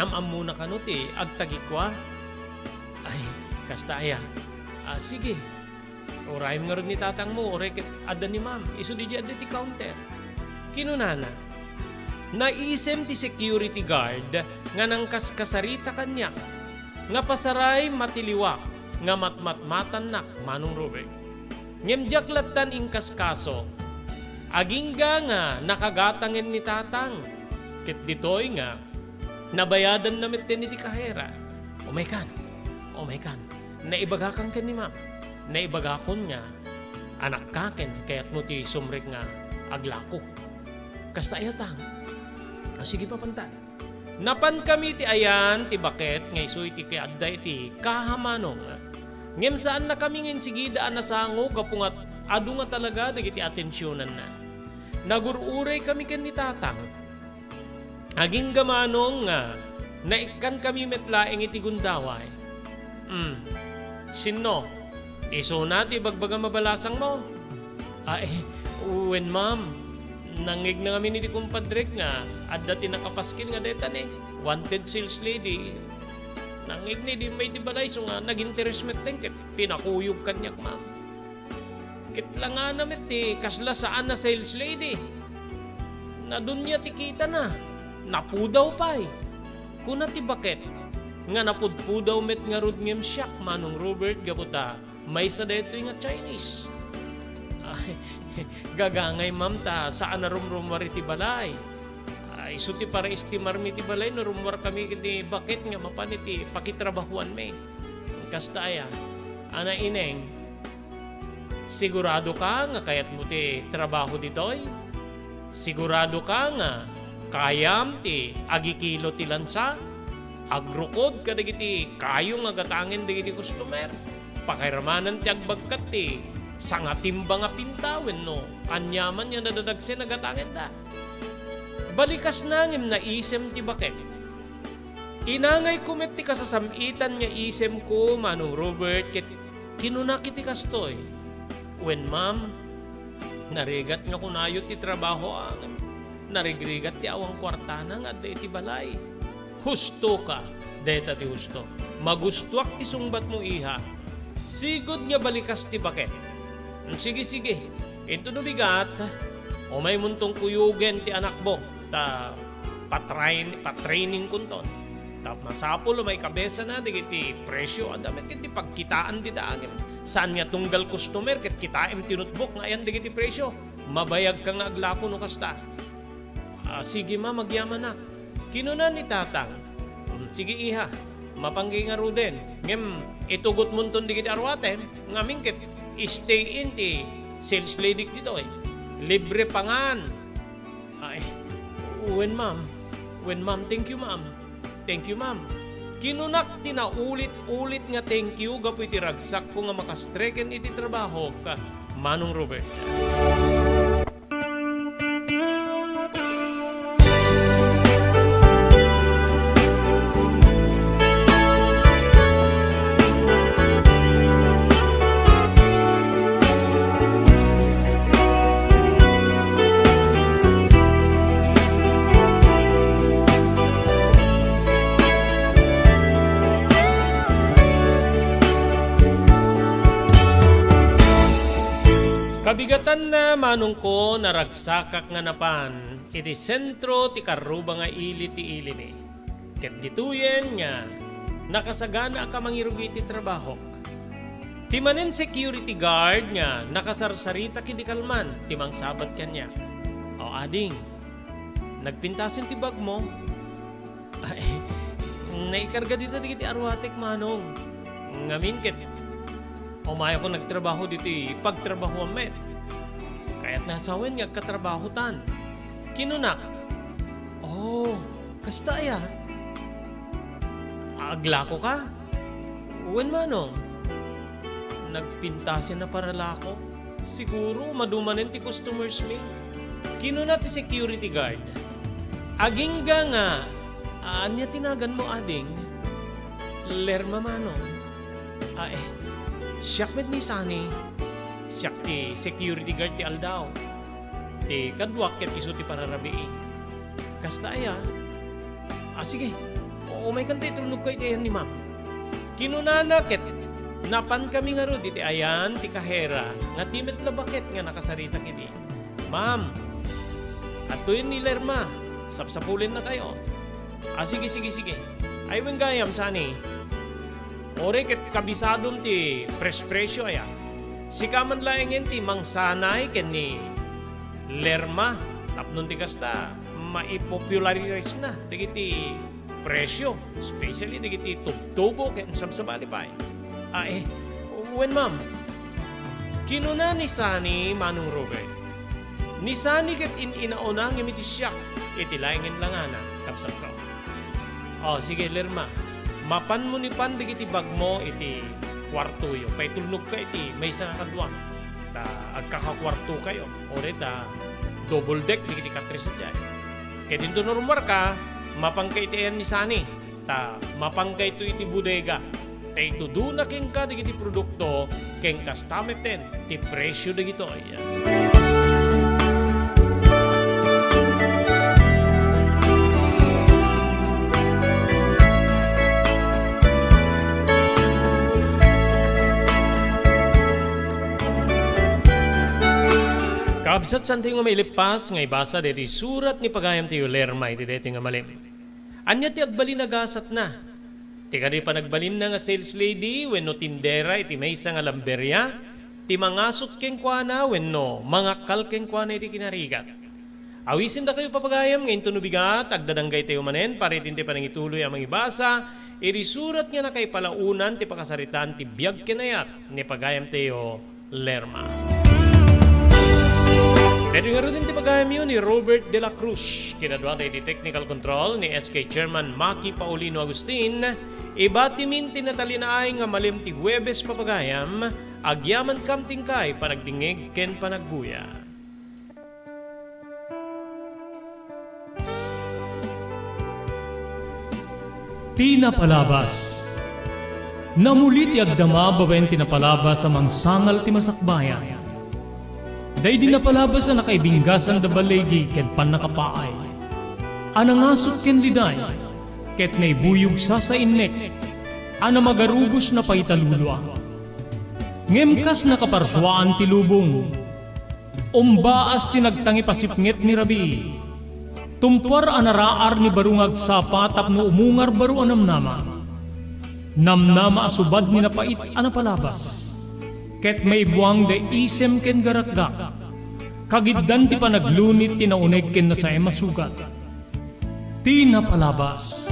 am-ammona kano ti agtagikua? Ay, kasta aya. Ah, sige. Urayem ngarud ni tatangmo, uray ket adda ni Ma'am, isu diay adda ti counter. Kinunana, naisem ti security guard nga nangkaskasarita kaniak nga pasaray matiliwak nga matmatmatannak, Manong Robert. Ngem diak lattan inkaskaso. Agingga nga nakagatangen ni Tatang. Ket ditoy nga nabayadanna metten iti kahera. Umaykan, umaykan. Naibagakan ken ni Ma'am. Naibagakon nga anakka ken kayatmo ti sumrek nga aglako. Kasta aya, Tang? O, sige, mapantan. Napankami iti ayan ti baket nga isu iti kayatda iti kaha, Manong. Ngem saannakami nga insigida a nasango gapu nga adu nga talaga dagiti atensionanna. Nagur-uraykami ken ni Tatang. Agingga manong nga naikkankami met laeng iti gundaway. Hmm. Sinno? Isuna ti bagbagam a balasangmo? Ay, wen, ma'am. Nangngegna ngamin iti kumpadrek nga adda ti nakapaskil nga dayta ni wanted sales lady. Nangngegna idi immay ti balay, isu nga nag-interes metten ket pinakuyog kaniak, ma'am. Ket langana met ti kasla saan a sales lady. Nadunia ti kitana. Napudaw pay. Kuna ti baket nga napudpudaw met ngarud ngem siak, Manong Robert, gapu ta maysa daytoy nga Chinese. Ay, gagangay, ma'am, ta saan a rumrummuar iti balay. Ay, isu ti paraestimarmi iti balay no rummuarkami iti baket nga mapan iti pakitrabahuanmi. Kasta aya, a naineng, sigurado ka nga kayatmo ti trabaho ditoy? Sigurado ka nga kayam ti agikilo ti lansa? Agrukod kadagiti kayo nga gatangen dagiti customer? Pakairamanan ti agbagkat ti sangatimba nga pinta wenno aniaman nga nadadagsen a gatangenda? Balikasna ngem naisem ti baket. Inangayko met ti kasasam-itan nga isemko, Manong Robert, ket kinunak iti kastoy, "Wen, ma'am, narigat nga kunayo ti trabaho, ngem narigrigat ti awan kuartana nga adda iti balay." Husto ka, dayta ti husto. Magustuak ti sungbatmo, iha. Sigud nga balikas ti baket. Sige, sige. Inton no bigat, umaymonton kuyogen ti anakmo, ta patrain-, patrainingkonton. Ta masapul a maikabesana dagiti presio. Adda met ket ti pagkitaan dita ngem saan nga tunggal customer ket kitaem ti notebook nga ayan dagiti presio. Mabayagka nga aglako no kasta. "Ah, sige, ma'am, agyamanak," kinuna ni tatang. "Hmm, sige, iha, mapanka ngaruden. Ngem itugotmonton dagiti aruatem, ngamin ket stay in ti sales lady ditoy. Libre pangan." "Ay, wen, ma'am. Wen, ma'am. Thank you, ma'am. Thank you, ma'am." Kinunak ti naulit-ulit nga thank you gapu iti ragsakko nga makastreken iti trabahok, Manong Robert. Kabigatanna, manongko, naragsakak nga napan iti sentro ti karruba nga ili ti ilimi. Ket ditoyen nga nakasaganaak a mangirugi iti trabahok. Ti manen security guard nga nakasarsarita kidi kalman ti mangsabat kaniak. "O, ading, nagpintasen ti bagmo?" "Ay, naikarga dita dagiti aruatek, manong. Ngamin ket umayakon nagtrabaho ditoy pagtrabahoam met. Kayat ni asawen nga agkatrabahotan." Kinunak, "Oh, kasta aya? Aglakoka?" "Wen, manong. Nagpintasen a paralako. Siguro madu manen ti customers mi." Kinuna ti security guard, "Agingga nga, ania ti naganmo, ading?" "Lerma, manong." "Ah, eh, siak met ni Sani. Siak ti security guard ti aldaw. Ti kaduak ket isu ti pararabii." "Kasta aya? Ah, sige. Umaykan ta itulnogka iti ayan ni ma'am." Kinunana ket napankami ngarud iti ayan ti kahera nga ti met la baket nga nakasarita kidi. "Ma'am, adtoyen ni Lerma. Sapsapulennakayo." "Ah, sige, sige, sige. Ay, wen gayam, Sani. Uray ket kabisadom ti prespresyo aya. Sika man laengen ti mangsanay ken ni Lerma tapno ti kasta, maipopularize na dagiti presyo, especially dagiti tubtubo ken sabsabali pay." "Ah, eh, wen, ma'am." Kinuna ni Sani, Manong Robert. Ni Sani ket in-inauna ngem iti siak, iti laengen langana, kabsatko. "O, sige, Lerma. Mapanmo ni pan dagiti bagmo iti kuartoyo. Paitulnogka iti maysa nga kadua. Ta agkakakuartokayo. Uray ta double deck dagiti katres sadiay." Ket inton rumarka, mapanka iti ayan ni Sani, ta mapanka iti bodega. Ta itudona kenka dagiti produkto, ken kasta metten ti presio dagitoy. Kabsat, saantayo nga mailippas nga ibasa daytoy surat ni pagayam ti Lerma iti daytoy nga malem. Ania ti agbalin a gasatna? Ti kadi panagbalinna nga sales lady wenno tindera iti maysa nga lamberia, ti mangasut kenkuana wenno mangakkal kenkuana iti kinarigat. Awisendakayo, papagayam, nga inton no bigat, agdadanggaytayo manen para iti panangituloy a mangibasa iti surat nga nakaipalaonan ti pakasaritaan ti biag ken ayat ni pagayamtayo Lerma. Daytoy ngaruden ti pagayamyo ni Robert de la Cruz. Kinaduana iti technical control ni S K Chairman Maki Paulino Agustin. Ibatimin ti natalinaay nga malem ti Huwebes, papagayam. Agyamankam ti inkay panagdingngeg ken panagguya. Ti napalabas. Namuli ti agdama babaen ti napalabas a mangsangal ti masakbayan. Daydi napalabas a nakaibinggasan da baligi ken pannakapaay, a nangasut ken liday, ket naibuyog sasainnek, a namagarubos napaitalulua. Ngem kas nakaparsuaan ti lubong, umbaas ti nagtangip a sipnget ni rabii. Tumpuar a naraar ni baro nga agsapa tapno umungar baro a namnama. Namnama a subad ni napait a napalabas. Ket maibuang da isem ken garakgak. Kagiddan ti panaglunit ti nauneg ken nasaem a sugat. Ti napalabas.